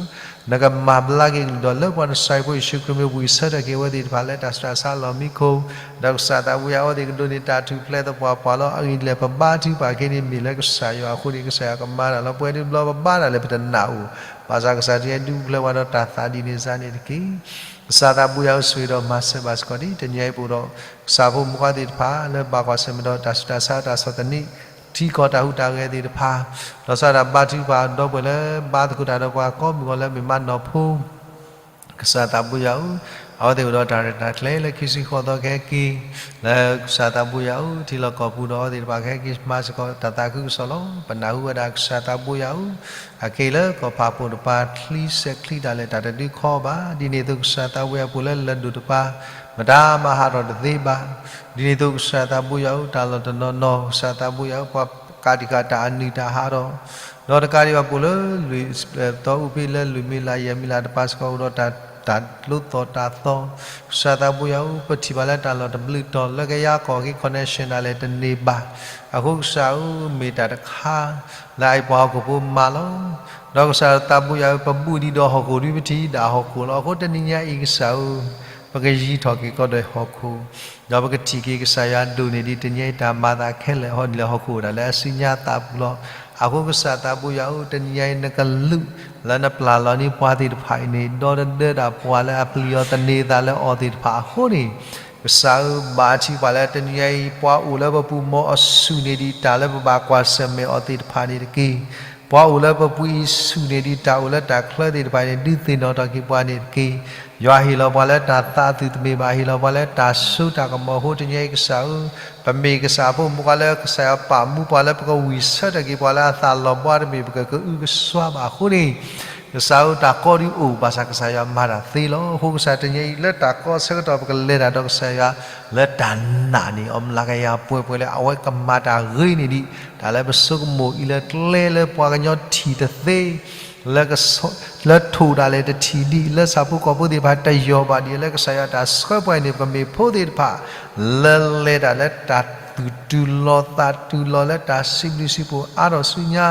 နကမၤဘျါက့ၤကလုၢ်ဒီးလၢပှၤနစၢ်အံၤဖိယ့ၣ်ၡူးခရံာ်မံၤ ဝံၢ်ဆၢထၢၣ်က့ၤအဝဲသ့ၣ်တဖၣ်လၢတၢ်ဆူးတၢ်ဆါလီၢ်မံခိၣ်, ဒီးကစၢ်သးဘိယွၤအဝဲသ့ၣ်ကဒိးန့ၢ်တၢ်ထူၣ်ဖျဲးသပှၢ်ပှၢ်လီၤ. အဂ့ၢ်ဒ်လဲၣ် ပဘါထုကဖၣ်ခဲအံၤန့ၣ်မ့ၢ်လၢကစၢ်ယွၤအဃိန့ၣ် ကစၢ်ယွၤကမၤတၢ်လီၤ. ပဝဲဒၣ်တဘျီပဘါတၢ်လၢ ပတနာ်အိၣ်, ဘၣ်ဆၣ်ကစၢ်ယွၤဒုးပူၤဖျဲးပှၤဒီးတၢ်သးဒ်န့ၣ်စ့ၢ်န့ၣ်တက့ၢ်. ကစၢ်သးဘိယွၤဧၢ ဆိၣ်ဂ့ၤဒီးမၤစၢၤဘၣ်စ့ၢ်ကီးဒံး တနံၤအံၤပအိၣ်ဒီး ကစၢ်ဖိမုၣ်ခွါသ့ၣ်တဖၣ်လၢဘၣ်ကွၢ်ဆၢၣ်မဲာ်ဒီးတၢ်ဆူးတၢ်ဆါတၢ်ဆီၣ်သနံး ထံကီၢ်တၢ်ဟူးတၢ်ဂဲၤသ့ၣ်တဖၣ်, လီၤဆီဒၣ်တၢ်ဘါထုကဖၣ်ဒီပုၢ်ဝဲၢ်လၢဘါသကိးတၢ်ဒီးပှၤကိးမုၢ်ဂီၤလၢမ့ၢ်မးနီၢ်ဖိ ကစၢ်သးဘိယွၤဧၢ, အဝဲသ့ၣ်အိၣ်ဒီးတၢ်ရဲၣ်တၢ်ကျဲၤလၢခံဆံဃိးသီကဟဲက့ၤ, လၢကစၢ်သးဘိယွၤဧၢ, ထံလီၢ်ကီၢ်ပူၤဒီးအဝဲသ့ၣ်တဖၣ်ကဟဲက့ၤမၤစ့ၢ်ကီးတၢ်သးခုကစီၣ်လီၤ. ပနၢ်ဟူဝဲဒၣ်ကစၢ်သးဘိယွၤဧၢ, အက့ၤလၢကီၢ်ဖးပိၢ်တပၤ ချံစဲးချံတၢ်လဲၣ်တၢ်တဒုခီဘၣ်. ဒ်န့ၣ်အသိးကစၢ်သးဘိယွၤပအိၣ်လၢလၢၢ်ဒိၣ်တပၤ မတၤမၤဟးထီၣ်တသ့ဘၣ်. ဒ်န့ၣ်အသိးကစၢ်သးဘိယွၤဧၢ, တၢ်လီၢ်တနီၤနီၤ ကစၢ်သးဘိယွၤဧၢ, ပှၤကးတံာ်ဃာ်တၢ်အနုၢ်တၢ်ဟးထီၣ် ဒီးတကးဒံးဘၣ်ပအိၣ်လၢ သီအူဖ့လၢလွံၢ်မံၤလၢ်ယဲၢ်မံၤလၢ်တပၤစ့ၢ်ကီး အိၣ်ဒီးတၢ် တၢ်လိသီၣ်တၢ်သီ, ကစၢ်သးဘိယွၤဧၢ, ပထံၣ်ဘၣ်လၢတၢ်လီၢ်တဘျုးတီၤ လၢကယၤကီၢ်အဂ့ၢ် connection တၢ်လဲၣ်တန့ၢ်ဘၣ်. အဃိကစၢ်ဧၢ, မ့ၢ်တၢ်တခါ လၢအအံၤပှၤဟီၣ်ခိၣ်ဖိမၤလီၤ. ဒီးကစၢ်သးဘိယွၤဧၢ, ပဘူးဒံးဒီးဟီၣ်ခိၣ်ဒု ပထံၣ်ဒၣ်ဟီၣ်ခိၣ်လီၤ. အဃိတနံၤညါအံၤကစၢ်ဧၢ, ပကယံၤထီၣ်က့ၤကီးဒီးဟီၣ်ခိၣ် ဒီးပကထံၣ်က့ၤကစၢ်ယွၤဒိၣ်န့ၢ်ဒံး တနံၤညါအံၤတၢ်မၤသးခဲလၢာ် ဟီဒ်လဲၣ်ဟီၣ်ခိၣ်ဒၣ်လဲာ်အစုညါသးပူၤလီၤ. အဃိကစၢ်သးဘိယွၤဧၢ, တနံၤညါအံၤနကလူး လၢနပျၢ်လီၤန့ၢ်ပှၤသ့ၣ်တဖၣ်အံၤန့ၣ် ဒီတဒၢတၢ်ပှၤလၢအပျံၤအီၤသန့ၤသးလၢအီၤသ့ၣ်တဖၣ်အဃိန့ၣ်, ကစၢ်ဧၢ, ဘါထုကဖၣ်လၢတနံၤညါအံၤ ပှၤအိၣ်လၢပပူၤမီၤအဆူၣ်န့ၢ်ဒံးတၢ်လၢပဘၣ်ကွၢ်ဆၢၣ်မဲာ်အီၤသ့ၣ်တဖၣ်န့ၣ်တက့ၢ်. ပှၤအိၣ်လၢပပူၤအံၤဆူၣ်န့ၢ်ဒံးတၢ်အိၣ်လၢတၢ်ချၢသ့ၣ်တဖၣ်န့ၣ် ဒုးသ့ၣ်နီၣ်ထီၣ်က့ၤပှၤန့ၣ်တက့ၢ်. ယွၤဟ့ၣ်လီၤပှၤလၢတၢ်သးအသူၣ်တမ့ၢ်ဘၣ်, ဟ့ၣ်လီၤပှၤလၢတၢ်စိတၢ်ကမီၤအဃိ တနံၤညါအံၤကစၢ်ဧၢ, ပမ့ၢ်ကစၢ်ဖိမုၣ်ခွါလၢကစၢ်ယွၤပာ်မူပှၤလၢပကဝံၢ်ဆၢထၢၣ်က့ၤပှၤလၢအသးလီၤဘှါတမ့ၢ် ပကကအုကစွါဘၣ်အဃိန့ၣ်, ကစၢ်ဧၢ, တၢ်ကီဒုအိၣ် ဘၣ်ဆၣ်ကစၢ်ယွၤမၤတၢ်သ့လီၤ. အဃိကစၢ်တနံၤညါအံၤလၢတၢ်ကီဆၢကတီၢ် ပကလဲၤတၢ်ဒီးကစၢ်ယွၤ လၢတၢ်နာ်န့ၢ်အီၤမျးကယၤပှဲၤပှဲၤလၢအဝဲကမၤတၢ်ဂ့ၤန့ၢ်ဒံး တၢ်လၢပဆိကမိၣ်အံၤလၢကျဲလၢပှၤကညီထံၣ်တသ့ လၢကဆ လၢထိၣ်ဒၣ်လဲာ်တထံၣ်ဒံး လၢဆၣ်ဖိကီၢ်ဖိသ့ၣ်တဖၣ်တယီၢ်ဘၣ်ဒံး လၢကစၢ်ယွၤတၢ်ဆှၢပှၤအံၤန့ၣ် ပကမ့ၢ်ဖိသ့ၣ်တဖၣ် လၢလဲၤတၢ်လၢတၢ်သူၣ်တူၢ်လီၤသးတူၢ်လီၤ လၢတၢ်စံးဘျုးစံးဖှိၣ်အါထီၣ်ဆူညါ,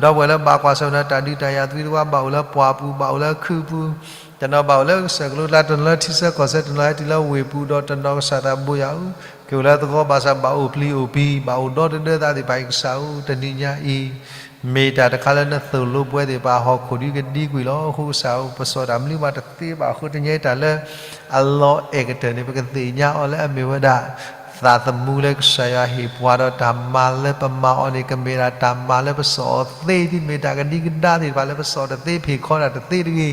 ဒီပုၢ်ဝဲၢ်လၢဘၣ်ကွၢ်ဆၢၣ်မဲာ်ဒီးတၢ်ဒုးတၢ်ယၤသ့ၣ်တဖၣ် ဘၣ်အိၣ်လၢပှၢ်ပူၤ ဘၣ်အိၣ်လၢခုးပူၤ, တနီၤဘၣ်အိၣ်လၢကစၢၢ်ကလိကျါ တနီၤလၢထံဆၢကီၢ်ဆၢ တနီၤဟဲတုၤလၢဝ့ၢ်ပူၤ ဒီးတနီၤကစၢ်သးဘိယွၤဧၢ, က့ၤအိၣ်လၢသဝီဘၣ်ဆၣ် ဘၣ်အိၣ်ပျံၤအိၣ်ပံၤ ဘၣ်အိၣ်ဒီသဒၢသးသ့ၣ်တဖၣ်အံၤ ကစၢ်ဧၢ တနံၤညါအံၤ မ့ၢ်တၢ်တခါလၢနသိၣ်လိပဝဲသ့ၣ်တဖၣ် ဟီၣ်ခိၣ်ဒုကဒံကွံာ်လီၤ. အဃိကစၢ်ဧၢ ပစိာ်တၢ်မနုၤမးတသ့ဘၣ်အဃိ တနံၤညါအံၤတၢ်လၢအလီၤအဲၣ်ကတၢၢ်န့ၣ် ပကသ့ၣ်ညါအီၤလၢအမ့ၢ်ဝဲဒၣ် သးသမူလၢကစၢ်ယွၤဟ့ၣ်ပှၤဒီးတၢ်မၤလၢပမၤအီၤန့ၣ် ကမ့ၢ်ဒၣ်တၢ်မၤလၢပစိာ်အီၤသ့ ဒ်မ့ၢ်တၢ်ကဒံကဒါသ့ၣ်တဖၣ်လၢပစိာ်တသ့ ဖ့ၣ်ခီတၢ်တသ့တဂ့ၤ.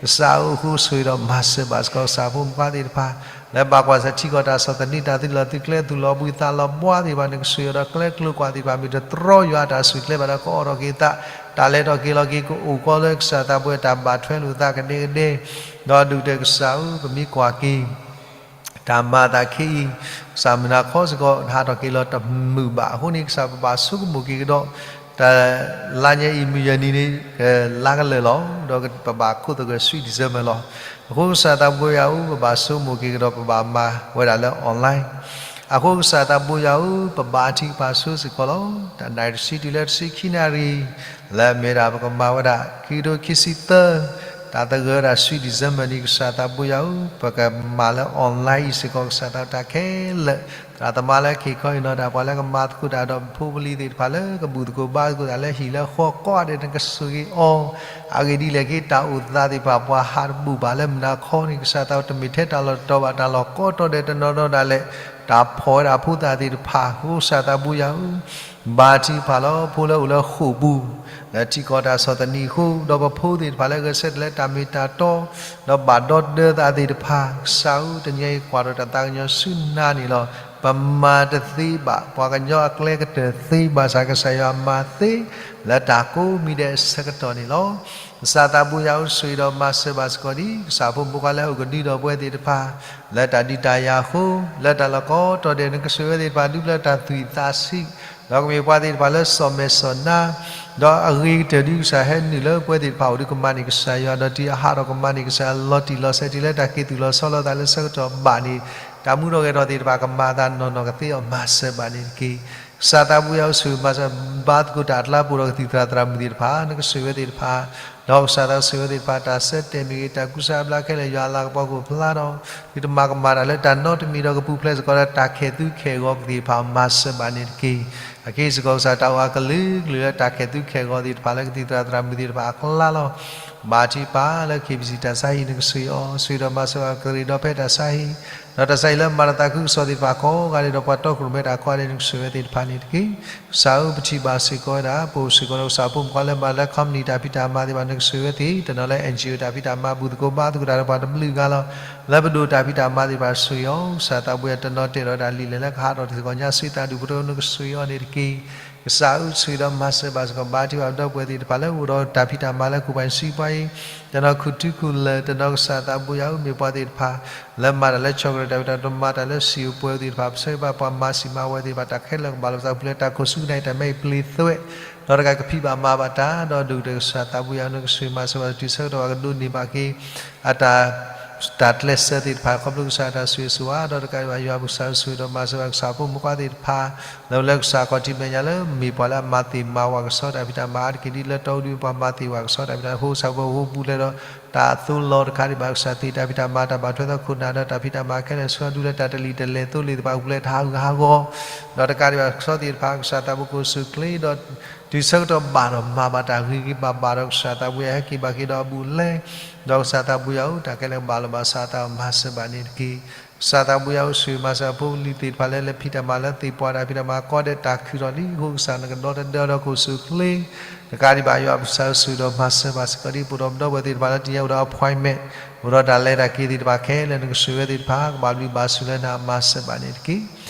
ကစၢ်ဧၢ အဃိဆိၣ်ဂ့ၤဒီးမၤစၢၤဘၣ်စ့ၢ်ကီး ကစၢ်ဖိမုၣ်ဖိသ့ၣ်တဖၣ် လၢဘၣ်ကွၢ်ဆၢၣ်ထံကီၢ်တၢ်ဆီၣ်သနံး တၢ်သုးလီၢ်သုးကျဲ သူၣ်လီၤဘှံးသးလီၤဘှါသ့ၣ်တဖၣ်န့ၣ် ကဆိၣ်ဂ့ၤဒီးကျဲကျိၤကွာ်သ့ၣ်တဖၣ် မ့ၢ်တတြီယွၤအတၢ်ဆိၣ်ဂ့ၤကျဲဘၣ်ဒီး ကအီၣ်ထီၣ်က့ၤအသး တၢ်လဲၤထီၣ်က့ၤလီၤက့ၤ ကအိၣ်ကီလၢကစၢ်သးဘိယွၤတၢ်ဘၣ်ထွဲလိာ်သးကဒဲကဒဲ ဒီးဒုၣ်ကတၢၢ်ကစၢ်ဧၢ ပမ့ၢ်ကွၢ်က့ၤ တၢ်မၤအသးခဲအံၤ ကစၢ်မုၢ်နၤခီစ့ၢ်ကီး ဟးထီၣ်က့ၤလီၤတမုာ်ဘၣ်. အဃိန့ၣ် ကစၢ်ပဘၣ်ဆိကမိၣ်က့ၤကဒီး တၢ်လါညါအံၤ မုၢ်ယဲၢ်နံၤန့ၣ် ကလါကလၢာ်လီၤ. ဒီးပဘၣ်ခိးသဂၢၢ် Sweet December လီၤ. အဃိကစၢ်သးဘိယွၤဧၢ ပဘၣ်ဆိကမိၣ်က့ၤကဒီး ပဘၣ်မၤဝဲဒၣ်လၢ online အဃိကစၢ်သးဘိယွၤဧၢ ပဘါထုကဖၣ်ဆိစ့ၢ်ကီးလီၤ. တၢ်နၣ်ရံၣ်တဆံတုၤလၢတဆံခံနၣ်ရံၣ် လၢအမ့ၢ်ဒၣ်ပကမၤဝဲဒၣ် ခံကထိခံဆံသၢ တၢ်သဂၢၢ်ဝဲဒၣ် Sweet December န့ၣ် ကစၢ်သးဘိယွၤဧၢ ပကမၤလၢ online အံၤစ့ၢ်ကီး ကစၢ်သးတၢ်ခဲလၢာ် သရၣ်သမါလၢက့ၤခီအံၤနီၢ်ဒၣ် ပှၤလၢကမၤသကိးတၢ်ဒီးပဖိပလံၤသ့ၣ်တဖၣ်လၢကဘူၣ်သကိးဘါသကိးတၢ်လၢဟံၣ်လၢဃီကိးဂၤဒဲး နကဆိၣ်ဂ့ၤအီၤ အဂ့ၢ်ဒ်လဲၣ်ဂ့ၤ တၢ်အိၣ်သးသ့ၣ်တဖၣ် ပှၤဟးတဘူၣ်ဘၣ်လၢမုၢ်နၤခီန့ၣ် ကစၢ်သးတမ့ၢ်ထဲတၢ်လီၢ်တတီၤဘၣ် တၢ်လီၢ်ကိးတီၤဒဲး တနီၤနီၤဒၣ်လဲာ် တၢ်ဖီၣ်ဝဲဒၣ်ဖိသၣ်သ့ၣ်တဖၣ် အဃိကစၢ်သးဘိယွၤဧၢ ဘါထုကဖၣ်လီၤ ဖိလၢအိၣ်လၢဃိာ်ပူၤ လၢထံကီၢ်တၢ်ဆီၣ်သနံးအဃိ ဒီးပဖိသ့ၣ်တဖၣ်လၢဂဲၤဆၢထၢၣ်လၢတၢ်မ့ၢ်တၢ်တီ ဒီးဘၣ်ဒီသဒၢသးသ့ၣ်တဖၣ် ကစၢ်ဧၢ တနံၤအံၤကွၢ်ထီၣ်တၢ်သးကညီၤဆူနၤန့ၣ်လီၤ. ပမၤတသ့ဘၣ် ပှၤကညီအကျဲကတၢၢ်သ့ဘၣ်ဆၣ် ကစၢ်ယွၤမၤသ့ လၢတၢ်ကိးမံၤဒဲးအဆၢကတီၢ်န့ၣ်လီၤ. ကစၢ်သးဘိယွၤဧၢ ဆိၣ်ဂ့ၤဒီးမၤစၢၤဘၣ်စ့ၢ်ကီးဒံး ကစၢ်ဖိမုၣ်ဖိခွါလၢအအိၣ်ကဒုဒီးပဝဲသ့ၣ်တဖၣ် လၢတၢ်ဒုးတၢ်ယၤအဃိ လၢတၢ်လီၢ်ကိးတီၤဒဲး နကဆိၣ်ဂ့ၤဝဲသ့ၣ်တဖၣ် ဒုးပျၢၤတၢ်သွံၣ်သးဆံး ဒီးကမ့ၢ်ပှၤသ့ၣ်တဖၣ်လၢစီၤမဲာ်စီၤနါ ဒီးအဂ့ၤကတၢၢ်ဒ်ကစၢ်ဟဲနုာ်လၢပဝဲသ့ၣ်တဖၣ်အိၣ်ဒီးကမၤန့ၢ်ကစၢ်ယွၤ ဒီးတုၤအဟးထီၣ်ကမၤန့ၢ်ကစၢ်ယွၤ လီၤတံၢ်လီၤဆဲးတုၤလၢတၢ်က့ၤသူၣ်လီၤဆီလီၤသးလၢဆၢကတီၢ်ဘၣ်န့ၣ် တၢ်မူထီၣ်ဂဲၤထီၣ်သ့ၣ်တဖၣ် ကမၤအသးနီၢ်နီၢ်ကသ့အီၤ မၤစၢၤဘၣ်န့ၣ်တက့ၢ်. ကစၢ်သးဘိယွၤဧၢ ဆိၣ်ဂ့ၤမၤစၢၤ ဘါသကိးတၢ်အကျါ ပအိၣ်ဒီးကသံၣ်သရၣ်သရၣ်မုၣ်သ့ၣ်တဖၣ် နကဆိၣ်ဂ့ၤဝဲသ့ၣ်တဖၣ် ဒီးကစၢ်သးဆိၣ်ဂ့ၤဝဲသ့ၣ်တဖၣ် တၢ်ဆၢတဲာ်မ့ၢ်ဂ့ၤ တၢ်ကူစါအဘျါခဲလၢာ် ယွၤအလၤကပီၤကအိၣ်ဖျါဒီး သုတမၤကမၣ်တၢ်လၢတၢ်နီတမံၤဒီး ကပူၤဖျဲးစ့ၢ်ကီးဒီးတၢ်ခဲၣ်သူခဲၣ်ဂီၤသ့ၣ်တဖၣ် မၤစၢၤဘၣ်န့ၣ်တက့ၢ်. အက့စ့ၢ်ကီးကစၢ် တၢ်အိၣ်အကလုာ်ကလုာ်လၢတၢ်ခဲၣ်သူခဲၣ်ဂီၤသ့ၣ်တဖၣ် လၢကသံၣ်သရၣ်သရၣ်မုၣ်သ့ၣ်တဖၣ်အကျါလီၤ. ဘါထုကဖၣ်လၢ KBC တၢ်ဆါဟံၣ် နကဆိၣ်ဂ့ၤအီၤ ဆိၣ်ဂ့ၤဒီးမၤစၢၤအီၤ ကရ့ၣ်ဒီးဖဲတၢ်ဆါဟံၣ် ဒီးတၢ်ဆါဟံၣ်လၢမၤတၢ်သးခုကစီၣ်သ့ၣ်တဖၣ်ကိးဂၤဒဲးဒီး ပှၤတီခိၣ်ရိၣ်မဲတၢ်ကိးဂၤဒဲး နကဆိၣ်ဂ့ၤဝဲသ့ၣ်တဖၣ်န့ၣ်တက့ၢ်. ကစၢ်ဧၢ ပထံၣ်ဘၣ်စ့ၢ်ကီးဝဲဒၣ် ပအိၣ်စ့ၢ်ကီးဒီးကစၢ်ဖိမုၣ်ဖိခွါလၢမၤလၢ company တၢ်ဖံးတၢ်မၤသ့ၣ်တဖၣ် နကဆိၣ်ဂ့ၤဝဲသ့ၣ် တနီၤလၢ NGO တၢ်ဖံးတၢ်မၤ ဘူၣ်သကိးဘါသကိးတၢ်ဒီးပှၤတဘျုးဂၤလီၤ. လၢပဒိၣ်တၢ်ဖံးတၢ်မၤသ့ၣ်တဖၣ် ဆိၣ်ဂ့ၤအီၤ ကစၢ်သးဘိယွၤ တနီၤတဲာ်ဒီးတၢ်လံာ်လဲၢ်လၢကဟးထီၣ်တၢ်စ့ၢ်ကီးညါ ဆူတၢ်ဒူၣ်ပတြၢၤ နကဆိၣ်ဂ့ၤအီၤန့ၣ်တက့ၢ်. ကစၢ်ဧၢ ဆိၣ်ဂ့ၤဒီးမၤစၢၤဘၣ်စ့ၢ်ကီး ဘါထုကဖၣ်ဒီပုၢ်ဝဲၢ်သ့ၣ်တဖၣ်လၢ အိၣ်ဒီးတၢ်ဖံးတၢ်မၤလၢ ကူပၤစံပှၤအံၤ တနီၤခူၣ်ထူခူၣ်လၢာ် တနီၤကစၢ်သးဘိယွၤဧၢ မ့ၢ်ပှၤသ့ၣ်တဖၣ် လၢမၤတၢ်လၢ chocolate တၢ်ဖံးတၢ်မၤ တၢ်လၢစံာ်အိၣ်ပှဲၤသ့ၣ်တဖၣ် ပဆၢဂ့ၤဘၣ်ပှၤမၤစံာ်မၤဝဲသ့ၣ်တဖၣ် တၢ်ခဲလၢာ်ကဘၣ်လီၤပသး ပူၤဖျဲးတၢ်ခိၣ်ဆူကနၣ်အံၤ တၢ်မဲအံၤပျ့ၤသွဲး ဒီးတကးကဖံးဘၣ်မၤဘၣ်တၢ် ဒီးဒိၣ်ကတၢၢ်ကစၢ်သးဘိယွၤဧၢ နကဆိၣ်ဂ့ၤမၤစၢၤဘၣ် တုၤဆၢကတီၢ်ဘၣ်ကဒိးန့ၢ်ဘၣ်က့ၤ အတၢ် တၢ်ကျဲးစၢးသ့ၣ်တဖၣ် ခီဖျိကစၢ်တၢ်ဆိၣ်ဂ့ၤဆိၣ်ဝါ ဒီးတကးဒံးဘၣ်ယွၤပကစၢ်ဆိၣ်ဂ့ၤဒီးမၤစၢၤဘၣ်ကစၢ်ဖိမုၣ်ဖိခွါသ့ၣ်တဖၣ် လၢလၢကစၢ်ခီၣ်ထံးမဲာ်ညါလၢ မ့ၢ်ပှၤလၢအမၤသ့ၣ်မၤဝၤကဆှီတၢ်ဖံးတၢ်မၤအါတက့ၢ် ဒ်လၢတီအူဒုပှၤမၤသ့ၣ်ဝၤကဆှီတၢ်ဖံးတၢ်မၤအဃိ ကစၢ်ဖိပူၤဖျဲးဒီး တၢ်အသိးလီၤတခါဒံးဘၣ်ကစၢ်သ့ၣ်တၢ်ဖံးတၢ်မၤ တၢ်ဘၣ်ထွဲသီခိၣ်နၢ်ဒီးတၢ်ဖံးတၢ်မၤခဲလၢာ်ဆှၢဒုလၢတၢ်တလံၣ်တလဲၤသိလ့ၣ်သ့ၣ်တဖၣ် ပူၤဖျဲးတၢ်ဟးဂူာ်ဟးဂီၤ ဒီးတကးဒံးဘၣ်ကဆှီသ့ၣ်တဖၣ် ကစၢ်သးဘိကိၣ်စူၣ်ချ့ဒီး တုၤဆၢကတီၢ်ဘၣ်ဒီးမၤဘၣ်တၢ်ဂ့ၤဂ့ၤဘၣ်ဘၣ်ဒီးကစၢ်သးဘိယွၤဟဲက့ၤဘၣ်က့ၤဒီးအဘူးအလဲ ဒီးကစၢ်သးဘိယွၤဧၢ တၢ်ခဲလၢာ်ကဘၣ်လီၤဘၣ်စးထီၣ် မၤစၢၤဘၣ်န့ၣ်တက့ၢ်. ကစၢ်သးဘိယွၤဧၢ ဆိၣ်ဂ့ၤမၤစၢၤဖိလံၤသ့ၣ်တဖၣ်လၢ လၢဖံးတၢ်မၤလၢသ့ၣ်ပှၢ်တၢ်ဖံးတၢ်မၤကိးဂၤဒဲး တၢ်ခုၣ်ထီၣ်လံအဃိ ကစၢ်နကဒီသဒၢဒီးကိၣ်စူၣ်ချ့ တကးဒံးဘၣ်ယွၤပကစၢ် ဆိၣ်ဂ့ၤဒီးမၤစၢၤဘၣ်စ့ၢ်ကီးဒ် ပအိၣ်ဒီးပဒီပုၢ်ဝဲၢ်သ့ၣ်တဖၣ်လၢတနံၤအံၤအိၣ်ဒီး appointment အိၣ်ဒီးတၢ်လဲၤတၢ်က့ၤသ့ၣ်တဖၣ်ခဲလၢာ် နကဆိၣ်ဂ့ၤဝဲသ့ၣ်တဖၣ် ကဘၣ်ဘျုးဘၣ်ဆိၣ်လၢနၤ မၤစၢၤဘၣ်န့ၣ်တက့ၢ်.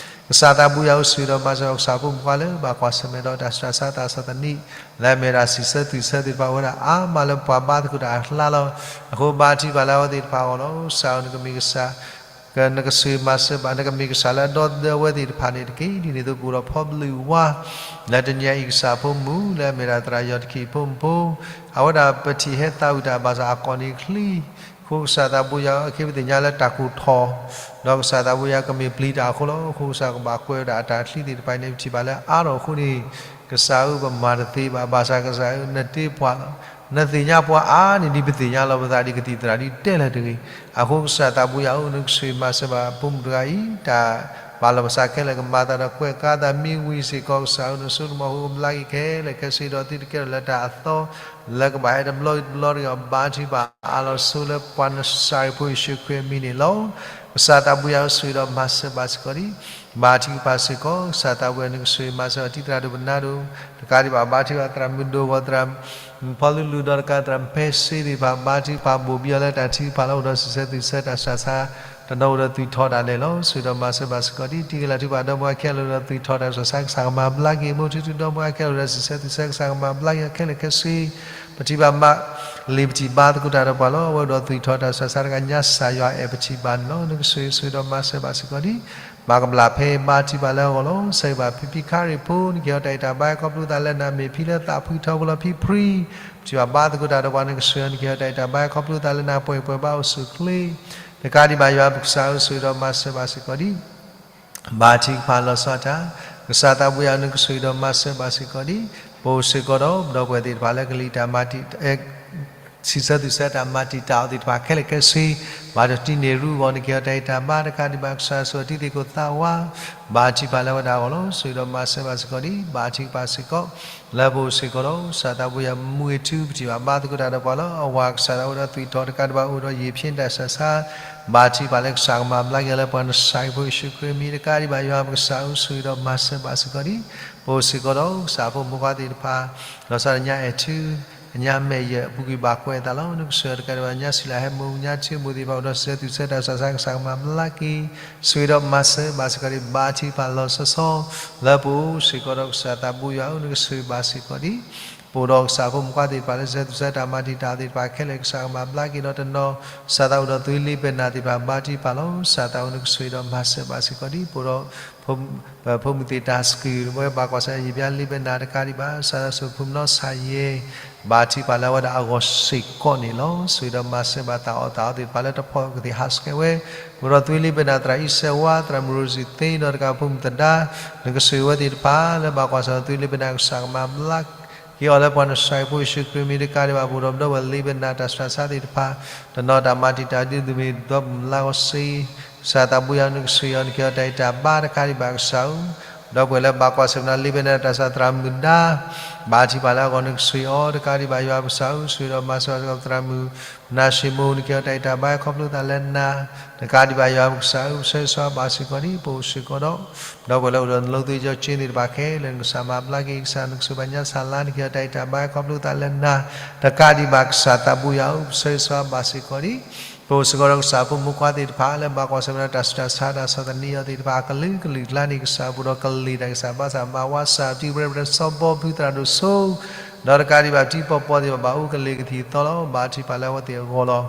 ကစၢ်သးဘိယွၤဧၢ ဆိၣ်ဂ့ၤဒီးမၤစၢၤကစၢ်ဖိမုၣ်ဖိခွါလၢ ဘၣ်ကွၢ်ဆၢၣ်မဲာ်ဒီးတၢ်ဆူးတၢ်ဆါတၢ်ဆီၣ်သနံး လၢအမ့ၢ်ဒၣ်စံးဆၢသွံၣ်ဆၢသ့ၣ်တဖၣ်အိၣ်ဝဲဒၣ်အါမးလၢပှၤဘါသကိးတၢ်အကျါလီၤ. အဃိဘါထုကဖၣ်လၢအဝဲသ့ၣ်တဖၣ်အဂီၢ်လီၤ. ကစၢ်ဧၢ နကမ့ၢ်ကစၢ် နကဆှၢမၤစၢၤဘၣ် နကမ့ၢ်ကစၢ်လၢအဒီသဒၢဝဲသ့ၣ်တဖၣ်န့ၣ်တက့ၢ်. ဒ်န့ၣ်အသိးပအိၣ်ဒီးဖီဘျုးဝါ လၢတနံၤအံၤကစၢ်ဖိမုၣ် လၢအမ့ၢ်ဒၣ်သရၣ်ယီၢ်တခံၣ်ဖိမုၣ်ဖိ အဝဲဒၣ်ပထံၣ်ဟဲသးဝံၣ်တၢ်ဘၣ်ဆၣ်အကိာ်န့ၣ်ချံ အဃိကစၢ်သးဘိယွၤအခဲပသ့ၣ်ညါလၢတၢ်ကိၢ်ထီၣ် ဒီးကစၢ်သးဘိယွၤကမ့ၢ်ပျံၤတၢ်အဃိလီၤ. အဃိကစၢ်ကဘၣ်ကွဲးဝဲဒၣ်အတၢ်ချံသ့ၣ်တဖၣ်န့ၣ် ပထံၣ်ဘၣ်လၢအါထီၣ်အဃိန့ၣ် ကစၢ်ဧၢ ပမၤတသ့ဘၣ်. ဘၣ်ဆၣ်ကစၢ်ဧၢ နတ့ပှၤလီၤ. နသ့ၣ်ညါပှၤအါန့ၢ်ဒ်ပသ့ၣ်ညါလီၤပသးဒ်ကသံၣ်သရၣ်ဒ်တဲလၢၤတဂ့ၤ. အဃိကစၢ်သးဘိယွၤဧၢ နကဆှၢမၤစၢၤဘၣ်ဖိမုၣ်တဂၤအံၤ တၢ်ပာ်လီၤပသးခဲလၢာ်ကမၤသးဒီးကွဲးကါသးမ့ၢ်ဝံၤစ့ၢ်ကီး ကစၢ်ဧၢ နစိကမီၤဟူကဘျါက့ၤခဲလၢာ်ခဲဆ့ဒီးသုတကဲထီၣ်လၢတၢ်အသီ လၢကဘၣ်ဟဲတဘျီတဘျီတဂ့ၤအီၤ ဘါထုကဖၣ်အါလီၤဆိလၢပှၤနစၤရ့းဖိယ့ၣ်ၡူးခရံာ်အမံၤန့ၣ်လီၤ. ကစၢ်သးဘိယွၤဧၢ ဆိၣ်ဂ့ၤဒီးမၤစၢၤဘၣ်စ့ၢ်ကီးဒံး ဘါထုကဖၣ်စ့ၢ်ကီး ကစၢ်သးဘိယွၤ နကဆှၢမၤစၢၤအီၤ တံၤသရၣ်ဒိၣ်ပနၢ်ဒိၣ် တကးဒံးဘၣ် ဘါထုကဖၣ်သရၣ်မုၢ်ဒိၣ်ဂီၢ် သရၣ်ဖီလူလူဒီးတကး သရၣ်ဖဲစ့သ့ၣ်တဖၣ် ဘါထုကဖၣ်ဘိၣ်ဘံအီၤလၢတၢ်ထုကဖၣ်လၢအိၣ်ဒီးစံးဆၢသုးဆၢတၢ်စှၤဆါ တနီၤအိၣ်ဒီးသွံၣ်ထီၣ်တၢ်လဲၣ်လီၤ. ဆိၣ်ဂ့ၤဒီးမၤစၢၤဘၣ်စ့ၢ်ကီးဒံး တံၤကလၢ်ထုကဖၣ်ဒီမါဝၤခဲလၢာ်အိၣ်ဒီးသွံၣ်ထီၣ်တၢ်စှၤဆါ ကစၢ်ကမၤဘျါက့ၤ မိၢ်ထူထူဒီမါဝၤခဲလၢာ်အိၣ်ဒီးစံးဆၢသုးဆၢ ကစၢ်ကမၤဘျါက့ၤအီၤခဲလၢာ်ခဲဆ့ ပထံၣ်ဘၣ်မး လံာ်ပထံၣ်ဘါသကိးတၢ်ဒီးပှၤလီၤ. အဝဲအိၣ်ဒီးသွံၣ်ထီၣ်တၢ်စှၤဆါတဂၤ ညါစၢ်ယွၤအဲၣ်ပထံၣ်ဘၣ်န့ၣ်လီၤ. နကဆိၣ်ဂ့ၤ ဆိၣ်ဂ့ၤဒီးမၤစၢၤဘၣ်စ့ၢ်ကီးဒံး ဘၣ်ကဘျၣ်ဖဲဘါထုကဖၣ်လၢအဂီၢ်လီၤ. ဆၢဂ့ၤဘၣ်ဖံဖံခါရ့ၣ်ဖိ နကဟ့ၣ်အီၤတၢ်အံၣ်တၢ်ဘါခီဖျိသးလၢနၤ မ့ၢ်ဖံလၢသးဖှံထီဘိလီၤ ဖံဖှံ ပထံၣ်ဘၣ်ဘါသကိးတၢ်ဒီးပှၤ နကဆိၣ်ဂ့ၤအီၤ နကဟ့ၣ်အီၤတၢ်အံၣ်တၢ်ဘါခီဖျိသးလၢနၤ ပှဲၤပှဲၤဘါအိၣ်ဆူၣ်အိၣ်ချ့ တကးဒံးဘၣ် ယွၤပကစၢ်ဧၢ ဆိၣ်ဂ့ၤဒီးမၤစၢၤဘၣ်စ့ၢ်ကီးဒံး ဘါထုကဖၣ်လီၤဆီတၢ် ကစၢ်သးဘိယွၤ နကဆိၣ်ဂ့ၤဒီးမၤစၢၤဘၣ်စ့ၢ်ကီးဒံး ပအိၣ်စ့ၢ်ကီးဒီး ပဒီပုၢ်ဝဲၢ်သ့ၣ်တဖၣ်လၢကလံၤတၢ်မၤတံာ် စံးဆၢသုးဆၢတၢ်မၤတံာ်တာ်အီၤသ့ၣ်တဖၣ်ခဲလၢာ်ခဲဆ့ ဘၣ်တၢ်တံၢ်န့ၢ်ရူအဂီၢ် နကဟ့ၣ်အီၤတၢ်အံၣ်တၢ်ဘါ တကးဒံးဘၣ် ကစၢ်ဆိၣ်အီၤတံၤသကိးသးဝါ ဘါထုကဖၣ်လၢဝဲဒၣ်အဂီၢ်လီၤ. ဆိၣ်ဂ့ၤဒီးမၤစၢၤဘၣ်စ့ၢ်ကီးဒံး ဘါထုကဖၣ်စ့ၢ်ကီး လၢပအိၣ်စ့ၢ်ကီးဒီး ကစၢ်သးဘိယွၤ မူဝ့ၤထူ ပထံၣ်ဘၣ်ဘါသကိးတၢ်ဒီးပှၤလၢအဝၤကစၢ်ဒၣ်ဝဲဒီးသွံၣ်ထီၣ် တကးဒံးဘၣ်အိၣ်ဒီးယံာ်ဖျ့တၢ်စှၤဆါ ဘါထုကဖၣ်လၢကစၢ်ကမၤဘျါက့ၤလၢပှၤနစၤရ့းဖိယ့ၣ်ၡူးခရံာ်အမံၤ တကးဒံးဘၣ် ယွၤပကစၢ်ဧၢ ဆိၣ်ဂ့ၤဒီးမၤစၢၤဘၣ်စ့ၢ်ကီးဒံး ပအိၣ်စ့ၢ်ကီးဒီး ကစၢ်ဖိမုၣ်ခွါသ့ၣ်တဖၣ် လီၤဆီဒၣ်ညါအဲၣ်ထူ အညါမဲာ်ယဲၢ် အပူၤကွံာ်ဘၣ်ကွဲးအသးလီၤ. နကဆိၣ်ဂ့ၤအီၤတကးဒံးဘၣ် ညါဆံးလၢဟဲမူ ညါထူမူသ့ၣ်တဖၣ် အိၣ်ဒီးစံးဆၢသုးဆၢတၢ်စှၤဆါ ကစၢ်ကမၤဘျါက့ၤ ဆိၣ်ဂ့ၤဒီးမၤစၢၤဘၣ်စ့ၢ်ကီးဒံး ဘါထုကဖၣ်လီၤဆီဆီ လၢပအိၣ်စ့ၢ်ကီးဒီး ကစၢ်သးဘိယွၤဧၢ နကဆိၣ်ဂ့ၤဘၣ်စ့ၢ်ကီးဒံး ပအိၣ်ဒီးကစၢ်ဖိမုၣ်ခွါသ့ၣ်တဖၣ်လၢစံးဆၢသုးဆၢတၢ်မၤတံာ်တာ်သ့ၣ်တဖၣ်ခဲလၢာ် ကစၢ်ကမၤဘျါက့ၤဒီးတနီၤ ကစၢ်သးအိၣ်ဒီးသွံလ့ပနၢ်သ့ၣ်တဖၣ် ဘါထုကဖၣ်လီၤ. ကစၢ်သးဧၢ နကဆိၣ်ဂ့ၤဒီးမၤစၢၤဘၣ်စ့ၢ်ကီးဒံး ပအိၣ်ဒီး ဖိမုၣ်သ့ၣ်တၢ်စကူး ဝဲဘၣ်ကွၢ်ဆၢၣ် ယံာ်ဘျါလ့ပနၢ်တကးဒံးဘၣ် ကစၢ်သးစီၤဖိမုၣ်နီၢ်ဆၣ်ယဲ ဘါထုကဖၣ်လၢအဝဲဒၣ်အဂီၢ်စ့ၢ်ကီးန့ၣ်လီၤ. ဆိၣ်ဂ့ၤဒီးမၤစၢၤဘၣ်တၢ်အီၣ်တၢ်အီသ့ၣ်တဖၣ်လၢတဖီၣ်ကသ့ၣ်ဟးဆှဲးဝဲ ပအိၣ်ဒီးသွံလ့ပနၢ် သရၣ်အံၣ်စဲးဝါ သရၣ်မုၣ်ရိစံၣ်သ့ ဒီးတကးဖိမုၣ်သဒါ နကဆိၣ်ဂ့ၤဝဲသ့ၣ်တဖၣ် လၢဘၣ်ကွၢ်ဆၢၣ်ဒီးသွံလ့ပနၢ် ကစၢ်ကမၤဘျါက့ၤအီၤလၢပှၤနစၤရ့းဖိယ့ၣ်ၡူးခရံာ်အမံၤ တကးဒံးဘၣ် ပအိၣ်ဒီးပဒီပုၢ်ဝဲၢ်လ့ပနၢ်တၢ်စှၤဆါသ့ၣ်တဖၣ် တနီၤတၢ်မၤတံာ်တာ်ဒ်သိးမ့ၢ်ဒီပုၢ်မုၣ်လါဂီၤစ့ ကစၢ်သးဘိယွၤ နကဆိၣ်ဂ့ၤအီၤ နကဟ့ၣ်အီၤတၢ်အံၣ်တၢ်ဘါတကးဒံးဘၣ်ကစၢ်ဧၢ ဒီပုၢ်ဝဲၢ်လၢဘၣ်ကွၢ်ဆၢၣ်မဲာ်လ့ပနၢ်တၢ်စှၤ သရၣ်မုၣ်ဒါ ဘါထုကဖၣ်လၢအဂီၢ် နကဆိၣ်ဂ့ၤအီၤတကးဒံးဘၣ် ယွၤပကစၢ်ဧၢ ဆိၣ်ဂ့ၤဒီးမၤစၢၤဘၣ်စ့ၢ်ကီး သရၣ်မုၣ် နၤၡ့မိၣ် နကဟ့ၣ်အီၤတၢ်အံၣ်တၢ်ဘါခီဖျိသးလၢနၤ တကးဒံးဘၣ် ယွၤပကစၢ်ဧၢ ပဆၢဂ့ၤဆၢဝါဘၣ်စ့ၢ်ကီးဒံး ပအိၣ်စ့ၢ်ကီးဒီး ဒီပုၢ်ဝဲၢ်လၢအိၣ်ဒီးနလိသ့ကၠီကၠ့သ့ၣ်တဖၣ်ခဲ လၢနကစၢ်မၤဘျါက့ၤ ကစၢ်နကဆိၣ်ဂ့ၤဘၣ်ညါစၢ်လါ နကဟ့ၣ်အီၤတၢ်အံၣ်တၢ်ဘါခီဖျိသးလၢနၤ တကးဒံးဘၣ် ကစၢ်သးဘိယွၤဧၢ ပဆၢဂ့ၤဆၢဝါဘၣ်စ့ၢ်ကီးဒံး ပအိၣ်စ့ၢ်ကီးဒီးကစၢ်ဖိမုၣ်ခွါသ့ၣ်တဖၣ် လၢဘၣ်ကွၢ်ဆၢၣ်မဲာ်တၢ်ဆူးတၢ်ဆါ တၢ်ဆီၣ်သနံးအီၤသ့ၣ်တဖၣ် အကလုာ်ကလုာ်အကျါန့ၣ် ကစၢ်ပူၤဒီးကလံၤတၢ်ကစၢ်ဘါစၢ်မၤဝါစၢ် ပတံၤပရၢပရၢစီၤဘီဖုသရၣ်ဒိၣ်စိ ဒီးတကးဒံးဘၣ်ပတံၤပီၢ်ပီၢ်သ့ၣ်တဖၣ် ဘၣ်အိၣ်ကလ့ၤကသံၣ်သီလီၤ ဘါထုကဖၣ်လၢအဝဲသ့ၣ်အဂီၢ်လီၤ.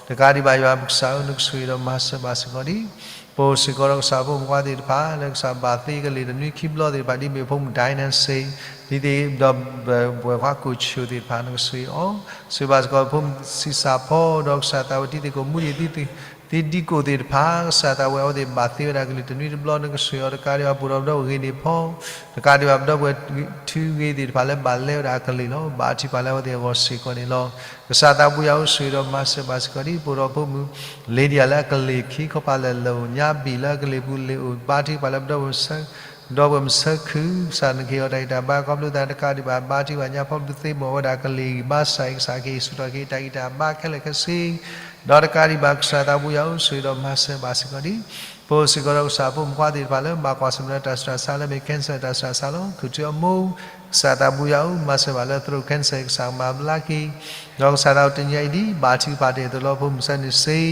တကးဒံးဘၣ် ယွၤပကစၢ်ဧၢ နကဆိၣ်ဂ့ၤဒီးမၤစၢၤဘၣ်စ့ၢ်ကီးဒံး ပအိၣ်စ့ၢ်ကီးဒီးကစၢ်ဖိမုၣ်ခွါသ့ၣ်တဖၣ် လၢကစၢ်ဘၣ်သ့ကလံၤတနွံခံဘျီသ့ၣ်တဖၣ် ဒ်မ့ၢ်ဖိမုၣ်ဒိၣ်နၣ်စ့ ဒ်သိးဒီး ပဝဲၢ်ခွါကိၣ်ဆိၣ်သ့ၣ်တဖၣ် နကဆိၣ်ဂ့ၤအီၤ ဆိၣ်ဂ့ၤဘၣ်စ့ၢ်ကီးဖိမုၣ်ဆံးစၢ်ဖီ ဒီးကစၢ်သးဝဲတံၤသကိးမူဒံး သ့ဒံကိၣ်သ့ၣ်တဖၣ် ကစၢ်သးဝဲအဝဲသ့ၣ်ဘၣ်သ့ဝဲဒၣ်ကလံၤတနွံတဘျီ နကဆိၣ်ဂ့ၤအီၤတကးဒံးဘၣ် ပအိၣ်ဒီးပဒီပုၢ်ဝဲၢ်ဂ့ၤန့ၢ်ဖီ တကးဒံးဘၣ်ပဒီပုၢ်ဝဲၢ်ထူဂ့ၤသ့ၣ်တဖၣ်လၢဘၣ်လဲဝဲဒၣ်အကလံၤလီၤ. ဘါထုကဖၣ်လၢအဝဲသ့ၣ်အဂီၢ်စ့ၢ်ကီးန့ၣ်လီၤ. ကစၢ်သးဘိယွၤဧၢ ဆိၣ်ဂ့ၤဒီးမၤစၢၤဘၣ်စ့ၢ်ကီးဒံး ပအိၣ်ဒီးဖိမုၣ် Lydia လၢအကလံၤခံခီပၤလၢာ်လၢာ်အိၣ်ညါဘံၣ်လၢအကလံၤပူၤလ့ၤအိၣ် ဘါထုကဖၣ်လၢပဒီပုၢ်ဝဲၢ် ဒီပုၢ်ဝဲၢ်မုၣ်ဆၢခုၣ် ကစၢ်နကဟ့ၣ်အီၤတၢ်ဂံၢ်တၢ်ဘါခီဖျိသးတကးဒံးဘၣ် ဘါထုကဖၣ်ညါဖီဘျုးသ့မိၣ်ဝဲဒၣ်ကလံၤဘါစၢ်အံၤ ကစၢ်ကဟ့ၣ်ဆူၣ်ထီၣ်က့ၤတၢ်ဂံၢ်တၢ်ဘါခဲလၢာ်ခဲဆ့ ဒီးတကးဒံးဘၣ် ကစၢ်သးဘိယွၤဧၢ ဆိၣ်ဂ့ၤဒီးမၤစၢၤဘၣ်စ့ၢ်ကီးဒံး ပအိၣ်စ့ၢ်ကီးဒီးကစၢ်ဖိမုၣ်ခွါသ့ၣ်တဖၣ်လၢ ဘၣ်ကွၢ်ဆၢၣ်မဲာ်လၢတၢ်ဆူးတၢ်ဆါလၢမ့ၢ် cancer တၢ်ဆူးတၢ်ဆါလီၤ. ခူၣ်ထူအမိၢ် ကစၢ်သးဘိယွၤဧၢ မၤစၢၤဘၣ်လၢ throat cancer ကစၢ်မၤဘျါက့ၤ ဒီးကစၢ်သးအိၣ်တနံၤအံၤဒံး ဘါထုကဖၣ်တ့ၢ်အသိးလီၤ ဖိမုၣ်ဆၢနံၣ်စ့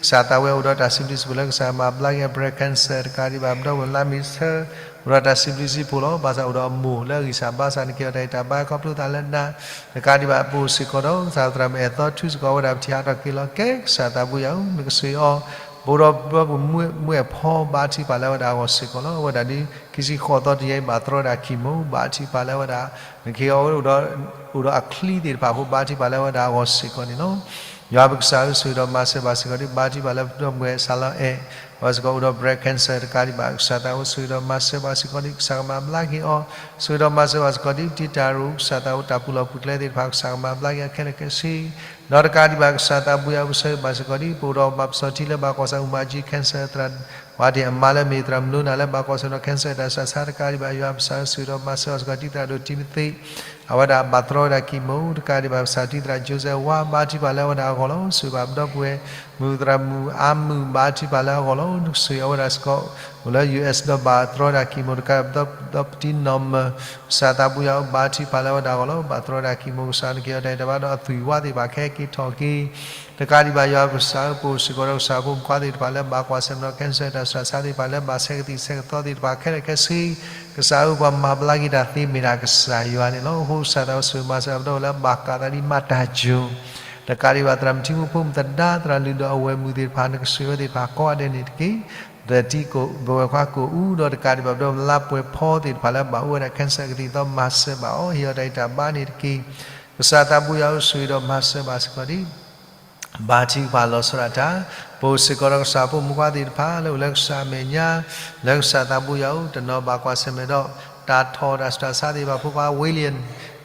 ကစၢ်သးဝဲအိၣ်ဒီးတၢ်စံးဘျုးစံးဖှိၣ်လၢကစၢ်မၤဘျါက့ၤ breast cancer တကးဒံးဘၣ် ပဒီပုၢ်ဝဲၢ်လါမ့ၤဆၢ အိၣ်ဒီးတၢ်စံးဘျုးစံးဖှိၣ်လီၤ. ဘၣ်ဆၣ်အိၣ်ဒီးအမိၢ်လၢအဂံၢ်စၢ်ဘါစၢ် နကဟ့ၣ်အီၤတၢ်ဂံၢ်တၢ်ဘါခီဖျိသးလၢနၤ တကးဒံးဘၣ် ပအိၣ်စ့ၢ်ကီးဒီး ကစၢ်သရၣ်မုၣ်အဲၣ်သီထူစ့ၢ်ကီးဝဲဒၣ် ပထံၣ်ဟးထီၣ်က့ၤလီၤကဲ ကစၢ်သးဘိယွၤဧၢ နကဆိၣ်ဂ့ၤအီၤ ပအိၣ်ဒီးပှၤမုၢ်အဲၣ်ဖီ ဘါထုကဖၣ်လၢအဝဲဒၣ်အဂီၢ်စ့ၢ်ကီးလီၤ. အဝဲဒၣ်ဒ်ခံဆံဃိးသီတယဲၢ်အံၤ ဘၣ်တြီဝဲဒၣ် chemo ဘါထုကဖၣ်လၢအဝဲဒၣ် နခ့အီၤ အိၣ်ဒီးအချံသ့ၣ်တဖၣ်အဃိ ဘါထုကဖၣ်လၢအဝဲဒၣ်အဂီၢ်စ့ၢ်ကီးန့ၣ်လီၤ. ယွၤပကစၢ်ဧၢ ဆိၣ်ဂ့ၤဒီးမၤစၢၤဘၣ်စ့ၢ်ကီးဒံး ဘါထုကဖၣ်လၢပဒီပုၢ်ဝဲၢ်စးလီအဲၣ် အဝဲစ့ၢ်ကီးအိၣ်ဒီး breast cancer တကးဒံးဘၣ် ကစၢ်သးဘိ ဆိၣ်ဂ့ၤဒီးမၤစၢၤဘၣ်စ့ၢ်ကီးဒံး ကစၢ်ကမၤဘျါက့ၤအီၤ ဆိၣ်ဂ့ၤဒီးမၤစၢၤဘၣ်စ့ၢ်ကီးဒံး ပတံၤတၢ်ရူၢ် ကစၢ်သးဘိ တၢ်ပူၤလီၢ်ပူၤကျဲသ့ၣ်တဖၣ် ကစၢ်ကမၤဘျါက့ၤအီၤခဲလၢာ်ခဲဆ့ ဒီးတကးဒံးဘၣ် ကစၢ်သးဘိယွၤအိၣ်ဆိၣ်ဂ့ၤဘၣ်စ့ၢ်ကီးဒံး ပအိၣ်ဒီးပှၤပစီၤထံလၢဘၣ်ကွၢ်ဆၢ အူမၤကၠံ cancer သရၣ် ပှၤဒ့ၣ်အမါလၢမ့ၢ်သရၣ်မုၢ်လိနၤလၢဘၣ်ကွၢ်ဆၢဒီး cancer တၢ်စှၤဆါ တကးဒံးဘၣ် ယွၤပကစၢ်ဧၢ ဆိၣ်ဂ့ၤဒီးမၤစၢၤဘၣ်စ့ၢ်ကီးဒံး သရၣ်ဒိၣ်တံၤမသ့း အဝဲဒၣ်ဘၣ်တြီဝဲဒၣ် chemo တကးဒံးဘၣ် ကစၢ်ဒံး သရၣ် Joseph ဝါ ဘါထုကဖၣ်လၢအဝဲဒၣ်အဂီၢ်လီၤ. ဆိၣ်ဂ့ၤဘၣ်ပဒီပုၢ်ဝဲၢ် မုၣ်သရၣ်မုၣ်အါမုၣ် ဘါထုကဖၣ်လၢအဂီၢ်လီၤ. နကဆိၣ်ဂ့ၤအဝဲဒၣ်စ့ၢ်ကီး အိၣ်လၢ US ဒီးဘၣ်တြီဝဲဒၣ် chemo တကးဒံးဘၣ် ဒီးပတံၤနီၢ်မၢၢ် ကစၢ်သးဘိယွၤအိၣ် ဘါထုကဖၣ်လၢအဝဲဒၣ်အဂီၢ်လီၤ. ဘၣ်တြီဝဲဒၣ် chemo ကစၢ် နက့ၤအီၤတၢ်အံၤတၢ်ဘါဒီးအသွံၣ်ဝါသ့ၣ်တဖၣ် ကဟဲက့ၤထီၣ်က့ၤ တကးဒံးဘၣ် ယွၤပကစၢ်ဧၢ ပအိၣ်စ့ၢ်ကီးဒီးကစၢ်ဖိမုၣ်ခွါသ့ၣ်တဖၣ်လၢဘၣ်ကွၢ်ဆၢၣ်မဲာ်ဒီး cancer တၢ်စှၤဆါသ့ၣ်တဖၣ်လၢဘၣ်ဆဲးကသံၣ်ဆဲးကသီသ့ၣ်တဖၣ်ခဲလၢာ်ခဲဆ့ ကစၢ်ဧၢ ပှၤမၤဘျါက့ၤတၢ်သ့မ့ၢ်ဒၣ်ကစၢ်ယွၤန့ၣ်လီၤ. အဃိကစၢ်သးဘိ ဆိၣ်ဂ့ၤမၤစၢၤဘၣ်ပဒီပုၢ်ဝဲၢ်လၢ ဘၣ်ဃးသးဒ်မၤတၢ်ယိၤ တကးဒံးဘၣ် သရၣ်မုၣ်ထံမူဖိမုၣ်သဒါ သရၣ်လုၢ်ဒီးအဝဲၢ်မုၣ်သ့ၣ်တဖၣ် နကဆိၣ်ဂ့ၤဝဲသ့ၣ်တဖၣ်ကိးဂၤဒဲးန့ၣ်တက့ၢ်. သထံကီၢ် ပဝဲၢ်ခွါကအိၣ်ဒီး တကးဒံးဘၣ် ပဒီပုၢ်ဝဲၢ်လါပှဲၤဖီသ့ၣ်တဖၣ်လၢဘၣ်အိၣ်ဝဲဒၣ် cancer ကသံၣ်သီ မၤစၢၤဘၣ်အီၤ ဟ့ၣ်အီၤတၢ်ဂံၢ်တၢ်ဘါန့ၣ်တက့ၢ်. ကစၢ်သးဘိယွၤဧၢ ဆိၣ်ဂ့ၤဒီးမၤစၢၤဘၣ်စ့ၢ်ကီးဒံး ဘါထုကဖၣ်လီၤဆီဒၣ်တၢ် ပအိၣ်စ့ၢ်ကီးဒီးကစၢ်ဖိမုၣ်ခွါသ့ၣ်တဖၣ်လၢအိၣ်လၢကစၢ်အမဲာ်ညါ လၢကစၢ်သးဘိယွၤဧၢ တနီၤဘၣ်ကွၢ်ဆၢၣ်မဲာ်ဒီး တၢ်ထီၣ်တၢ်ဆူးတၢ်ဆါသ့ၣ်တဖၣ် ဖိခွါ William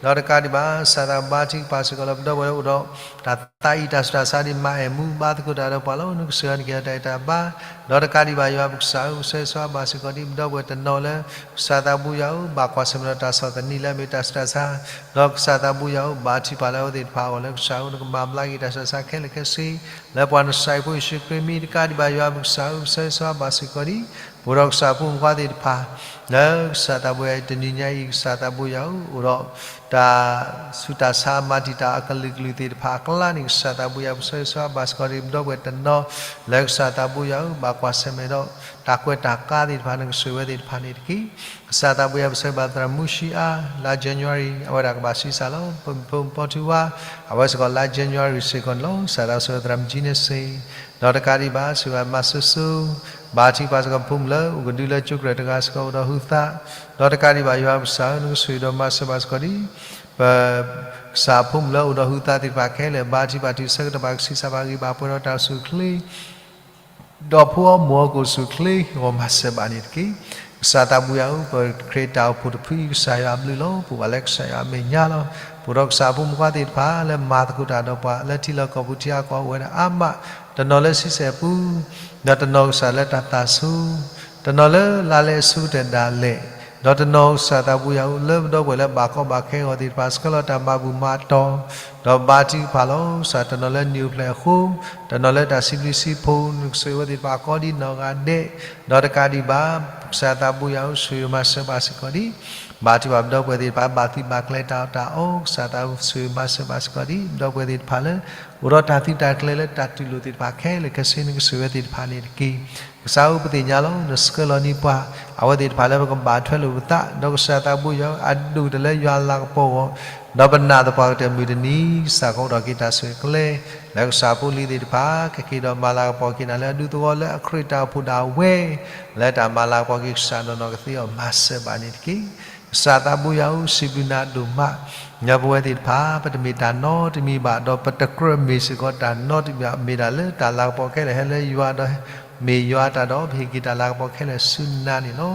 ဒီးတကးဒံးဘၣ် ကစၢ်သးဘိဘါထုကဖၣ်စ့ၢ်ကီးလၢပဒီပုၢ်ဝဲၢ်လၢအိၣ်ဒီး တၢ်သးအံၤတၢ်ဆူးတၢ်ဆါဒ်မၤအဲၣ်မူဘါသကိးတၢ်ဒီးပှၤလီၤ. နကဆိၣ်ဂ့ၤအီၤ နက့ၤအီၤတၢ်အံၤတၢ်ဘါ ဒီးတကးဒံးဘၣ် ယွၤပကစၢ်ဧၢ ပဆၢဂ့ၤဆၢဝါဘၣ်စ့ၢ်ကီးဒံး ပဒီပုၢ်ဝဲၢ်တနီၤလၢ ကစၢ်သးဘိယွၤဧၢ ဘၣ်ကွၢ်ဆၢၣ်မဲာ်ဒီးတၢ်ဆီၣ်သနံးလၢအမ့ၢ်တၢ်ဆူးတၢ်ဆါ ဒီးကစၢ်သးဘိယွၤဧၢ ဘါထုကဖၣ်လၢအဝဲသ့ၣ်တဖၣ်အဂီၢ်လၢကစၢ်ဧၢ နကမၤဘျါက့ၤတၢ်ဆူးတၢ်ဆါခဲလၢာ်ခဲဆ့ လၢပှၤနစၢ်အဖိယ့ၣ်ၡူးခရံာ်မံၤ တကးဒံးဘၣ် ယွၤပကစၢ်ဧၢ ပဆၢဂ့ၤဆၢဝါဘၣ်စ့ၢ်ကီးဒံး ပအိၣ်ဒီးကစၢ်ဖိမုၣ်ခွါသ့ၣ်တဖၣ် လၢကစၢ်သးဘိယွၤအံၤ တနံၤညါအံၤ ကစၢ်သးဘိယွၤဧၢ အိၣ်ဒီး တၢ်ဆူးတၢ်ဆါမၤတံာ်တာ်အကလုာ်ကလုာ်သ့ၣ်တဖၣ်အကျါန့ၣ် ကစၢ်သးဘိယွၤ ပဆၢဂ့ၤဆၢဝါဘၣ်စ့ၢ်ကီးဒံး ပဒီပုၢ်ဝဲၢ်တနီၤ လၢကစၢ်သးဘိယွၤဧၢ ဘၣ်ကွၢ်ဆၢၣ်မဲာ်ဒီး တၢ်ကွဲးတၢ်ကါသ့ၣ်တဖၣ် နကဆိၣ်ဂ့ၤဝဲသ့ၣ်တဖၣ်န့ၣ်တက့ၢ်. ကစၢ်သးဘိယွၤ ပဆၢဂ့ၤဘၣ်သရၣ်မူၡံအါ လါ January အဝဲဒၣ်ကဘၣ်ဆံးစၢ်လီၤ. ပဖိမုၣ်ပီထူဝါ အဝဲစ့ၢ်ကီးလါ January စ့ၢ်ကီးန့ၣ်လီၤ. ကစၢ်သးဘိဆိၣ်ဂ့ၤသရၣ်မုၣ်ကၠံန့ၣ်စ့ၢ် ဒီးတကးဒံးဘၣ် ဆိၣ်ဂ့ၤဘၣ်မၤစိစိ ဘါထုကဖၣ်စ့ၢ်ကီးဖိမုၣ်လၢအိၣ်ကဒုလၢကၠိကြၢးတဂၤစ့ၢ်ကီးအိၣ်ဒီးဟုသး ဒီးတကးဒံးဘၣ် ယွၤပကစၢ်ဧၢ နကဆိၣ်ဂ့ၤဒီးမၤစၢၤဘၣ်စ့ၢ်ကီးဒံး ပ ကစၢ်ဖိမုၣ်လၢအိၣ်ဒီးဟုသးသ့ၣ်တဖၣ်ခဲလၢာ် ဘါထုကဖၣ်တုၤဆၢကတီၢ်ဘၣ် ကဆံးစၢ်ဘၣ်ဂံၢ်ဘၣ်ပှဲၤဒီးတၢ်အိၣ်ဆူၣ်အိၣ်ချ့ ဒီးဖိအီၤမိၢ်အီၤကအိၣ်ဆူၣ်အိၣ်ချ့ ဂီၢ်မၤစၢၤဘၣ်န့ၣ်တက့ၢ်. ကစၢ်သးဘိယွၤဧၢ ပခရံာ်တၢ်အိၣ်ဖှိၣ်တဖုအံၤ ကစၢ်ယွၤအဘျုးလီၤ. ပအိၣ်ဘၣ်လၢကစၢ်ယွၤအမဲာ်ညါလီၤ. ပအိၣ်ဒီးကစၢ်ဖိမုၣ်ခွါသ့ၣ်တဖၣ် လၢမၤသကိးတၢ်ဒီးပှၤ လၢထံလီၢ်ကီၢ်ပူၤထံအကီၢ်အိၣ်ဝဲဒၣ်အါမး, တနီၤလၢဆံဆဲၣ်ပူၤ, ဒီးတနီၤကစၢ်လၢတၢ်သးဆူ, တနီၤလၢလါလဲအဆိကတၢၢ်ဒၣ်လဲာ်, ဒီးတနီၤကစၢ်သးဘိယွၤဧၢ လၢပဒီပုၢ်ဝဲၢ်လၢဘၣ်ကီဘၣ်ခဲအဂီၢ်သ့ၣ်တဖၣ် ဆှၢလီၤတၢ်မၤဘူၣ်မၤတီၤ, ဒီးဘါထုကဖၣ်လီၤ. ကစၢ်တနီၤလၢနံၣ်အိၣ်ဖျဲၣ်အဃိ, တနီၤလၢတၢ်စံးဘျုးစံးဖှိၣ် နကဆိၣ်ဂ့ၤဝဲသ့ၣ်တဖၣ်ကိးဒ်နီၢ်ဂၤဒဲး, ဒီးတကးဒံးဘၣ် ကစၢ်သးဘိယွၤဧၢ ဆိၣ်ဂ့ၤမၤစၢၤဘၣ်စ့ၢ်ကီးဒံး, ဘါထုကဖၣ်ပဒီပုၢ်ဝဲၢ်သ့ၣ်တဖၣ် ဘၣ်သုးဘၣ်ကျဲၤတၢ်အီၣ်တၢ်အီ, ကစၢ်သးဘိဆိၣ်ဂ့ၤမၤစၢၤဘၣ်စ့ၢ်ကီးဒံး ပဒီပုၢ်ဝဲၢ်သ့ၣ်တဖၣ်လၢ အိၣ်ဒီးတၢ်သုးတၢ်ကျဲၤလၢတၢ်တူၢ်လိာ်သ့ၣ်တဖၣ်ခဲလၢာ်ခဲဆ့ နကဆိၣ်ဂ့ၤဝဲသ့ၣ်တဖၣ်န့ၣ်တက့ၢ်. ကစၢ်ဧၢ ပသ့ၣ်ညါလီၤ နဆှၢလီၤန့ၢ်ပှၤ အဝဲသ့ၣ်တဖၣ်လၢပကဘၣ်ထွဲလိာ်ပသး, ဒီးကစၢ်သးဘိယွၤဧၢ အဒိၣ်ကတၢၢ်လၢယွၤလၤကပီၤအဂီၢ်, ဒီးပနာ်သပှၢ်ကတၢၢ်မုၢ်တနံၤ ကစၢ်ကအိးထီၣ်က့ၤတၢ်ဆိၣ်ဂ့ၤကျဲ လၢကစၢ်ဖိလံၤသ့ၣ်တဖၣ် ကက့ၤဒီးမၤလၤကပီၤက့ၤနၤလၢအဒူသဝီလၢအခရံာ်တၢ်အိၣ်ဖှိၣ်ဒၣ်ဝဲ, လၢတၢ်မၤလၤကပီၤက့ၤကစၢ်နီၢ်နီၢ်ကသ့အီၤ မၤစၢၤဘၣ်န့ၣ်တက့ၢ်. ကစၢ်သးဘိယွၤဧၢ စံးဘျုးနၤဒိၣ်မး, ညါပဝဲသ့ၣ်တဖၣ် ပတမ့ၢ်တၢ်နီတမံၤဘၣ် ဒီးပတကြၢးမ့ၢ်စ့ၢ်ကီးတၢ်နီတမံၤဘၣ် မ့ၢ်ဒၣ်လၢတၢ်လၤကပီၤခဲလၢာ်ဟဲလၢယွၤဒီး မ့ၢ်ယွၤတၢ်ဒီး ပဟ့ၣ်က့ၤတၢ်လၤကပီၤခဲလၢာ်ဆူနၤန့ၣ်လီၤ.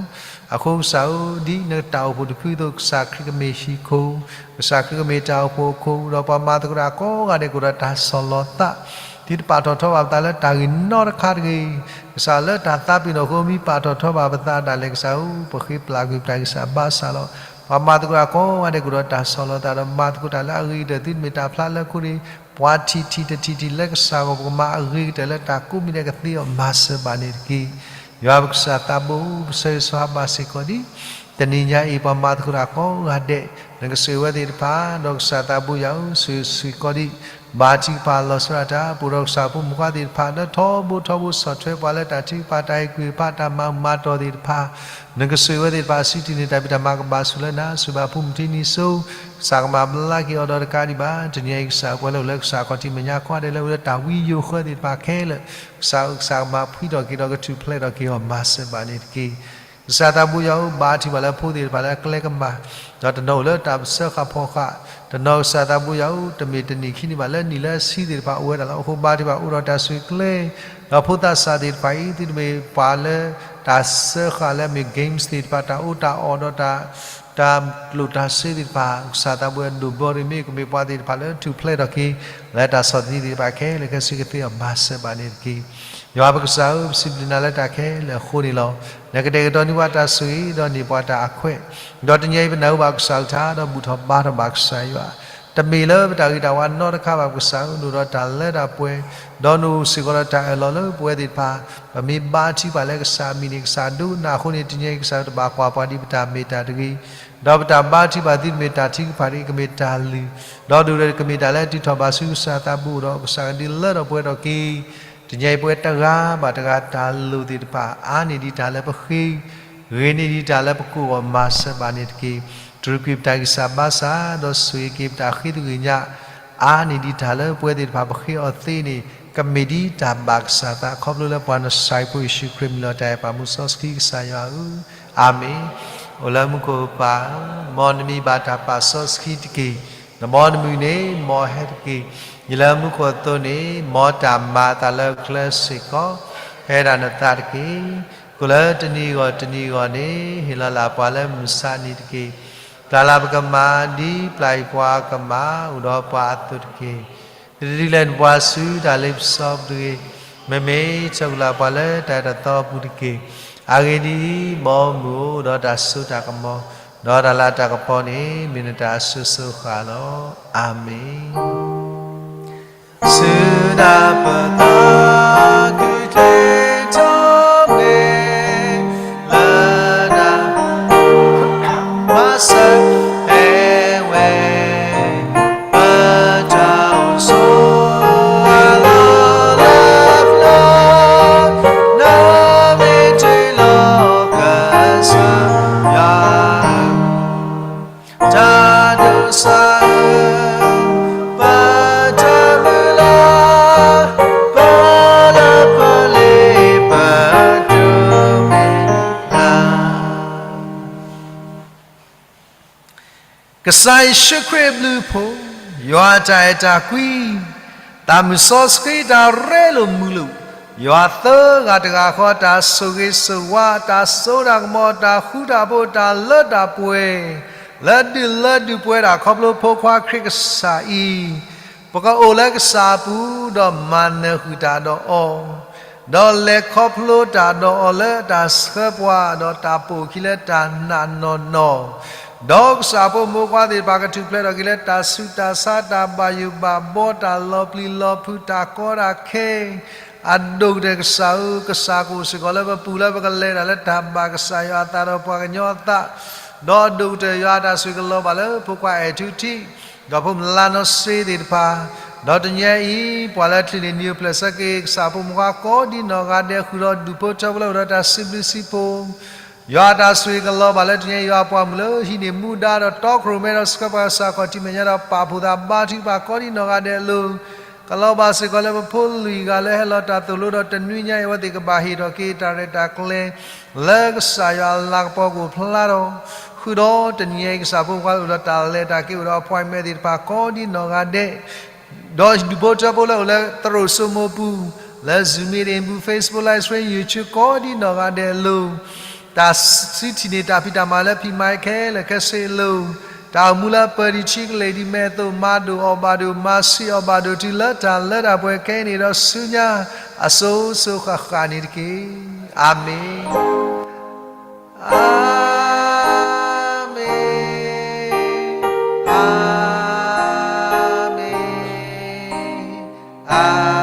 အဃိကစၢ်ဧၢ ဒ်နတၢ်အိၣ်ဖှိၣ်တဖုအသိး ကစၢ်ခရံာ်ကမ့ၢ်ဟံၣ်ခိၣ်, ကစၢ်ခရံာ်ကမ့ၢ်တၢ်အိၣ်ဖှိၣ်အခိၣ်, ဒီးပှၤမၤသကိးတၢ်ကိးဂၤဒဲးကအိၣ်ဒီးတၢ်ဆီၣ်လီၤသး, ဒ်တပာ်ထီၣ်ထီဘၣ်ပသးလၢတၢ်ဂ့ၢ်နီတခါတဂ့ၤ, ကစၢ်လၢတၢ်သးပ့ၤနီၣ်အဃိ မ့ၢ်ပာ်ထီၣ်ထီဘၣ်ပသးဒၣ်လဲာ် ကစၢ်ဧၢ ပဃ့ပျၢ်ကွံာ်ပတၢ်ဂံၢ်စၢ်ဘါစၢ်လီၤ. ပှၤမၤသကိးတၢ်ကိးဂၤဒဲးကအိၣ်ဒီးတၢ်ဆီၣ်လီၤသးဒီးမၤသကိးတၢ်လၢအဂ့ၤကတၢၢ် သုတမ့ၢ်တၢ်ဖျါလၢခိၣ်န့ၣ်, ပှၤထံၣ်ထံၣ်တထံၣ်ထံၣ်လၢကစၢ်ဂီၢ် ပကမၤအဂ့ၤကတၢၢ်လၢတၢ်ကိးမံၤဒဲးကသ့အီၤ မၤစၢၤဘၣ်န့ၣ်တက့ၢ်. ယွၤပကစၢ်သးဘိ ပဆၢဂ့ၤဆၢဝါဘၣ်စ့ၢ်ကီးဒံး တနံၤညါအံၤ ပှၤမၤသကိးတၢ်ကိးဂၤဒဲး နကဆိၣ်ဂ့ၤဝဲသ့ၣ်တဖၣ် ဒီးကစၢ်သးဘိယွၤဧၢ ဆိၣ်ဂ့ၤစ့ၢ်ကီးဒံး ဘါထုကဖၣ်လီၤဆီဒၣ်တၢ် ပအိၣ်ဒီးကစၢ်ဖိမုၣ်ဖိခွါသ့ၣ်တဖၣ် လၢထီဘိထီဘိဆီၣ်ထွဲပှၤလၢတၢ်ထုကဖၣ်တၢ်အဲၣ်ကွံာ်တဖၣ် တၢ်မၤမၤတီၢ်သ့ၣ်တဖၣ်, နကဆိၣ်ဂ့ၤဝဲသ့ၣ်တဖၣ် စံးတံၢ်န့ၢ်တၢ်ဖံးတၢ်မၤကဘၣ်ဆူၣ်လၢနၤ စူၢ်ဘၣ်ဖိမုၣ်ထံနံၤစိ ကစၢ်ကမၤဘျါက့ၤအီၤဒီးတကးဒံးဘၣ် တနံၤအံၤကစၢ်ပှၤလၢအိၣ်လၢကစၢ်ခီၣ်ထံးမဲာ်ညါခီဒဲးလၢအိၣ်လၢတၢ်ဝံယိၤဃၢသ့ၣ်တဖၣ်ခဲလၢာ် ကစၢ်ကစၢ်ကမၤဖှံထီၣ်က့ၤဒီးကထူၣ်ဖျဲးထီၣ်က့ၤအီၤမၤစၢၤဘၣ်န့ၣ်တက့ၢ်. ကစၢ်သးဘိယွၤဧၢ ဘါထုကဖၣ်လၢဖိသ့ၣ်တဖၣ်လၢအကျဲကမၤ, ဒီးတနီၤအိၣ်လၢတၢ်ပစၢဃာ်ဖီဃာ်, တနီၤကစၢ်သးဘိယွၤဧၢ တမ့ၢ်တနံၣ်ခံနံၣ်ဘၣ် လၢနံၣ်လၢဆံသ့ၣ်တဖၣ်အိၣ်ဝဲဒၣ်လီၤ. အဃိဘါထုကဖၣ်အိၣ်ဒီးတၢ်ဆိၣ်ဂ့ၤကျဲ ဒီးဖိသၣ်ဆံးသ့ၣ်တဖၣ်အံၤ သုတမ့ၢ်ပှၤလၢတၢ်စၢဃာ်လၢအမ့ၢ် games သ့ၣ်တဖၣ် တၢ်အီၣ်တၢ်အီဒီးတၢ် တၢ်ကျိၣ်တၢ်စ့သ့ၣ်တဖၣ် ကစၢ်သးဘိယွၤဒိၣ်ဘီရ့ၣ် မ့ၢ်ကမ့ၢ်ပှၤသ့ၣ်တဖၣ်လၢထူၣ်ဖျဲးထီၣ်က့ၤ လၢတၢ်ဆီၣ်သနံးသ့ၣ်တဖၣ်ခဲလၢာ် ကစၢ်ဆိၣ်ဂ့ၤက့ၤအီၤမၤစၢၤဘၣ်န့ၣ်တက့ၢ်. ယွၤပကစၢ်ဧၢ ပစံးဘျုးနၤလၢတၢ်ခဲလၢာ်အဃိန့ၣ်လီၤ. နကတဲာ်ကတီၤန့ၢ်ပှၤတၢ်ဆိၣ်ဂ့ၤ ဒီးန့ၢ်ပှၤတၢ်အခွဲး, ဒီးတနံၤအံၤပနၢ်ဟူဘၣ်ကစၢ်အကလုၢ်ကထါ ဒီးဘူၣ်ထီၣ်ဘါထီၣ်ဘၣ်ကစၢ်ယွၤ တမ့ၢ်လၢပတၢ်ဂ့ၤတၢ်ဝါနီတခါဘၣ် ကစၢ်ဧၢ နအိၣ်ဒီးတၢ်လၢတၢ်ပှဲၤ, ဒီးနအိၣ်စ့ၢ်ကီးဒီးတၢ်အၢၣ်လီၤလၢပဝဲသ့ၣ်တဖၣ်, ပမ့ၢ်ဘါထုကဖၣ်လၢကစၢ်အမံၤန့ၣ် ကစၢ်ဒိကနၣ်အဃိန့ၣ် တနံၤအံၤကစၢ်တဘၣ်ကွၢ်ပှၤဒ်ပတၢ်မ့ၢ်တၢ်တဂ့ၤ, ဒီးပတၢ်ဘါထုကဖၣ်သုတမ့ၢ်တၢ်ထုကဖၣ်တဂ့ၤ ကမ့ၢ်တၢ်လုၢ်, ဒီးဒိၣ်ဒီးကမ့ၢ်တၢ်လၢအတုၤထီၣ်ဘၣ်ဆူကစၢ်သးဘိဒီး ကစၢ်ကဒုးလၢထီၣ်ပှဲၤထီၣ်က့ၤ တနံၤအံၤပဝဲတဂၤဘၣ်တဂၤတၢ်လိၣ်သ့ၣ်တဖၣ် အါန့ၢ်ဒံးတၢ်လၢပဃ့, ဂ့ၤန့ၢ်ဒံးတၢ်လၢပကိးအီၤမၤစၢၤဘၣ်န့ၣ်တက့ၢ်. တြူာ်ကွံာ်ပတၢ်ဂံၢ်စၢ်ဘါစၢ် ဒီးဆိၣ်ဂ့ၤက့ၤပတၢ်ဃ့သဂၢၢ်ညါ, အါန့ၢ်ဒံးတၢ်လၢပဝဲသ့ၣ်တဖၣ်ပဃ့အီၤသ့န့ၣ် ကမ့ၢ်ဒ်တၢ်ဘၣ်ကစၢ်သး ခီဖျိလၢပှၤနစၤရ့းဖိယ့ၣ်ၡူးခရံာ်မံၤလီၤ တၢ်အဲၣ်ပာ်မူစီဆှံကစၢ်ယွၤဧၢ, အၤမ့ၣ်. အိၣ်လၢမူခိၣ်ပၢ်ဧၢ, မ်နမံၤဘၣ်တၢ်ပာ်စီဆှံတက့ၢ်. နဘီနမုၢ်န့ၣ် မ်အဟဲတက့ၢ်. ဒ်လၢမူခိၣ်အသိးန့ၣ် မ်တၢ်မၤအသးလၢကျဲစ့ၢ်ကီး ဟဲဒၣ်နသးတက့ၢ်. ကိၣ်လၢတနံၤဂီၢ်တနံၤဂီၢ်န့ၣ် ဟ့ၣ်လီၤလၢပှၤလၢမုၢ်ဆါနံၤတက့ၢ်. ပျၢ်လၢပကမၤ ဒ်ပျၢ်ယွၤပှၤကမၤ အိၣ်ဒီးပှၤအသိးတက့ၢ်. တဒုးလဲၣ်နပှၤဆူတၢ်လ့ပစီပူၤတဂ့ၤ. မ့မ့ၢ် ဆၢကွံာ်လၢပှၤလၢတၢ်အဲၣ်တၢ်သီအပူၤတက့ၢ်. အဂ့ၢ်ဒ်အံၤ, မ်မုၢ်အိၣ်ဒီးတၢ်စိတၢ်ကမီၤ, ဒီးတၢ်လၤတၢ်ကပီၤန့ၣ် မ့ၢ်နတၢ်အစိၤစိၤဃၣ်ဃၣ်လီၤ. အၤမ့ၣ်. စုဒၣ်ပသးခုထဲထီၣ်မ့ၢ် လၢနၤ မၤစၢၤဟဲဝဲ ပတၢ်အိၣ်ဆိးအလီၢ်လၢပျၢၤ, နမ့ၢ်တုၤလီၤကစၢ်ယွၤ တၢ်ဒိးစၢ်ဧၢ, ပတၢ်မုၢ်လၢ်, ပလၢပလ့ပဒိးမ့ၢ်နၤ ကစၢ်ယ့ၣ်ၡူးခရံာ်အဘျုးအဖှိၣ်, ယွၤတၢ်အဲၣ်တၢ်ကွံ, တၢ်မုၢ်စီဆှံတၢ်ရဲလိာ်မုာ်လိာ်, ယွၤသၢဂၤတဂၤဃီ တၢ်ဆိၣ်ဂ့ၤဆိၣ်ဝါ, တၢ်စိတၢ်ကမီၤ, တၢ်ဃူတၢ်ဖိး, တၢ်လၢတၢ်ပှဲၤ, လၢဒုးလၢဒုးပှဲၤဒၣ်ခီဖျိဖိခွါခရံာ်ကစၢ်အံၤ, ပကအိၣ်လၢကစၢ်အပူၤ ဒီးမၤနၢၤဃုာ်တၢ်ဒီးအီၤ ဒီးလဲၤခီဖျိတၢ်ဒီးအီၤလၢတၢ်ဆှၢပှၤ ဒီးတၢ်ပိာ်အခံလၢတၢ်နာ်နီၢ်နီၢ်, ဒီးကစၢ်ဖိမိၢ်ပှၢ်သ့ၣ်တဖၣ်ကထူၣ်ဖျဲးထီၣ်က့ၤလၢတၢ်ဆူးတၢ်ဆါ တၢ်ဘၣ်ယိၣ်ဘၣ်ဘှီ တၢ်လီၤပျံၤလီၤဖုး တၢ်ကီတၢ်ခဲ အဒိၣ်ကတၢၢ်ကစၢ်ဧၢ, ကစၢ်ကအိၣ်စ့ၢ်ကီးလၢပပူၤလၢပကလဲၤတၢ်လၢတၢ်ဘၣ်ကစၢ်ယွၤအသးဒီးပှၤကညီအသး, ဒီးအဒိၣ်ကတၢၢ်ယွၤအတၢ်ဆိၣ်ဂ့ၤကလီၤဘၣ်လၢဖိခွါအဲၣ်ထူထံး ဒီးဖိမုၣ်လါနီၢ်စ့သ့ၣ်တဖၣ်, ဒီးတနံၤအံၤ ပှၤလၢအချုးန့ၢ်နံၤအိၣ်ဖျဲၣ်ဆၢက့ၤ ကစၢ်ဖိမုၣ်ခွါကိးဒ်နီၢ်ဂၤဒဲး ဃုာ်ဒီးဒူၣ်ဖိထၢဖိလၢအိၣ်ဒီးတၢ်စံးဘျုးစံးဖှိၣ်, ယွၤအတၢ်ဆိၣ်ဂ့ၤကလီၤဘၣ်လၢတနံၤအံၤ ယွၤအပှၤမုၣ်လၢဟံးန့ၢ်မူဒါဒီးတီခိၣ်ရိၣ်မဲဒီးဆှၢပှၤကစၢ်ခီၣ်ထံးမဲာ်ညါဒီး ပာ်ဖှိၣ်သးဘါထုကဖၣ်ကိးဒ်နီၢ်ဂၤဒဲးအလိၤ, ကလီၤဘၣ်စ့ၢ်ကီးလၢပဖိလွံၢ်ဂၤလၢဟဲလီၤတၢ်သိၣ်လိဒီးတနွံညါအံၤ အဝဲသ့ၣ်ကဘၣ်ဟ့ၣ်ထီၣ်က့ၤတၢ်ရဲၣ်တၢ်ကျဲၤ လၢကစၢ်ယွၤအလၤကပီၤကအိၣ်ဖျါထီၣ်, ဃုာ်ဒီးတနံၤအံၤ ကစၢ်ဖိခွါလၢအိၣ်ဒီးတၢ်လဲၤတၢ်က့ၤအိၣ်ဒီး appointment သ့ၣ်တဖၣ်ကိးဒ်နီၢ်ဂၤဒဲး, ဒီးဒူၣ်ဖိထၢဖိလၢအိၣ်လၢသရိာ်စိမိၤပူၤ, လၢ Zoom meeting ပူၤ Facebook Live Stream YouTube ကိးဒ်နီၢ်ဂၤဒဲးအလိၤ, တၢ်စုထံၣ်န့ၢ်တၢ်ဖံးတၢ်မၤလၢဖံးမၤခဲလၢာ်ခဲဆ့အလိၤ, တၢ်အိၣ်မူလၢပၢၤဒံးထံကလဲၤဒံးမဲာ်အသိး မၤဒိၣ်အီၣ်ဘၣ်ဒိၣ် မၤဆံးအီၣ်ဘၣ်ဒိၣ်တုၤလၢတၢ်လၢတၢ်ပှဲၤခဲအံၤန့ၣ်ဒီးဆူညါ အစိၤစိၤဃၣ်ဃၣ်န့ၣ်တက့ၢ်. အၤမ့ၣ်, အၤမ့ၣ်, အၤမ့ၣ်, အၤ